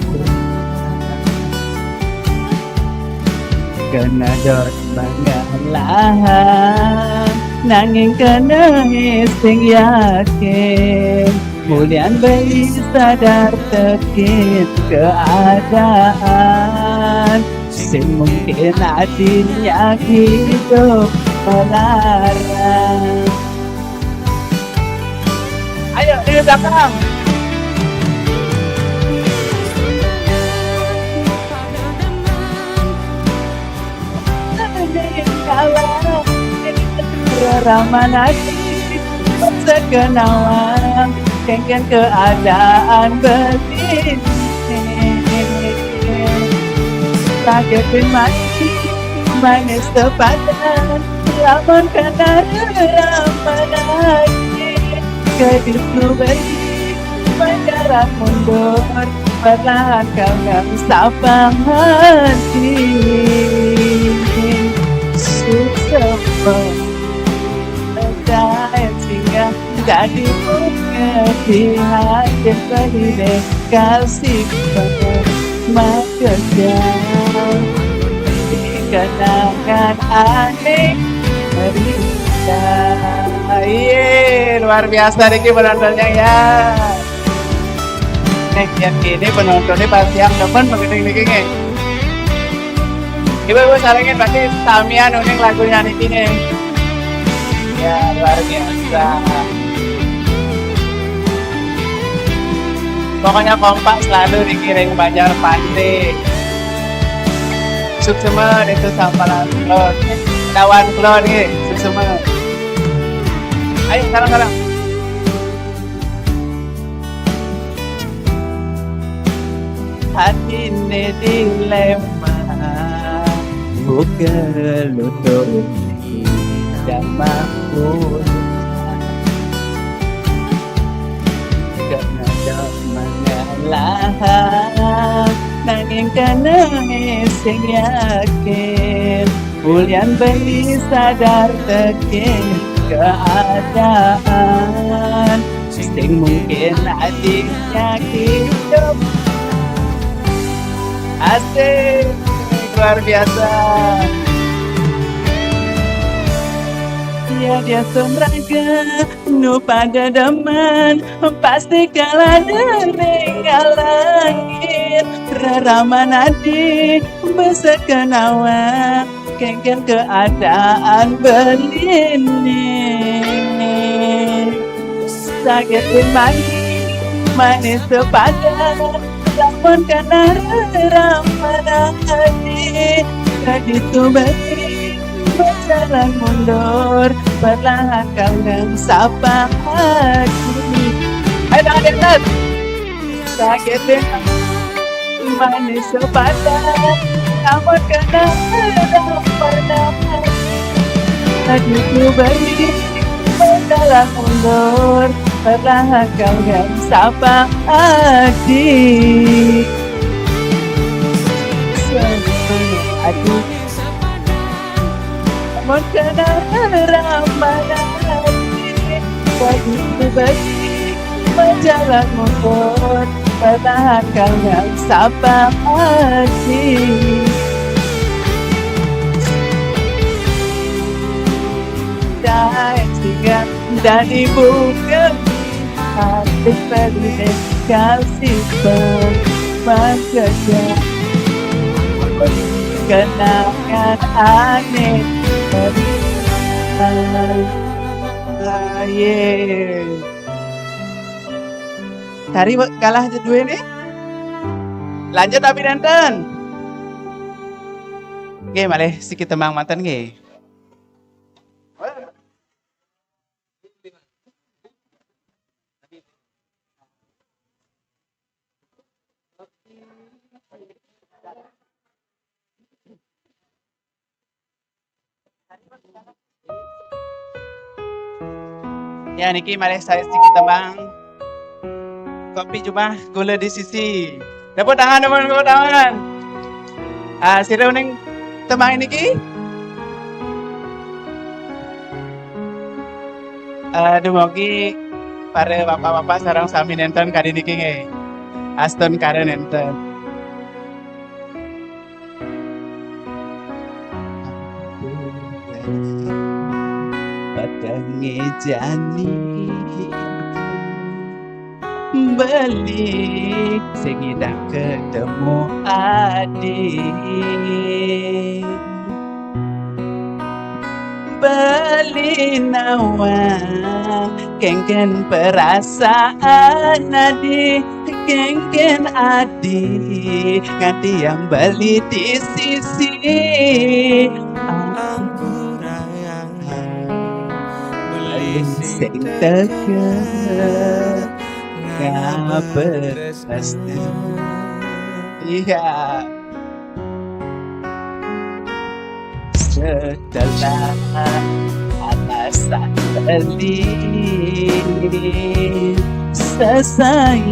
Kena dot mangalahan, nanging kena sing yakin. Mulian beli sadar tekin keadaan. Sing mungkin adinnya hidup melarang. Ayo, di belakang. Reraman hati sekenawan, kengken keadaan begini. Sakit mati, manis sepadan, lamun kena reraman hati. Gadis beri berjalan mundur, perlahan kau yang sapang hati. Susah pun, percaya singgah, jadi mengerti hati beri kasih. Maka jauh kenangan aneh cerita. Iye, luar biasa niki penontonnya ya. Nih, yang ini penontonnya pasti yang demen begini niki nih. Ibu-ibu sarengin pasti samian uning lagunya niki nih. Ya, luar biasa. Pokoknya kompak selalu dikiring Banjar Pati. Suksema itu sampalan klon. Dawan klon nih, suksema. Ayo, sekarang, sekarang. Hatine dilema, buka lutut tidak mampu. Kena dok mangalahan, nanging kena sing yakin. Ulian beli sadar tekin keadaan. Sing mungkin adiknya hidup. Asik, luar biasa. Ya dia semraga, nu pada demen, pasti kalah dengan langit. Reraman adi, besekenawan, kengken keadaan belini. Sakit manis, manis sepadan, lamun kena reraman hati. Tadi tu beri berjalan mundur, perlahan kau yang sapa hati. Ayo, tangan di atas. Sakit manis sepadan, namun kena pernah. Tadi ku beri berjalan mundur, perlahan kau yang sapa hati. Semua aduh. Mun kena ramalan hati, bagi ku bagi berjalan mundur, bertahan kau yang sapa hati. Dan singgah dari buka hati, beri kasih pun menjaga kenangan aneh. Aye. Tari kalah dua nih. Lanjut tapi nonton. Oke, malih siki tembang manten nggih. Ya, niki malih saé sedikit tembang. Kopi jumah gula di sisi. Tepuk tangan, teman, tepuk tangan. Ah, sira uning tembang niki? Eh, dumugi para bapak-bapak sareng sami nénten kadi niki nggih. Astun kara nénten. Petengé jani beli sing ngidang ketemu adi. Beli nawang kéngkén perasaan adi, kéngkén adi nganti yang beli di sisi. Aku rayang beli sing teka ngabekti. Iya. Setelah alasan beli sesai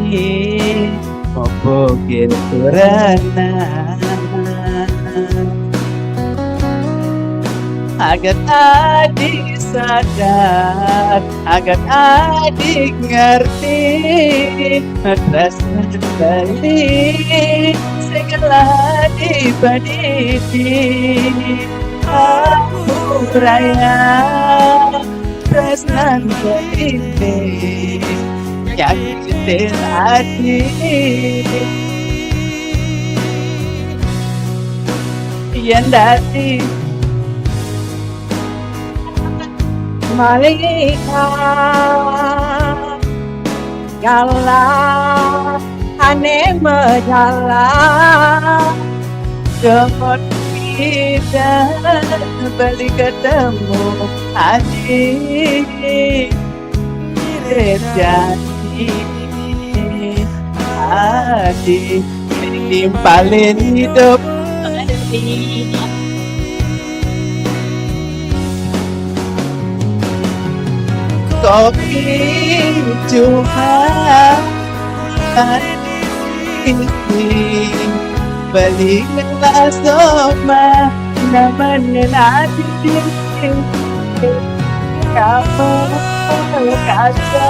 mopokin kurana. Agat adi sadar, agat adi ngerti, tresna beli segala di padidi. Aku raya tresnan beli nyakitin adi. Yen dadi malika kalah ane majalah. Jemot kita beli ketemu adi. Mirip janji adi. Nimpalin hidup. Kopi cuma ini beli ngelas oma nama nenati kamu kaca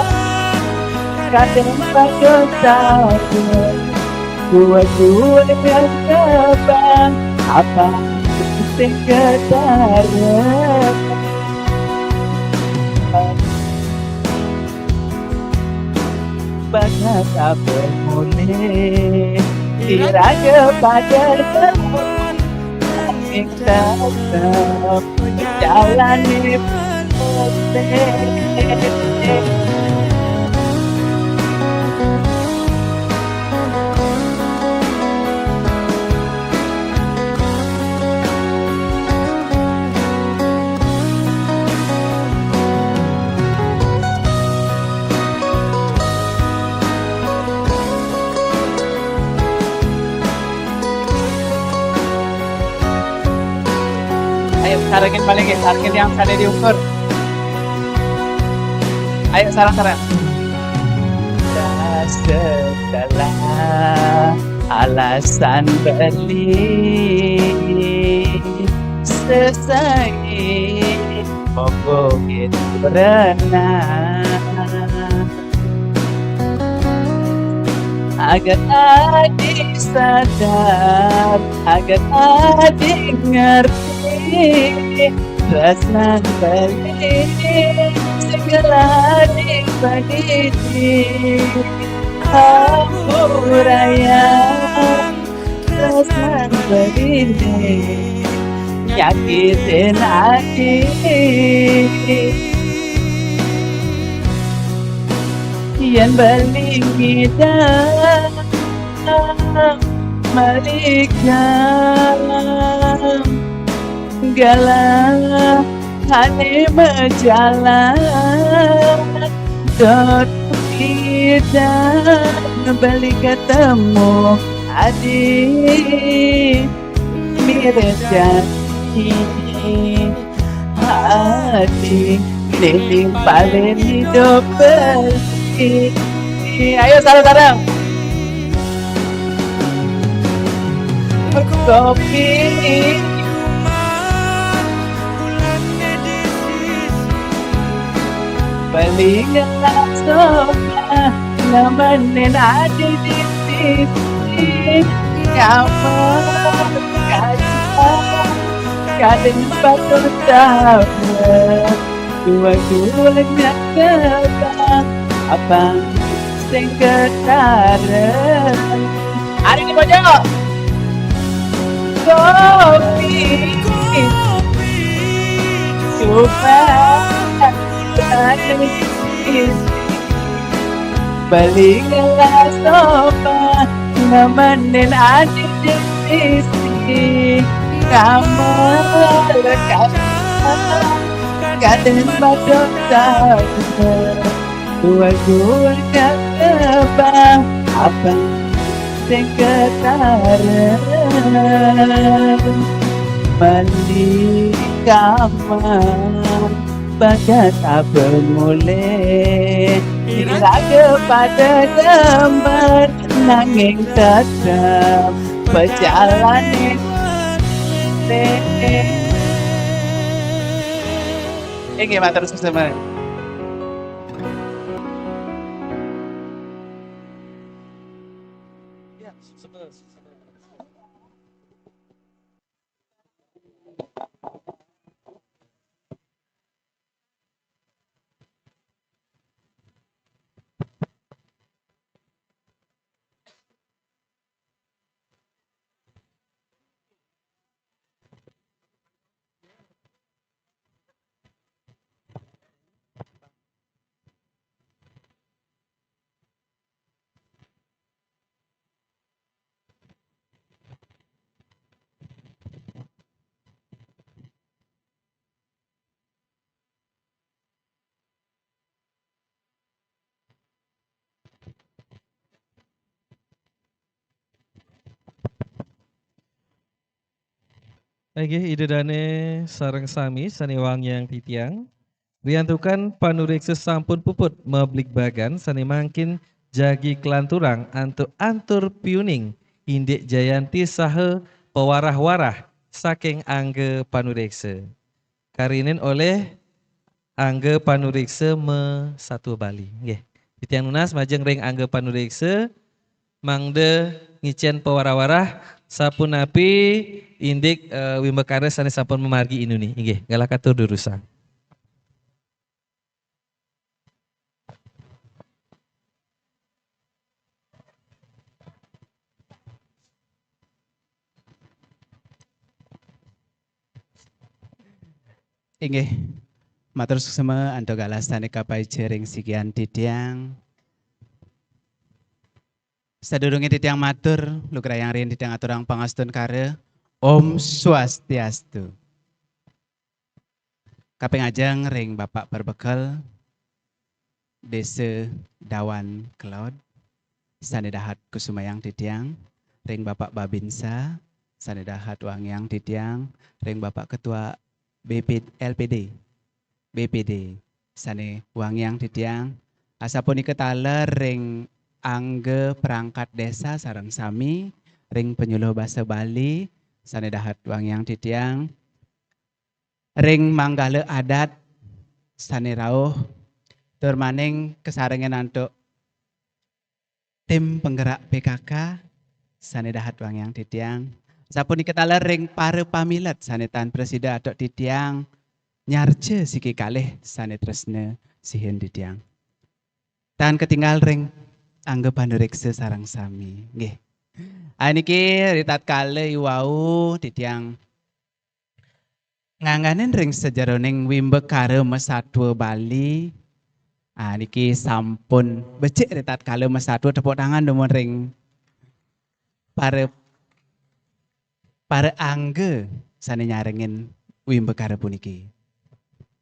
kadang pakai tahu. Dua-dua yang kebang, apa sing ketara. Banget apa mulih, diraga pada temen. Kita tetap jalani proses. Ayo, sarengin balik ya, sarengin yang ada diukur. Ayo, sareng-sareng. Setelah alasan beli sesai monggo itu renang. Agar adi sadar, agar adi ngerti, tresnan beli segala dibagi. Aku raya tresnan beli nyakitin adi. Yen beli ngidang malikang galah ane majalan dot ngidang beli ketemu adi. Mirip janji Ati, ning paling hidup besi. Ayo, sareng-sareng. Kopi. Beli gelas sopa, nemenin adi di sisi. Kamu kaca, kadang patut tahu. Dua-duanya kebang, abang sing ketara. Ari di pojok. Kopi. Cuma beli gelas sopa, nemenin adik di sisi. Kamu lekas kadang berdosa. Dua-dua kebang, abang sing ketara. Mandi kamar, bagat apa mulai. Ira kepada gambar, nanging tetap berjalan. Inggih, matur suksma. Inggih, Ida Dane sareng sami sane wangiang titiang. Riantukan panureksa sampun puput mabligbagan sane mangkin jagi kelanturang antuk antur piuning indik Jayanti saha pawarah-warah saking angga panureksa. Karinin olih angga panureksa ma satua Bali. Nggih. Titiang nunas majeng ring angga panureksa, mangda ngicen pawarah-warah sapunapi indik, eh, wimbakara sane sampun mamargi inuni. Inggih, galah katur durusang. Inggih, matur suksma antuk galah sane kapaicen ring sikian titiang. Sadurunge titiang matur, lugrayang riin titiang aturang pangastungkara. Om Swastiastu. Kaping ajeng ring Bapak Perbekel Desa Dawan Kelod, sane dahat kusumayang titiang, ring Bapak Babinsa, sane dahat wangiang titiang, ring Bapak Ketua B P, L P D, B P D, sane wangiang titiang, asapunika taler ring angga perangkat desa sareng sami, ring penyuluh basa Bali, sane dahat wangiang titiang, ring manggala adat sane rauh, tur maning kasarengin antuk tim penggerak P K K sane dahat wangiang titiang. Sapunika taler ring para pamilet sane tan prasida antuk titiang nyarca siki kalih sane tresna sihin titiang. Tan ketinggal ring angga panureksa sareng sami. Nggih. Ah, niki ritatkala iwau titiang ngangganin ring sajeroning wimbakara masatua Bali. Ah, niki sampun becik ritatkala masatua, tepuk tangan dumun ring para, para angga sane nyarengin wimbakara puniki.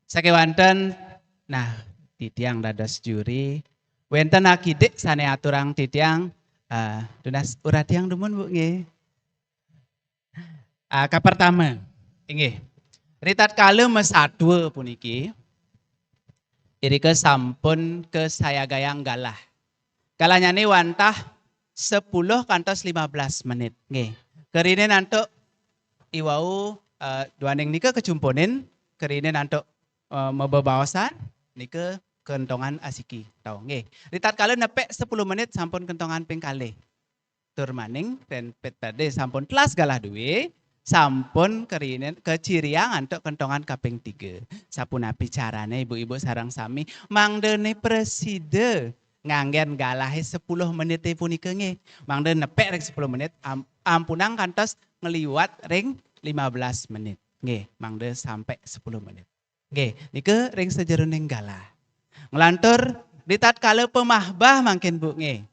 Sakewanten, nah, titiang dados juri, wenten akidik sane aturang titiang, ah, tunas uratiang dumun, Bu, nggih. Ah, kapertama, inggih. Ritatkala masatua puniki, irika sampun kasayagayang galah. Galahnyane wantah sepuluh kantos lima belas menit. Nggih. Karina antuk iwau, eh, duaning nika kacumpunin, karina antuk, eh, mabebaosan, nika kentongan asiki. Tau, nggih. Ritatkala nepek sepuluh menit sampun kentongan ping kalih. Tur maning ren pit tadi sampun telas galah duwe, sampun karina kaciriang antuk kentongan kaping tiga. Sapunapi carane ibu-ibu sareng sami mangdane prasida nganggen galahe sepuluh menite punika nggih. Mangda nepek ring sepuluh menit, am-, ampunang kantos ngliwat ring lima belas menit. Nggih, mangda sampai sepuluh menit. Nggih, nika ring sajeroning galah. Nglantur ritatkala pamahbah mangkin, Bu, nggih.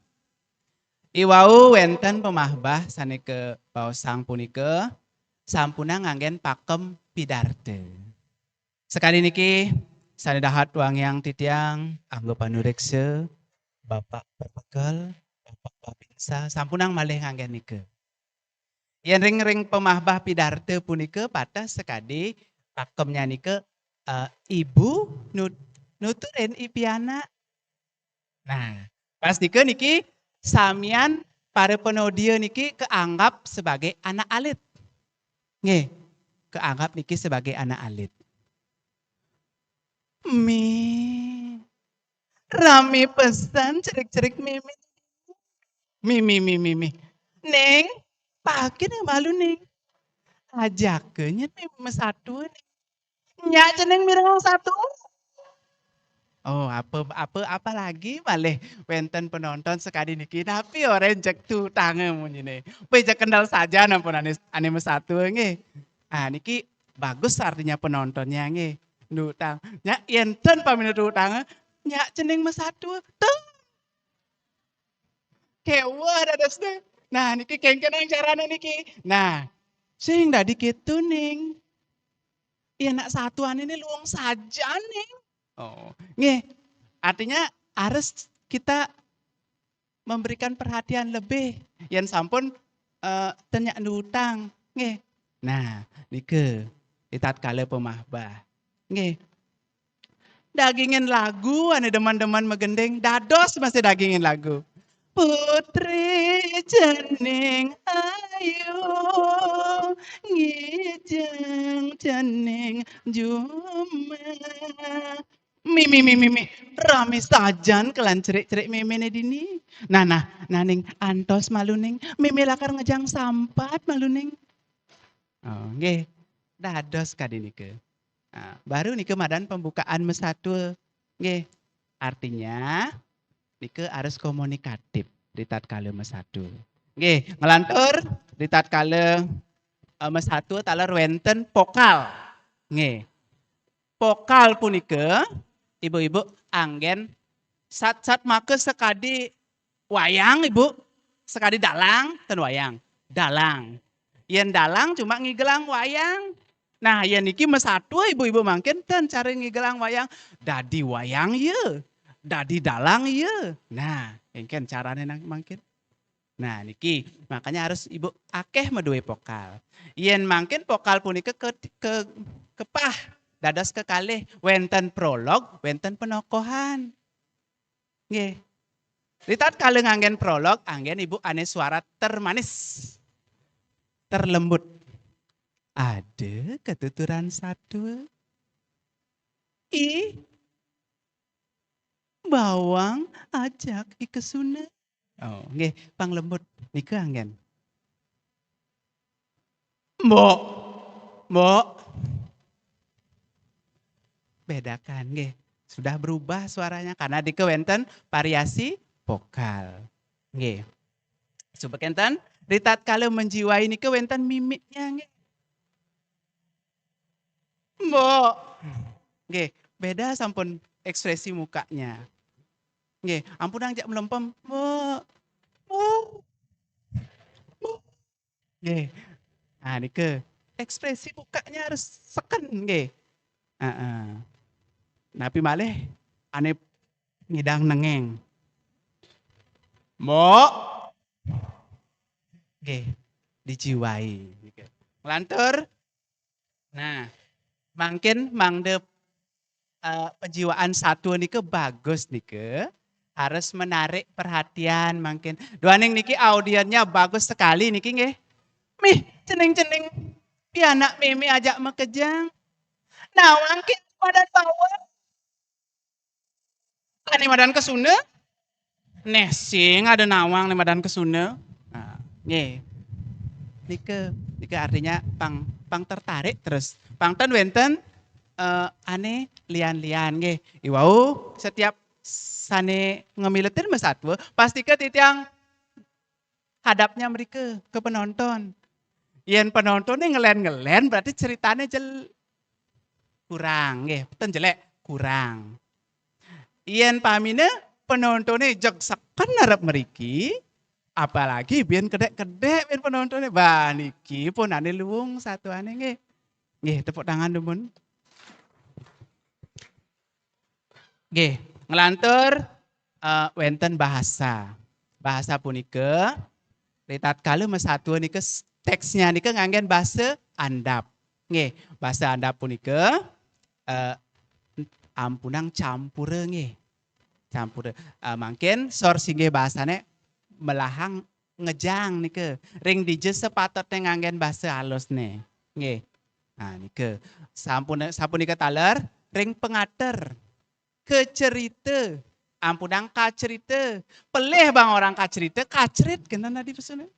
Iwau wenten pamahbah sane kabaosang punika sampunang nganggen pakem pidarta. Sakadi niki sane dahat wangiang titiang, angga panureksa, Bapak Perpekel, Bapak Babinsa, sampunang malih nganggen nika. Yen ring, ring pamahbah pidarta punika pateh sakadi pakemnya nika, eh, ibu nut-, nuturin i pianak. Nah, pas nika niki samian para panodia niki kaanggap sebagai anak alit. Nggih, kaanggap niki sebagai anak alit. Mi, rame pesan cerik-cerik mimi. Mimi, mimi, mimi. Ning, pakin yang malu, Ning. Ajake nyen mimi masatua, Ning. Nyak cening mireng satu. Oh, apa, apa, apa lagi malih wenten penonton sakadi niki. Napi orang cek tutanga munyine. Pe cek kendal saja nampun ane, ane masatua nggih. Ah, niki bagus artinya penontonnya nggih. Nutang. Nyak enten pamina tutanga, nyak cening masatua. Tuh. Keweh dadosne. Nah, niki kengkenang carane niki. Nah, sing dadi keto, Ning. Ya, nak satuan ini luung saja, Ning. Oh, nggih. Artinya harus kita memberikan perhatian lebih. Yen sampun, eh, ten nyak nutang, nggih. Nah, nika ritatkala pamahbah. Nggih. Dagingin lagu ane demen-demen magending, dados masih dagingin lagu. Putri cening ayu, ngijeng cening jumah. Mimi, mimi, mimi. Rame sajan kelan cerik-cerik mimine dini. Nah, nah, nah, Ning, antos malu, Ning. Mimi lakar ngejang sampat malu, Ning. Oh, nggih. Dados kadi nika. Nah, baru nika madan pembukaan masatua. Nggih. Artinya nika harus komunikatif ritatkala masatua. Nggih, nglantur ritatkala, eh, masatua taler wenten vokal. Nggih. Vokal punika, ibu-ibu, anggen sat-sat maka sakadi wayang, Ibu, sakadi dalang, ten wayang. Dalang. Yen dalang cuma ngigelang wayang. Nah, yen niki masatua ibu-ibu mangkin ten cara ngigelang wayang. Dadi wayang ya. Dadi dalang ya. Nah, engken carane nang mangkin. Nah, niki makanya harus Ibu akeh maduwe vokal. Yen mangkin vokal punika ke, ke, kepah dados kekalih, wenten prolog, wenten penokohan. Nggih. Ritatkala nganggen prolog, anggen Ibu ane suara termanis. Terlembut. Ada ketuturan satua. I bawang ajak ikesuna. Oh, nggih, pang lembut. Nika anggen. Mbok. Mbok. Bedakan nggih. Sudah berubah suaranya karena nika wenten variasi vokal. Nggih. Suba kenten, ritatkala menjiwai nika wenten mimiknya nggih. Mbok. Nggih, beda sampun ekspresi mukanya. Nggih, ampunang jak melempem. Mbok. Mbok. Mbok. Nggih. Nah, nika ekspresi mukanya harus seken nggih. Heeh. Napi malih ane ngidang nengeng. Mbok. Nggih, dijiwai. Nggih. Nglantur. Nah, Mangkin mangda, eh, penjiwaan satua nika bagus nika, harus menarik perhatian mangkin. Duaning niki audiennya bagus sekali niki nggih. Mih, cening-cening pianak mémé ajak makejang. Nawang ké madan bawang. Ané madan kesuna? Néh, sing ada nawang né madan kesuna. Nah, nggih. Nika, nika artinya pang, pang tertarik terus. Pang ten wénten, eh, ané lian-lian nggih. Iwau setiap sané ngemiletin masatua, pastika titiang hadapnya mereka ke penonton. Yén penontonnya ngelen-ngelen berarti ceritanya jel kurang nggih, ten jelék, kurang. Yén pamina penontonnya jegseken arep mriki, apalagi biyen kedék-kedék biyen penontonnya. Bah niki pun ané luung satuané nggih. Nggih, tepuk tangan dumun. Nggih, nglantur, eh, wénten bahasa. Bahasa punika ritatkala masatua nika s-, teksnya nika nganggén bahasa andap. Nggih, bahasa andap punika, eh, ampunang campura nggih. Campura. Eh, mangkin sor singgih bahasané melahang ngejang nika. Ring dija sepatutné nganggén bahasa halusné. Nggih. Nah, nika. Sampun, sapunika taler ring pangater. Kecerita. Ampunang kacerita. Pelih bang orang kacerita, kacrit kénten tadi pesuné.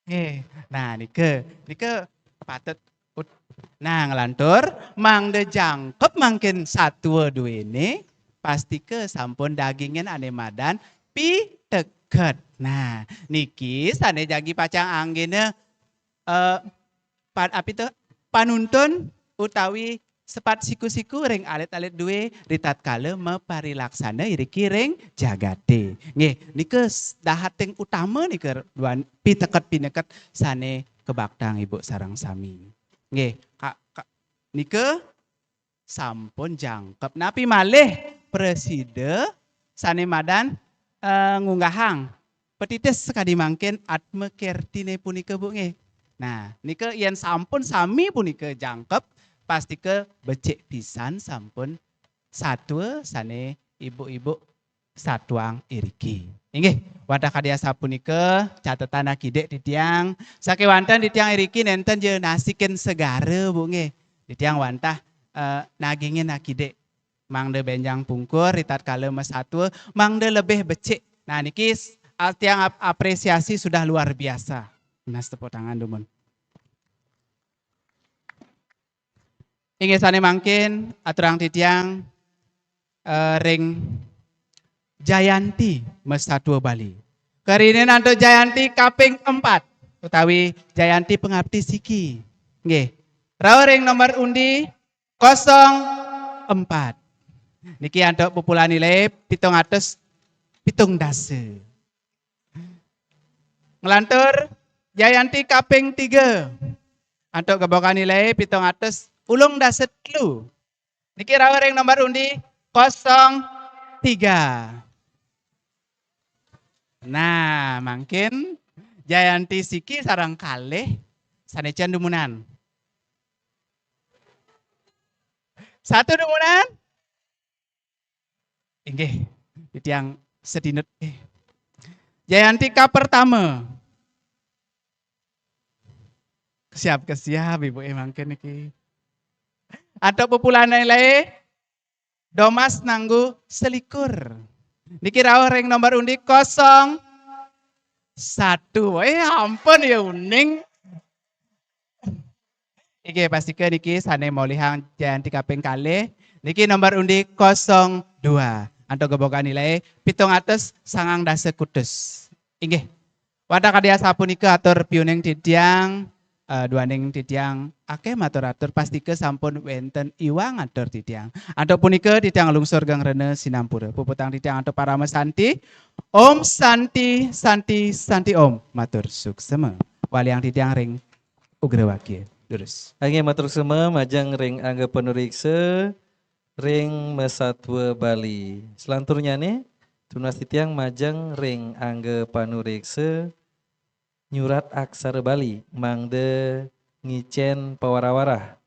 Nggih. Nah, nika, nika patut ut-, nah, nglantur mangda jangkep mangkin satua duéné, pastika sampun dagingin ané madan piteket. Nah, niki sané jagi pacang anggéna, eh, pa-, api to? Panuntun utawi sepat siku-siku ring alit-alit dué ritatkala maparilaksana iriki ring jagaté. Nggih, nika s-, dahating utama nika duan piteket-pineket sané kabaktang ibu sareng sami. Nggih, ka-, ka-, nika sampun jangkep. Napi malih prasida sané madan, eh, ngunggahang petitis sakadi mangkin Atma Kertine punika, Bu, nggih. Nah, nika yén sampun sami punika jangkep, pastika becik pisan sampun satua sané ibu-ibu satuang iriki. Inggih, wantah kadi asapunika catetan akidik titiang. Sakéwanten titiang iriki nénten ja nasikin segara, Bu, nggih. Titiang wantah, eh, nagingin akidik. Mangda bénjang pungkur, ritatkala masatua, mangda lebih becik. Nah, niki s-, a-, tiang ap-, apresiasi sudah luar biasa. Nah, tepuk tangan dumun. Inggih sané mangkin, aturang titiang, eh, ring Jayanti Masatua Bali. Karinin antuk Jayanti kaping empat, utawi Jayanti Pangapti Siki. Nggih. Rauh ring nomor undi kosong empat. Niki antuk pupulan nilai pitung atus pitung dasa. Nglantur Jayanti kaping tiga. Antuk gebokan nilai pitung atus ulung dasa telu. Niki rauh ring nomor undi kosong tiga. Nah, mangkin Jayanti Siki sareng kalih sané can dumunan. Satu dumunan? Inggih, titiang sedinut. Eh. Jayanti ka pertama. Siap ke siap, Ibu, eh, mangkin niki. Antuk pupulan nilai, domas nanggu selikur. Niki rauh ring nomor undi kosong satu. Eh, ampun ya uning. Inggih, pastika niki sané molihang Jayanti kaping kalih. Niki nomor undi kosong dua. Antuk gebokan nilai pitung atus sangang dasa kutus. Inggih. Wantah kadi asapunika atur piuning titiang, eh, duaning titiang akéh matur-atur, pastika sampun wénten iwang atur titiang. Antuk punika titiang lungsur geng rena sinampura. Puputang titiang antuk parama santi. Om Santi, Santi, Santi Om. Matur suksema. Waliang titiang ring Ugrawakia. Durus. Inggih, matur suksema majeng ring angga panuriksa ring Masatua Bali. Selanturnyané, tunas titiang majeng ring angga panuriksa nyurat aksara Bali, mangda ngicén pawara-wara.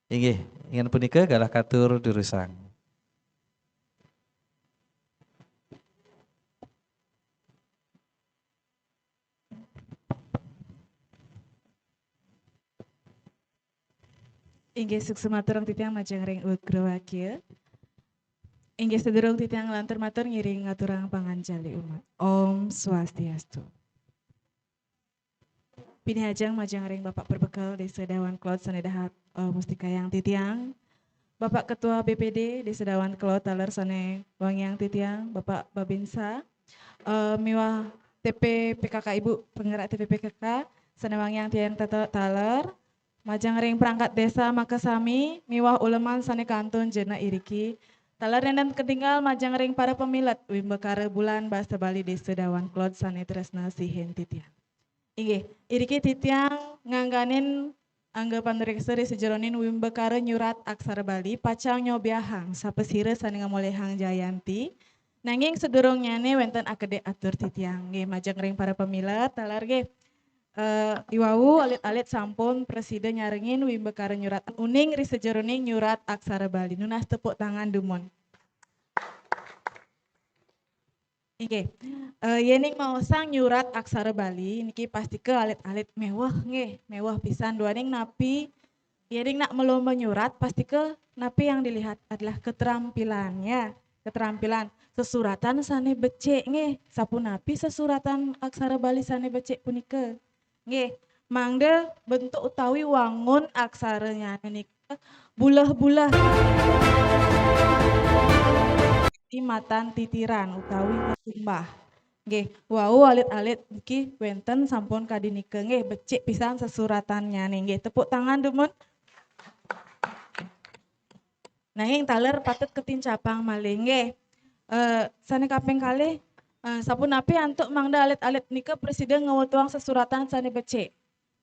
Inggih, inggian punika galah katur durusang. Inggih, suksma aturang titiang majeng ring Ugra Wakia. Inggih, sadurung titiang nglantur matur, ngiring ngaturang panganjali umat. Om Swastiastu. Pinih ajeng majeng ring Bapak Perbekel Desa Dawan Kelod sané dahat, eh, mustikayang titiang. Bapak Ketua B P D Desa Dawan Kelod taler sané wangiang titiang, Bapak Babinsa, eh, miwah T P P K K, Ibu Penggerak T P P K K sané wangiang titiang tata-, taler. Majeng ring perangkat desa makasami miwah uleman sané kantun jenek iriki. Taler nénten ketingal majeng ring para pamilet Wimbakara Bulan Basa Bali Desa Dawan Kelod sané tresna sihin titiang. Inggih, iriki titiang ngangganin angga panuréksa ri sajeroning wimbakara nyurat aksara Bali, pacang nyobiahang sapasira sané ngamolihang jayanti. Nanging sadurungnyané wénten akedék atur titiang. Nggih, majeng ring para pamilet, taler nggih. Eh, iwau alit-alit sampun prasida nyarengin wimbakara nyurat uning ri sajeroning nyurat aksara Bali. Nunas tepuk tangan dumun. Inggih. Eh, yéning maosang nyurat aksara Bali niki pastika alit-alit méweh nggih, méweh pisan duaning napi. Yéning nak malomba nyurat, pastika napi yang dilihat adalah keterampilannya, keterampilan sesuratan sané becik nggih. Sapunapi sesuratan aksara Bali sané becik punika? Nggih, mangda bentuk utawi wangun aksaranya nika buleh-buleh. Di matan titiran utawi masumbah. Nggih, wau alit-alit niki wénten sampun kadi nika nggih, becik pisan sesuratannyané nggih. Tepuk tangan dumun. Nanging taler patut katincapang malih nggih. Eh, sané kaping kalih, eh, sapunapi antuk mangda alit-alit nika prasida ngwetuang sesuratan sané becik?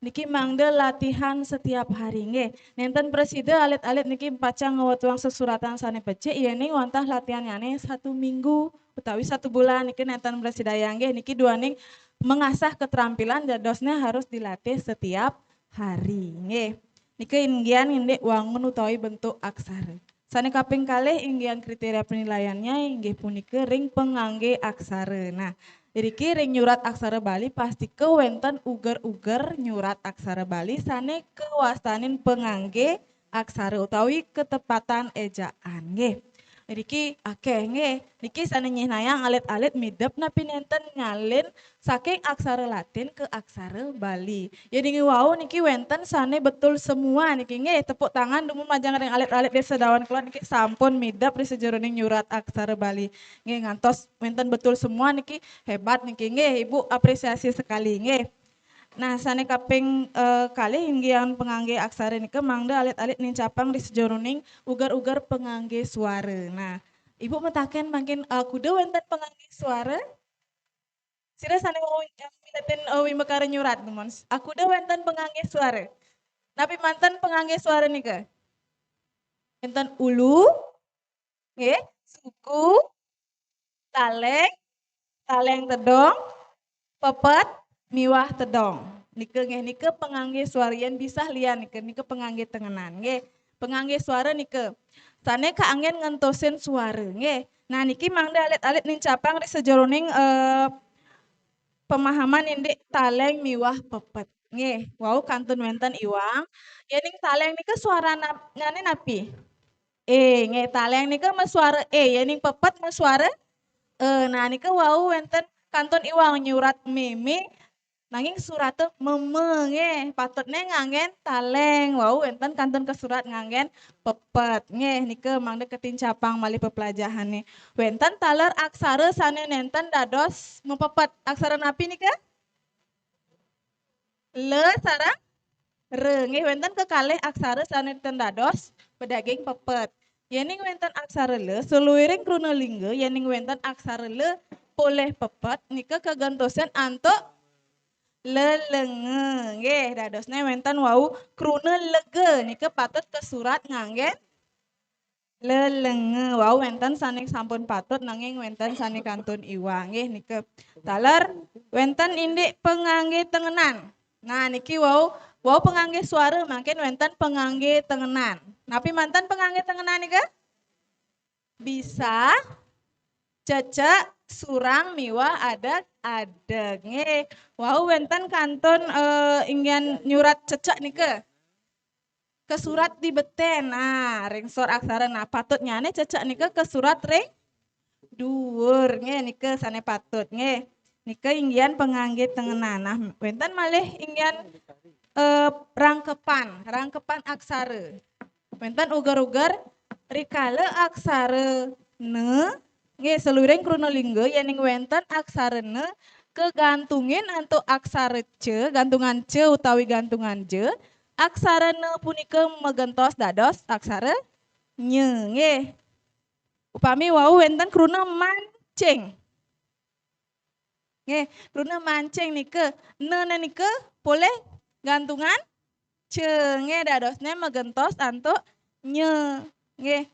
Niki mangda latihan setiap hari nggih. Nénten prasida alit-alit niki pacang ngwetuang sesuratan sané becik yéning wantah latihannyané satu minggu utawi satu bulan niki nénten prasidayang nggih. Niki duaning mengasah keterampilan dadosnya harus dilatih setiap hari nggih. Nika inggian indik wangun utawi bentuk aksara. Sané kaping kalih inggian kriteria penilaiannya inggih punika ring pangangge aksara. Nah, iriki ring nyurat aksara Bali pastika wénten uger-uger nyurat aksara Bali sané kawastanin pangangge aksara utawi ketepatan ejaan nggih. Iriki akéh nggih. Niki sané nyihnayang alit-alit midep napi nénten nyalin saking aksara Latin ke aksara Bali. Yéning wau niki wénten sané betul semua niki nggih. Tepuk tangan dumun majeng ring alit-alit Desa Dawan Kelod niki sampun midep ri sajeroning nyurat aksara Bali. Nggih ngantos wénten betul semua niki hebat niki nggih. Ibu apresiasi sekali nggih. Nah, sané kaping, eh, kalih inggian pangangge aksara nika mangda alit-alit nincapang ri sajeroning uger-uger pangangge suara. Nah, Ibu mataken mangkin, eh, kuda wénten pangangge suara? Sira sané wau, eh, miletin, eh, wimbakara nyurat, dumun. Akuda wénten pangangge suara. Napi manten pangangge suara nika? Wénten ulu, nggih, suku, taléng, taléng tedong, pepet, miwah tedong. Nika nggih, nika pangangge suara yén bisah lian nika, nika pangangge tengenan, nggih. Pangangge suara nika. Sané kaanggén ngentosin suara, nggih. Nah, niki mangda alit-alit nincapang ri sajeroning, eh, pemahaman indik taléng miwah pepet. Nggih, wau kantun wénten iwang. Yéning taléng nika suaranyané napi? E, nggih, taléng nika masuara e, yéning pepet masuara e. Nah, nika wau wénten kantun iwang nyurat mémé, nanging surata meme, nggih. Patutné nganggén taléng, wau wénten kantun kasurat nganggén pepet. Nggih, nika mangda katincapang malih peplajahané. Wénten taler aksara sané nénten dados mapepet. Aksara napi nika? Le sareng re. Nggih, wénten kekalih aksara sané nénten dados padaging pepet. Yéning wénten aksara le, saluiring kruna lingga, yéning wénten aksara le polih pepet, nika kagentosin antuk lelenge. Nggih, dadosné wénten wau kruna lega, nika patut kasurat nganggén lelenge. Wau wénten sané sampun patut, nanging wénten sané kantun iwang. Nggih, nika. Taler wénten indik pangangge tengenan. Nah, niki wau, wau pangangge suara, mangkin wenten pangangge tengenan. Napi manten pangangge tengenan nika? Bisa, cecek, surang, miwah adeg, adeg. Nggih. Wau wenten kantun, eh, inggihan nyurat cecek nika. Kesurat di beten. Nah, ring sor aksara. Nah, patutnyane cecek nika kesurat ring duur, nggih, nika sane patut, nggih. Nika inggihan pangangge tengenan. Nah, wenten malih inggihan, eh, rangkepan, rangkepan aksara. Wenten uger-uger rikala aksara ne, nggih, saluiring kruna lingga, yening wenten aksara ne kagantungin antuk aksara ca, gantungan ca utawi gantungan ja, aksara ne punika magentos dados aksara nya, nggih. Upami wau wenten kruna mancing. Nggih, kruna mancing nika, ne nika polih gantungan ca, nggih, dadosne magentos antuk nya, nggih.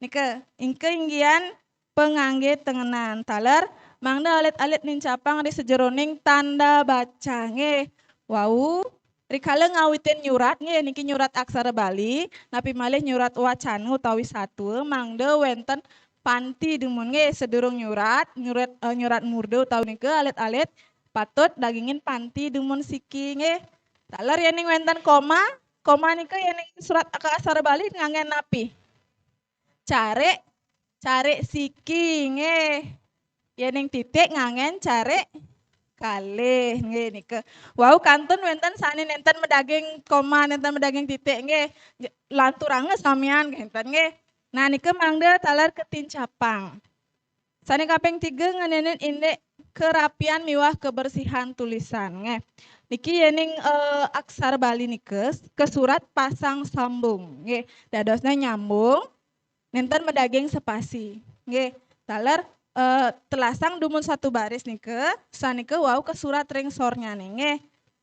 Nika, ingka inggihan pangangge tengenan. Taler, mangda alit-alit nincapang ring sajeroning tanda baca, nggih. Wau, rikala ngawitin nyurat, nggih, niki nyurat aksara Bali, napi malih nyurat wacana utawi satua, mangda wenten panti dumun, nggih, sadurung nyurat, nyurat, eh, nyurat murda utawi nika alit-alit patut dagingin panti dumun siki, nggih. Taler yening wenten koma, koma nika yening surat aksara Bali nganggen napi? Carik, carik siki, nggih. Yening titik nganggen carik kalih, nggih, nika. Wau kantun wenten sane nenten madaging koma, nenten madaging titik, nggih. Lanturanga samian, nggih, enten, nggih. Nah, nika mangda taler katincapang. Sane kaping tiga ngeninin indik kerapian miwah kebersihan tulisan, nggih. Niki yening, eh, aksara Bali nika kasurat pasang sambung, nggih. Dadosne nyambung, nenten madaging spasi, nggih. Taler, eh, telasang dumun satu baris nika, sanika wau kasurat ring sornyane, nggih.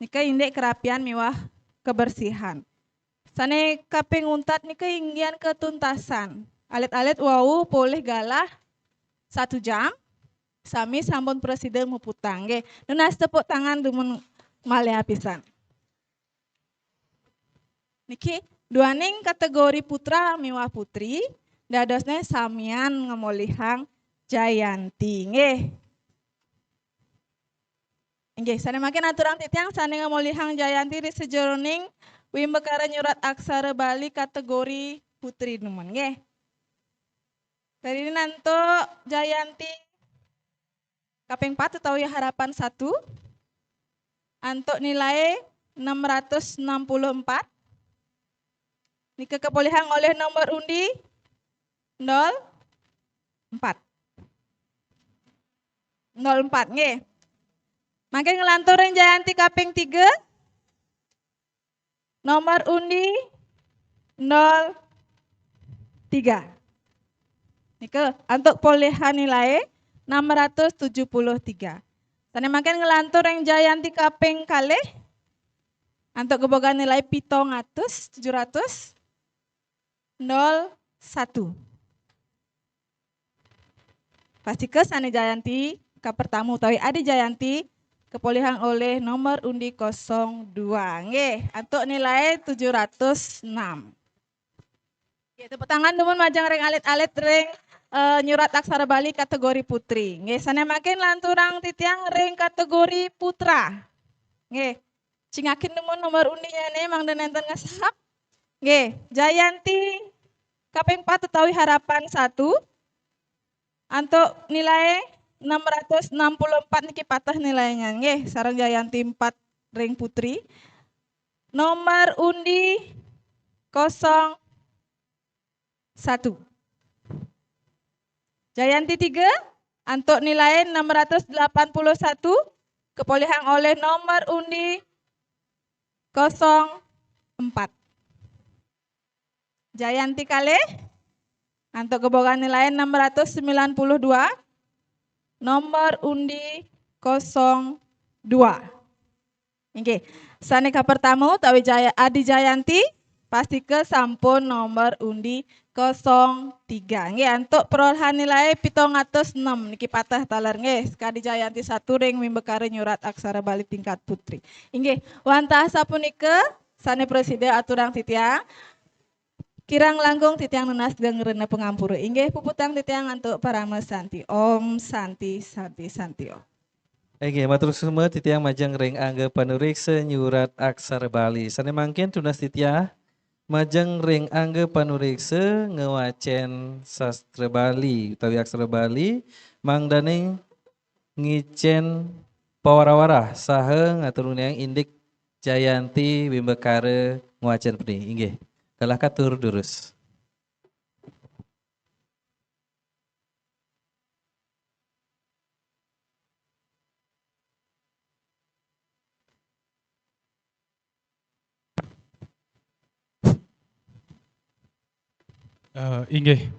Nika indik kerapian miwah kebersihan. Sane kaping untat nika inggihan ketuntasan. Alit-alit wau polih galah satu jam, sami sampun prasida muputang, nggih. Nunas tepuk tangan dumun malih apisan. Niki duaning kategori putra miwah putri, dadosne samian ngamolihang Jayanti, nggih. Inggih, sane mangkin aturang titiang sane ngamolihang Jayanti ring sajeroning wimbakara nyurat aksara Bali kategori putri dumun, nggih. Tadi antuk Jayanti kaping pat utawi harapan satu, antuk nilai enam ratus enam puluh empat. Nika kapolihang olih nomor undi nol empat. Nol empat, nggih. Mangkin nglantur ring Jayanti kaping tiga. Nomor undi nol tiga. Nika antuk polihan nilai enam ratus tujuh puluh tiga. Sane mangkin nglantur ring Jayanti kaping kalih. Antuk gebogan nilai pitung atus, tujuh ratus, nol satu. Pastika sane Jayanti kapertama utawi Adi Jayanti kapolihang olih nomor undi kosong dua. Nggih, antuk nilai tujuh ratus enam. Nggih, tepuk tangan dumun majeng ring alit-alit ring, eh, nyurat aksara Bali kategori putri. Nggih, sane mangkin lanturang titiang ring kategori putra. Nggih, cingakin dumun nomor undinyane mangda nenten ngesap. Nggih, Jayanti kaping pat utawi harapan satu. Antuk nilai enam ratus enam puluh empat niki pateh nilainya, nggih, sareng Jayanti empat ring putri. Nomor undi kosong satu. Jayanti tiga, antuk nilai enam ratus delapan puluh satu, kapolihang olih nomor undi kosong empat. Jayanti kalih, antuk gebogan nilai enam ratus sembilan puluh dua, nomor undi kosong dua. Inggih, sane kapertama utawi Jaya-, Adi Jayanti, Pastika sampun nomor undi kosong tiga. Nggih, antuk perolehan nilai pitung atus enam niki pateh taler nggih. Sekadi Jayanti Satu ring Wimbakara Nyurat Aksara Bali tingkat putri. Inggih, wantah sapunika sane prasida aturang titiang. Kirang langkung titiang nunas geng rena pangampura. Inggih, puputang titiang antuk parama santi. Om Santi, Santi, Santi Om. Inggih, matur suksma titiang majeng ring angga panureksa nyurat aksara Bali. Sane mangkin tunas titiang majeng ring angga panureksa ngwacen sastra Bali utawi aksara Bali, mangdaning ngicen pawarah-warah saha ngaturang indik Jayanti Wimbakara ngwacen peni. Inggih, galah katur durus. Eh, inggih.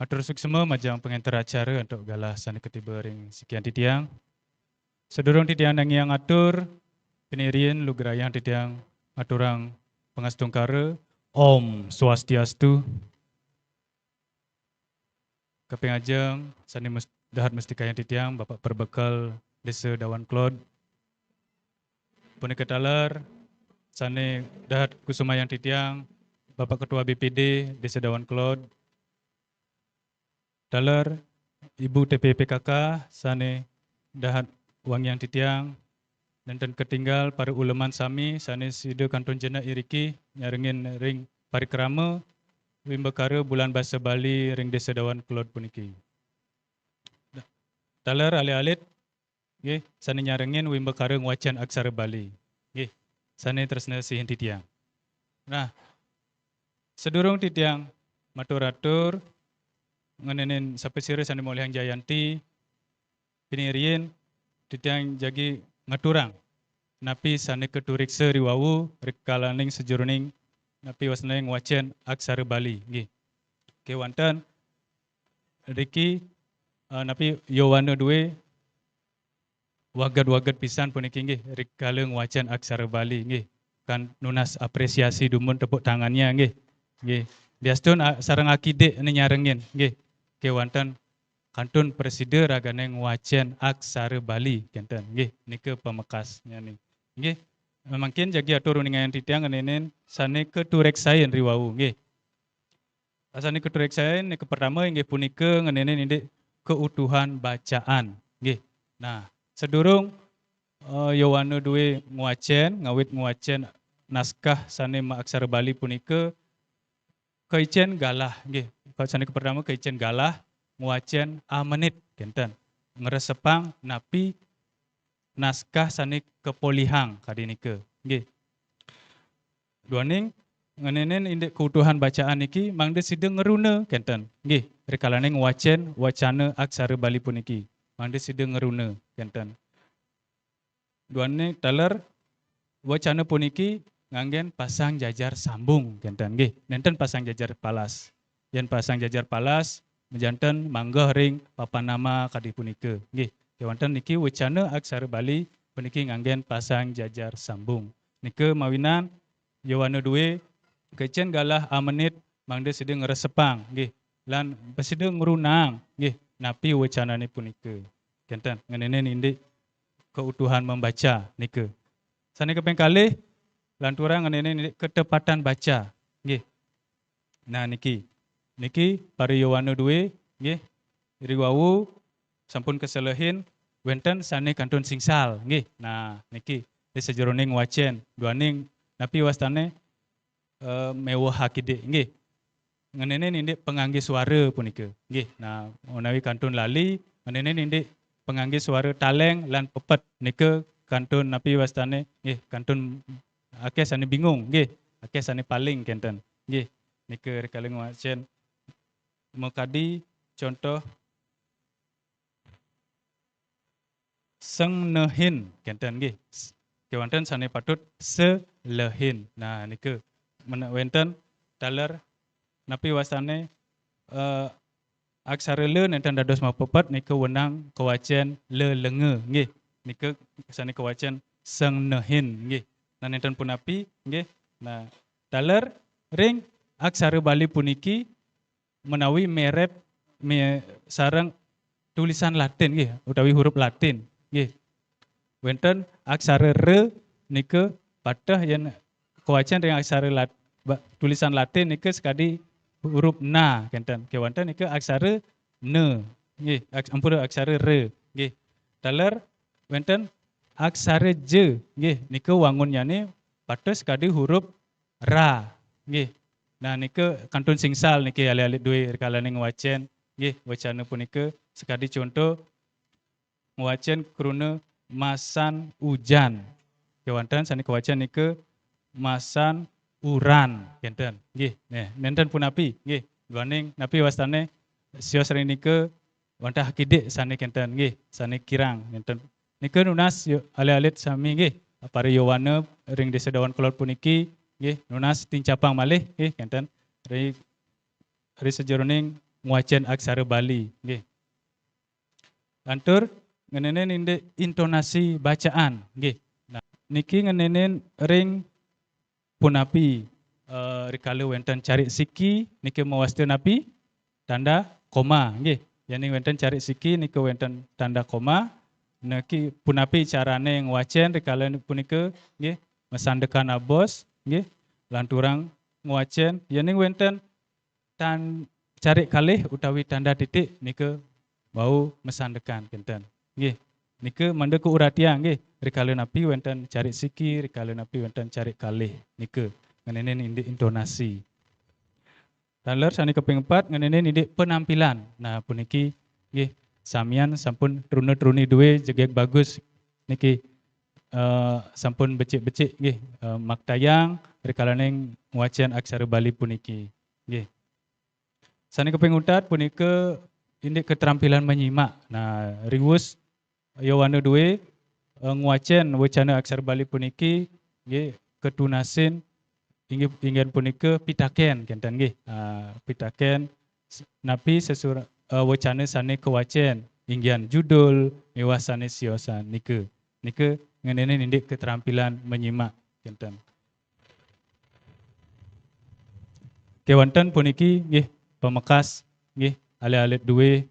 Matur suksma majeng pangenter acara antuk galah sane katiba ring sikian titiang. Sadurung titiang nangiang atur, pinih riin lugrayang titiang aturang pangastungkara. Om Swastiastu. Kaping ajeng, sane mus-, dahat mustikayang titiang, Bapak Perbekel Desa Dawan Klod. Punika taler, sane dahat kusumayang titiang, Bapak Ketua B P D Desa Dawan Klod. Taler, Ibu T P P K K, sane dahat wangiang titiang, nenten katinggal para uleman sami sane sida kantun jenek iriki nyarengin ring parikrama Wimbakara Bulan Basa Bali ring Desa Dawan Kelod puniki. Taler alit-alit, nggih, sane nyarengin Wimbakara ngwacen aksara Bali. Nggih, sane tresna sihin titiang. Nah, sadurung titiang matur-atur, ngenenin sapasira sane molihang Jayanti, pinih riin titiang jagi ngaturang napi sane katureksa riwau rikalaning sajeroning napi wastane ngwacen aksara Bali, nggih. Kewanten riki, eh, napi yowana due waged-waged pisan puniki, nggih, rikala ngwacen aksara Bali, nggih. Kan nunas apresiasi dumun tepuk tangannya, nggih. Nggih. Diastun a-, sareng akidik ne nyarengin, nggih. Kewanten kantun prasida ragane ngwacen aksara Bali, kenten, nggih. Nika pamekasnya nih. Nggih. Mangkin jagi atur uningayang titiang ngenenin sane katureksain riwau, nggih. Asane katureksain, ne kapertama inggih punika ngenenin indik keutuhan bacaan. Nggih. Nah, sadurung, eh, yowana due ngwacen, ngawit ngwacen naskah sane maaksara Bali punika, kaicen galah, nggih. Sane kapertama kaicen galah ngwacen amenit, kenten. Ngresepang napi naskah sane kapolihang kadi nika. Nggih. Duaning ngenenin indik keutuhan bacaan niki mangda sida ngruna kenten. Nggih, rikalaning wacen wacana aksara Bali puniki, mangda sida ngruna kenten. Duaning taler wacana puniki nganggen pasang jajar sambung kenten. Nggih, nenten pasang jajar palas. Yen pasang jajar palas, majanten manggeh ring papan nama kadi punika. Nggih, kewanten niki wacana aksara Bali puniki nganggen pasang jajar sambung. Nika mawinan yowana due, kaicen galah amenit mangda sida ngresepang, nggih, lan prasida ngrunaang, nggih, napi wacanane punika. Kenten, ngenenin indik keutuhan membaca nika. Sane kaping kalih, lanturang ngenenin indik ketepatan baca, nggih. Nah, niki. Niki para yowana due, nggih. Riwau sampun kaselehin, wenten sane kantun singsal, nggih. Nah, niki. Di sajeroning wacen, duaning napi wastane, eh, meweh akidik, nggih. Ngenenin indik pangangge suara punika, nggih. Nah, menawi kantun lali, ngenenin indik pangangge suara taleng lan pepet nika kantun napi wastane, nggih, kantun akeh sane bingung, nggih. Akeh sane paling kenten. Nggih, nika rikala ngwacen makadi contoh sengnehin, kenten nggih. S-, kewanten sane patut selehin. Nah, nika men-, wenten taler napi wastane, eh, aksara le nenten dados mapepet nika wenang kawacen lelenga, nggih. Nika sane kawacen sengnehin, nggih. Nah, nenten punapi, nggih. Nah, taler ring aksara Bali puniki menawi merep me, sareng tulisan Latin nggih, utawi huruf Latin nggih. Wenten aksara re nika pateh yen kawacen ring aksara lat, ba, tulisan Latin nika sakadi huruf na kenten. Kewanten nika aksara ne nggih, aks, ampura, aksara re nggih. Taler wenten aksara je nggih, nika wangunnyane pateh sakadi huruf ra nggih. Nah nika kantun singsal niki alit-alit duwe rikalaning ngwacen nggih, wacana punika sakadi conto ngwacen kruna masan ujan. Kewanten sane kawacen nika masan uran kenten. Nggih, neh, nenten punapi nggih. Duaning napi wastane sios ring nika wantah kidik sane kenten nggih, sane kirang kenten. Nika nunas alit-alit sami nggih, para yowana ring Desa Dawan Kelod puniki nggih, nunas tincapang malih nggih kenten. Ri, ri sajeroning ngwacen aksara Bali nggih. Lantur ngeninin indik intonasi bacaan nggih. Nah, niki ngeninin ring punapi, eh, rikala wenten carik siki niki mawasta napi? Tanda koma nggih. Yening wenten carik siki nika wenten tanda koma. Niki punapi carane ngwacen rikala punika nggih, masandekan abos nggih, lanturang ngwacen. Yening wenten tan, carik kalih utawi tanda titik nika wau masandekan kenten. Nggih. Nika mangda kauratiang nggih. Rikala napi wenten carik siki, rikala napi wenten carik kalih nika ngeninin indik intonasi. Taler sane kaping empat ngeninin indik penampilan. Nah, puniki nggih samian sampun truna-truni duwe jegeg bagus niki, eh, sampun becik-becik nggih, eh, maktayang rikalaning ngwacen aksara Bali puniki. Nggih. Sane kaping untat punika indik keterampilan menyimak. Nah, riwus yowana duwe, eh, ngwacen wacana aksara Bali puniki nggih katunasin inggih, inggih punika pitaken kenten nggih. Ah, pitaken s, napi sesur, eh, wacana sane kawacen, inggihan judul miwah sane siosan nika. Nika ngeninin indik keterampilan menyimak kenten. Kewanten puniki nggih pamekas nggih alit-alit duwe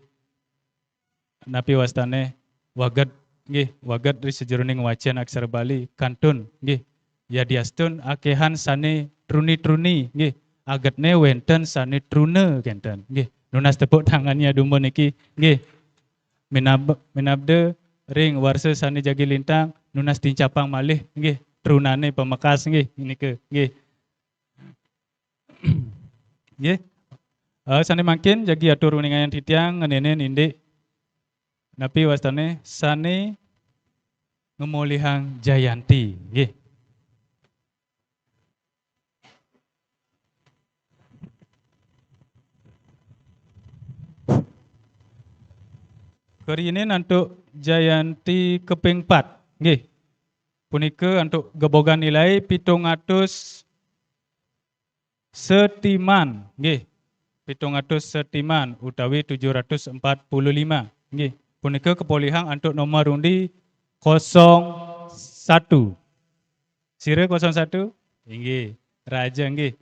napi wastane waged nggih, waged ri sajeroning ngwacen aksara Bali kantun nggih. Yadiastun akehan sane truni-truni nggih, agedne wenten sane truna kenten nggih. Nunas tepuk tangannya dumun niki nggih. Minab, minabda ring warsa sane jagi lintang nunas tincapang malih nggih trunane pamekas nggih nika nggih. Nggih. Eh, sane mangkin jagi atur uningayang titiang ngeninin indik napi wastane sane ngemolihang Jayanti nggih. Karinin antuk Jayanti kaping pat nggih. Punika antuk gebogan nilai pitung atus setiman nggih. Pitung atus setiman utawi tujuh ratus empat puluh lima nggih. Punika kapolihang antuk nomor undi kosong satu. Sira kosong satu? Inggih, raja nggih.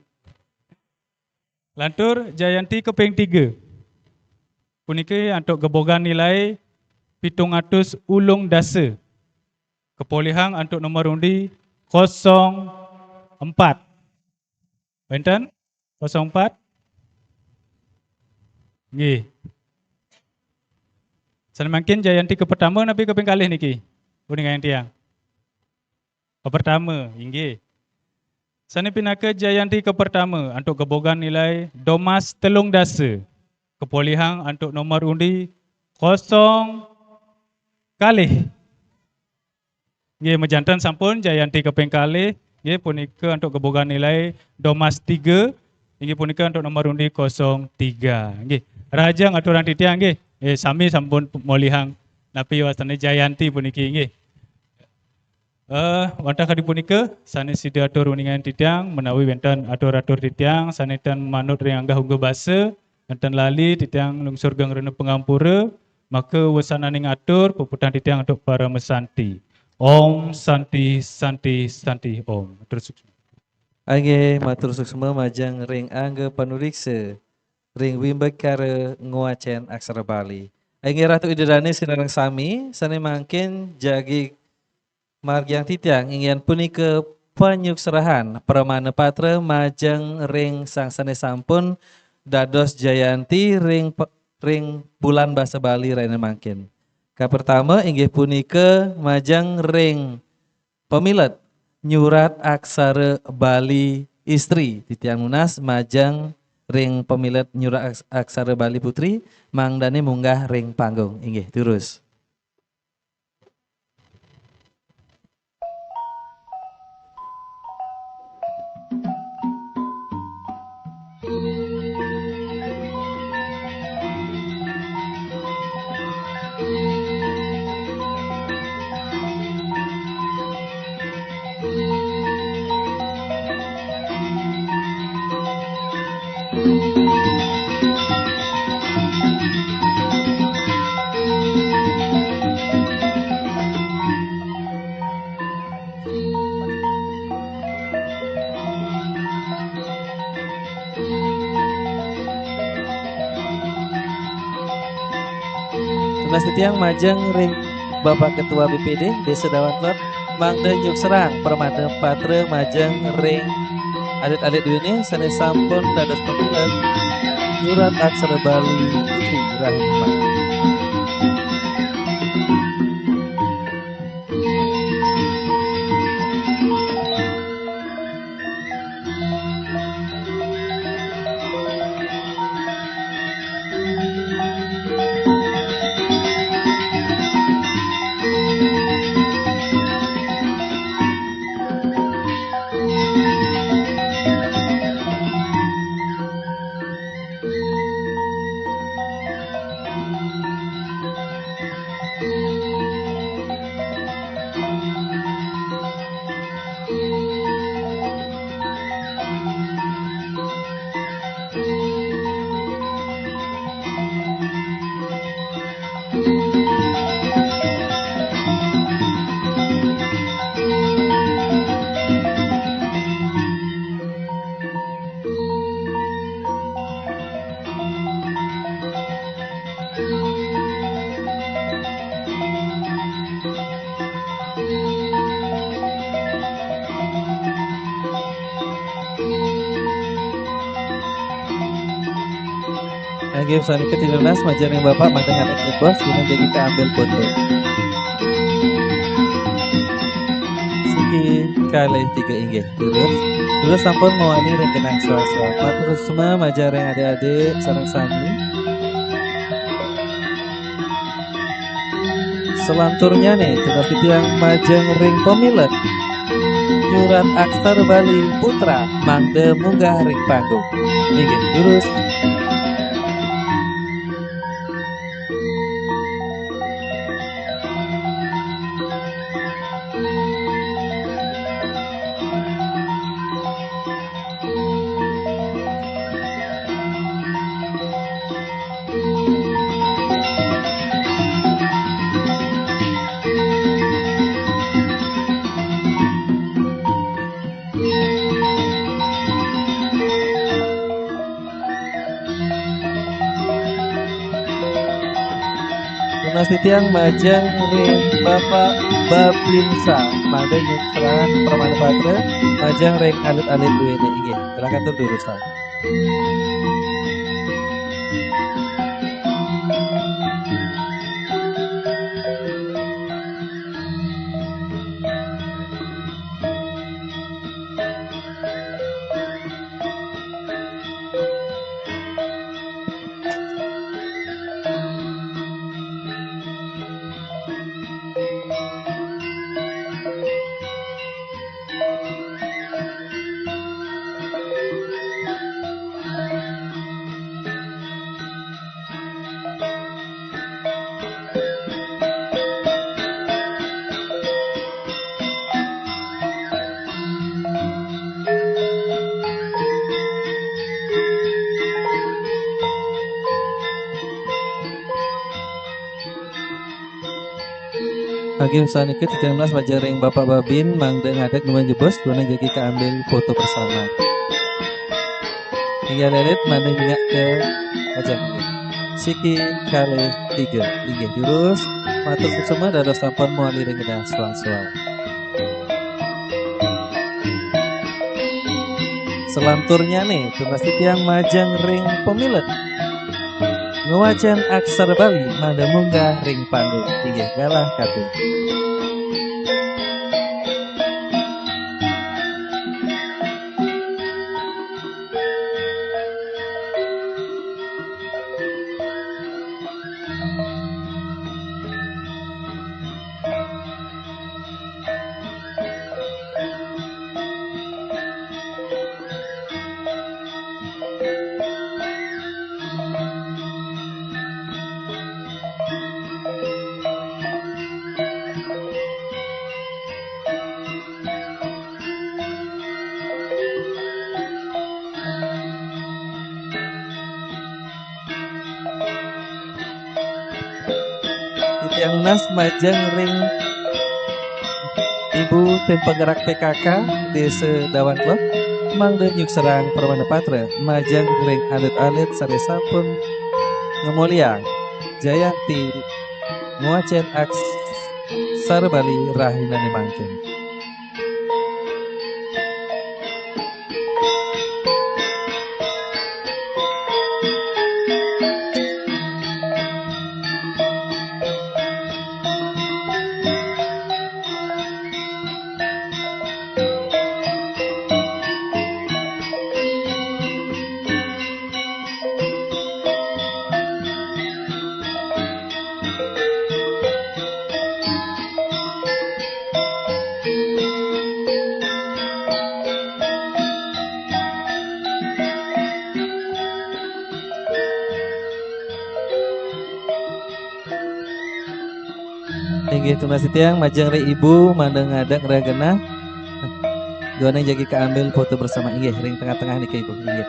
Lantur Jayanti kaping tiga. Puniki antuk gebogan nilai pitung atus ulung dasa. Kapolihang antuk nomor undi kosong empat. Wenten? Kosong empat? Nggih. Sane mangkin Jayanti kapertama napi kaping kalih niki? Uningayang tiang. Kapertama, inggih. Sane pinaka Jayanti kapertama antuk gebogan nilai domas telung dasa. Kapolihang antuk nomor undi kosong kalih. Nggih, majanten sampun Jayanti kaping kalih, nggih, punika antuk gebogan nilai domas tiga, inggih punika antuk nomor undi kosong tiga. Nggih, raja ngaturang titiang, nggih. Eh, sami sampun molihang napi wastane Jayanti puniki, nggih. Eh, wantah kadi punika, sane sida atur uningayang titiang, menawi wenten atur-atur titiang, sane ten manut ring anggah ungguh basa, wenten lali titiang lungsur geng rena pangampura, maka wesananing atur, puputang titiang antuk parama santi. Om Santi, Santi, Santi, Om. Terus. Inggih, matur suksma majeng ring angga panuriksa ring wimbakara ngwacén aksara Bali. Inggih Ratu Ida Dané sinareng sami, sané mangkin jagi margiang titiang inggih punika panyuksrahan pramana patra majeng ring sang sané sampun dados jayanti ring pe-, ring Bulan Basa Bali rahina mangkin. Kapertama inggih punika majeng ring pamilet nyurat aksara Bali istri. Titiang nunas majeng ring pamilet nyurat aks-, aksara Bali putri, mangdané munggah ring panggung. Inggih, durus. Tunas titiang majeng ring Bapak Ketua B P D Desa Dawan Klon, mangda nyuksrang pramana patra majeng ring alit-alit duéné sané sampun dados pamilet nyurat aksara Bali putri rahina mangkin. Inggih, sané ketinunas majeng ring Bapak, mangda ngatur jebos, guna jagi kaambil foto. Siki kalih tiga, inggih. Terus, terus sampun mawali ring genah swawa. Matur suksma majeng ring adik-adik sareng sami. Salanturnyané tunas titiang majeng ring pamilet nyurat aksara Bali putra mangda munggah ring panggung. Inggih, durus. Tunas titiang majeng ring Bapak Babinsa, mangda nyuksrang pramana patra, majeng ring alit-alit duéné. Inggih, silakan tur durus. Oke, sané titiang nunas majeng ring Bapak Babin, mangda ngadeg nunas jebos, duaning jagi kaambil foto bersama. Inggih lelet, mangda nyingak ka ajeng. Siki kalih tiga. Inggih durus, matur suksma dados sampun mawali ring genah soang-soang. Selanturnyané, tunas titiang majeng ring pamilet ngwacén aksara Bali, mangda munggah ring panggung. Inggih galah katih. Titiang nunas majeng ring Ibu Tim Penggerak P K K Désa Dawan Kelod, mangda nyukserang pramana patra majeng ring alit-alit sané sampun ngamolihang jayanti ngwacén aksara Bali rahinané mangkin. Inggih tunas titiang majeng ring ibu, mangda ngadeg ring genah. Duaning jagi kaambil foto bersama. Inggih, ring tengah-tengah nika ibu. Inggih.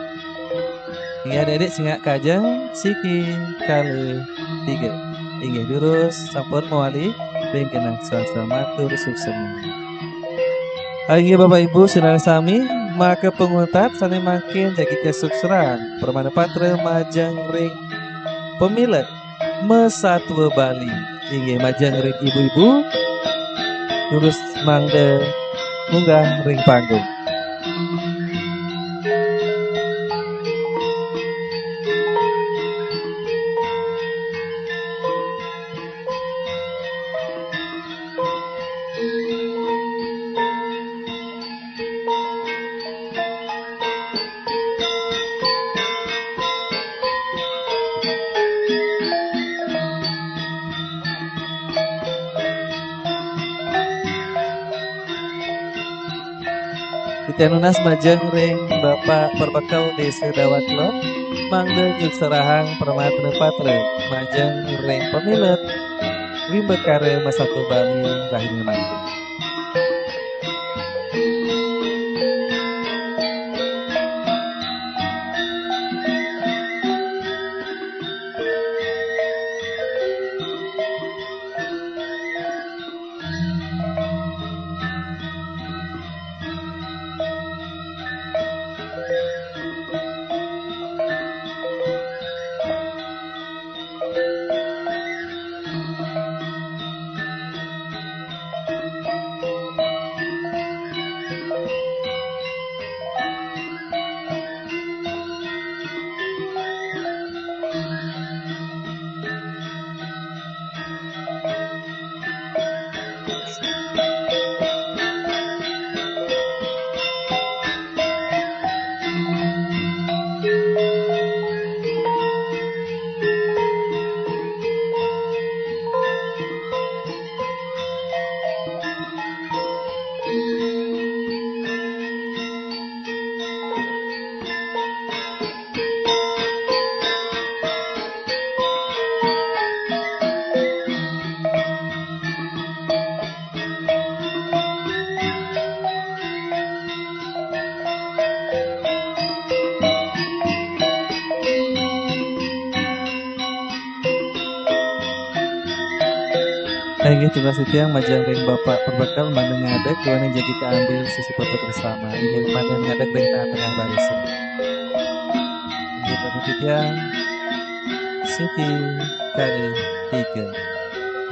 Inggih, adik-adik, singak ka ajeng, siki, kalih, tiga. Inggih, durus, sampun mawali, ring genah soang-soang matur suksma. Inggih Bapak Ibu, sinareng sami, maka panguntat sané mangkin jagi kasukserang pramana patra majeng ring pamilet masatua Bali. Inggih majeng ring ibu-ibu, durus mangda munggah ring panggung. Titiang nunas majeng ring Bapak Perbekel Désa Dawan Kelod, mangda nyukserahang pramana patra majeng ring pamilet wimbakara masatua Bali rahinané mangkin. Inggih, tugas titiang majeng ring Bapak Perbekel mangda ngadeg, duaning jagi kaambil sisi foto bersama. Inggih, mangda ngadeg ring tengah-tengah barisan. Inggih, tugas titiang, siki, kalih, tiga.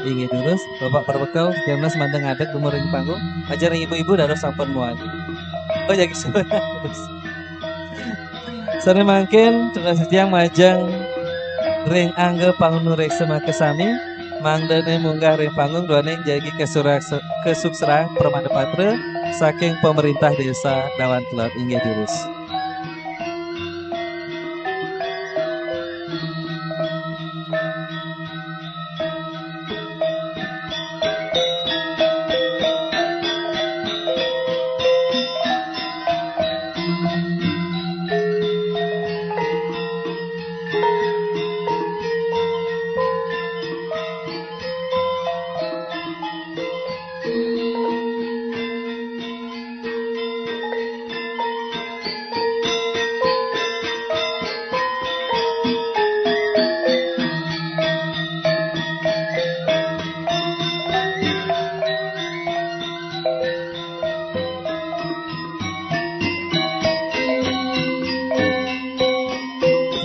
Inggih, durus, Bapak Perbekel, Jonas mangda ngadeg dumun ring panggung. Majeng ring ibu-ibu dados sampun muat. Oh, jagi suba. Sané mangkin, tugas titiang majeng ring angga panganuréksa makasami, mangdané munggah ring panggung duaning jagi kasurak-, kasuksrahang pramana patra saking Pemerintah Desa Dawan Kelod. Inggih, durus.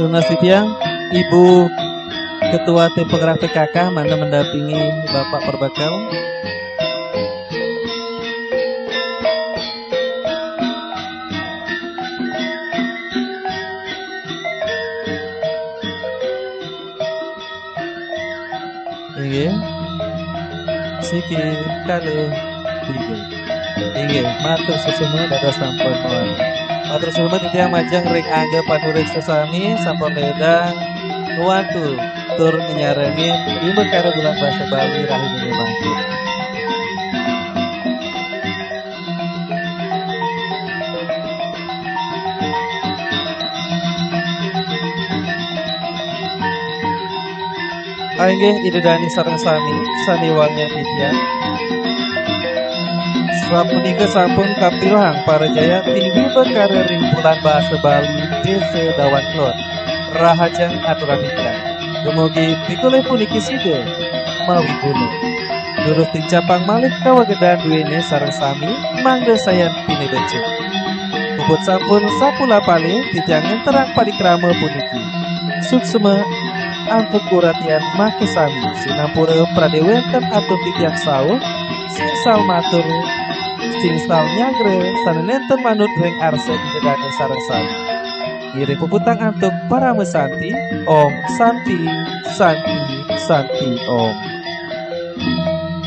Tunas titiang, Ibu Ketua Tim Penggerak P K K, mangda mendampingi Bapak Perbekel. Inggih. Siki, kalih, tiga. Inggih, matur suksma dados sampun mawali. Matur suksma titiang majeng ring angga panuréksa sami sampun lédang ngwantu tur nyarengin Bhimbakara Bulan Basa Bali rahinané mangkin. Inggih, Ida Dané sareng sami, sané wangiang titiang. Sapunika sampun kapilarang para jayanti Bhimbakara ring Bulan Basa Bali Désa Dawan Kelod. Rahajeng aturang titiang. Dumugi pikolih puniki sida mawiguna. Durus tincapang malih kawagedan duéné sareng sami, mangda sayan pinibecik. Puput sampun sapulapalih titiang ngenterang parikrama puniki. Suksma antuk uratian makasami, sinampura pradé wénten atur titiang sauh, singsal matur, singsal nyagra, sané nénten manut ring arsa Ida Dané sareng sami. Ngiring puputang antuk Parama Santi. Om Santi, Santi, Santi, Om.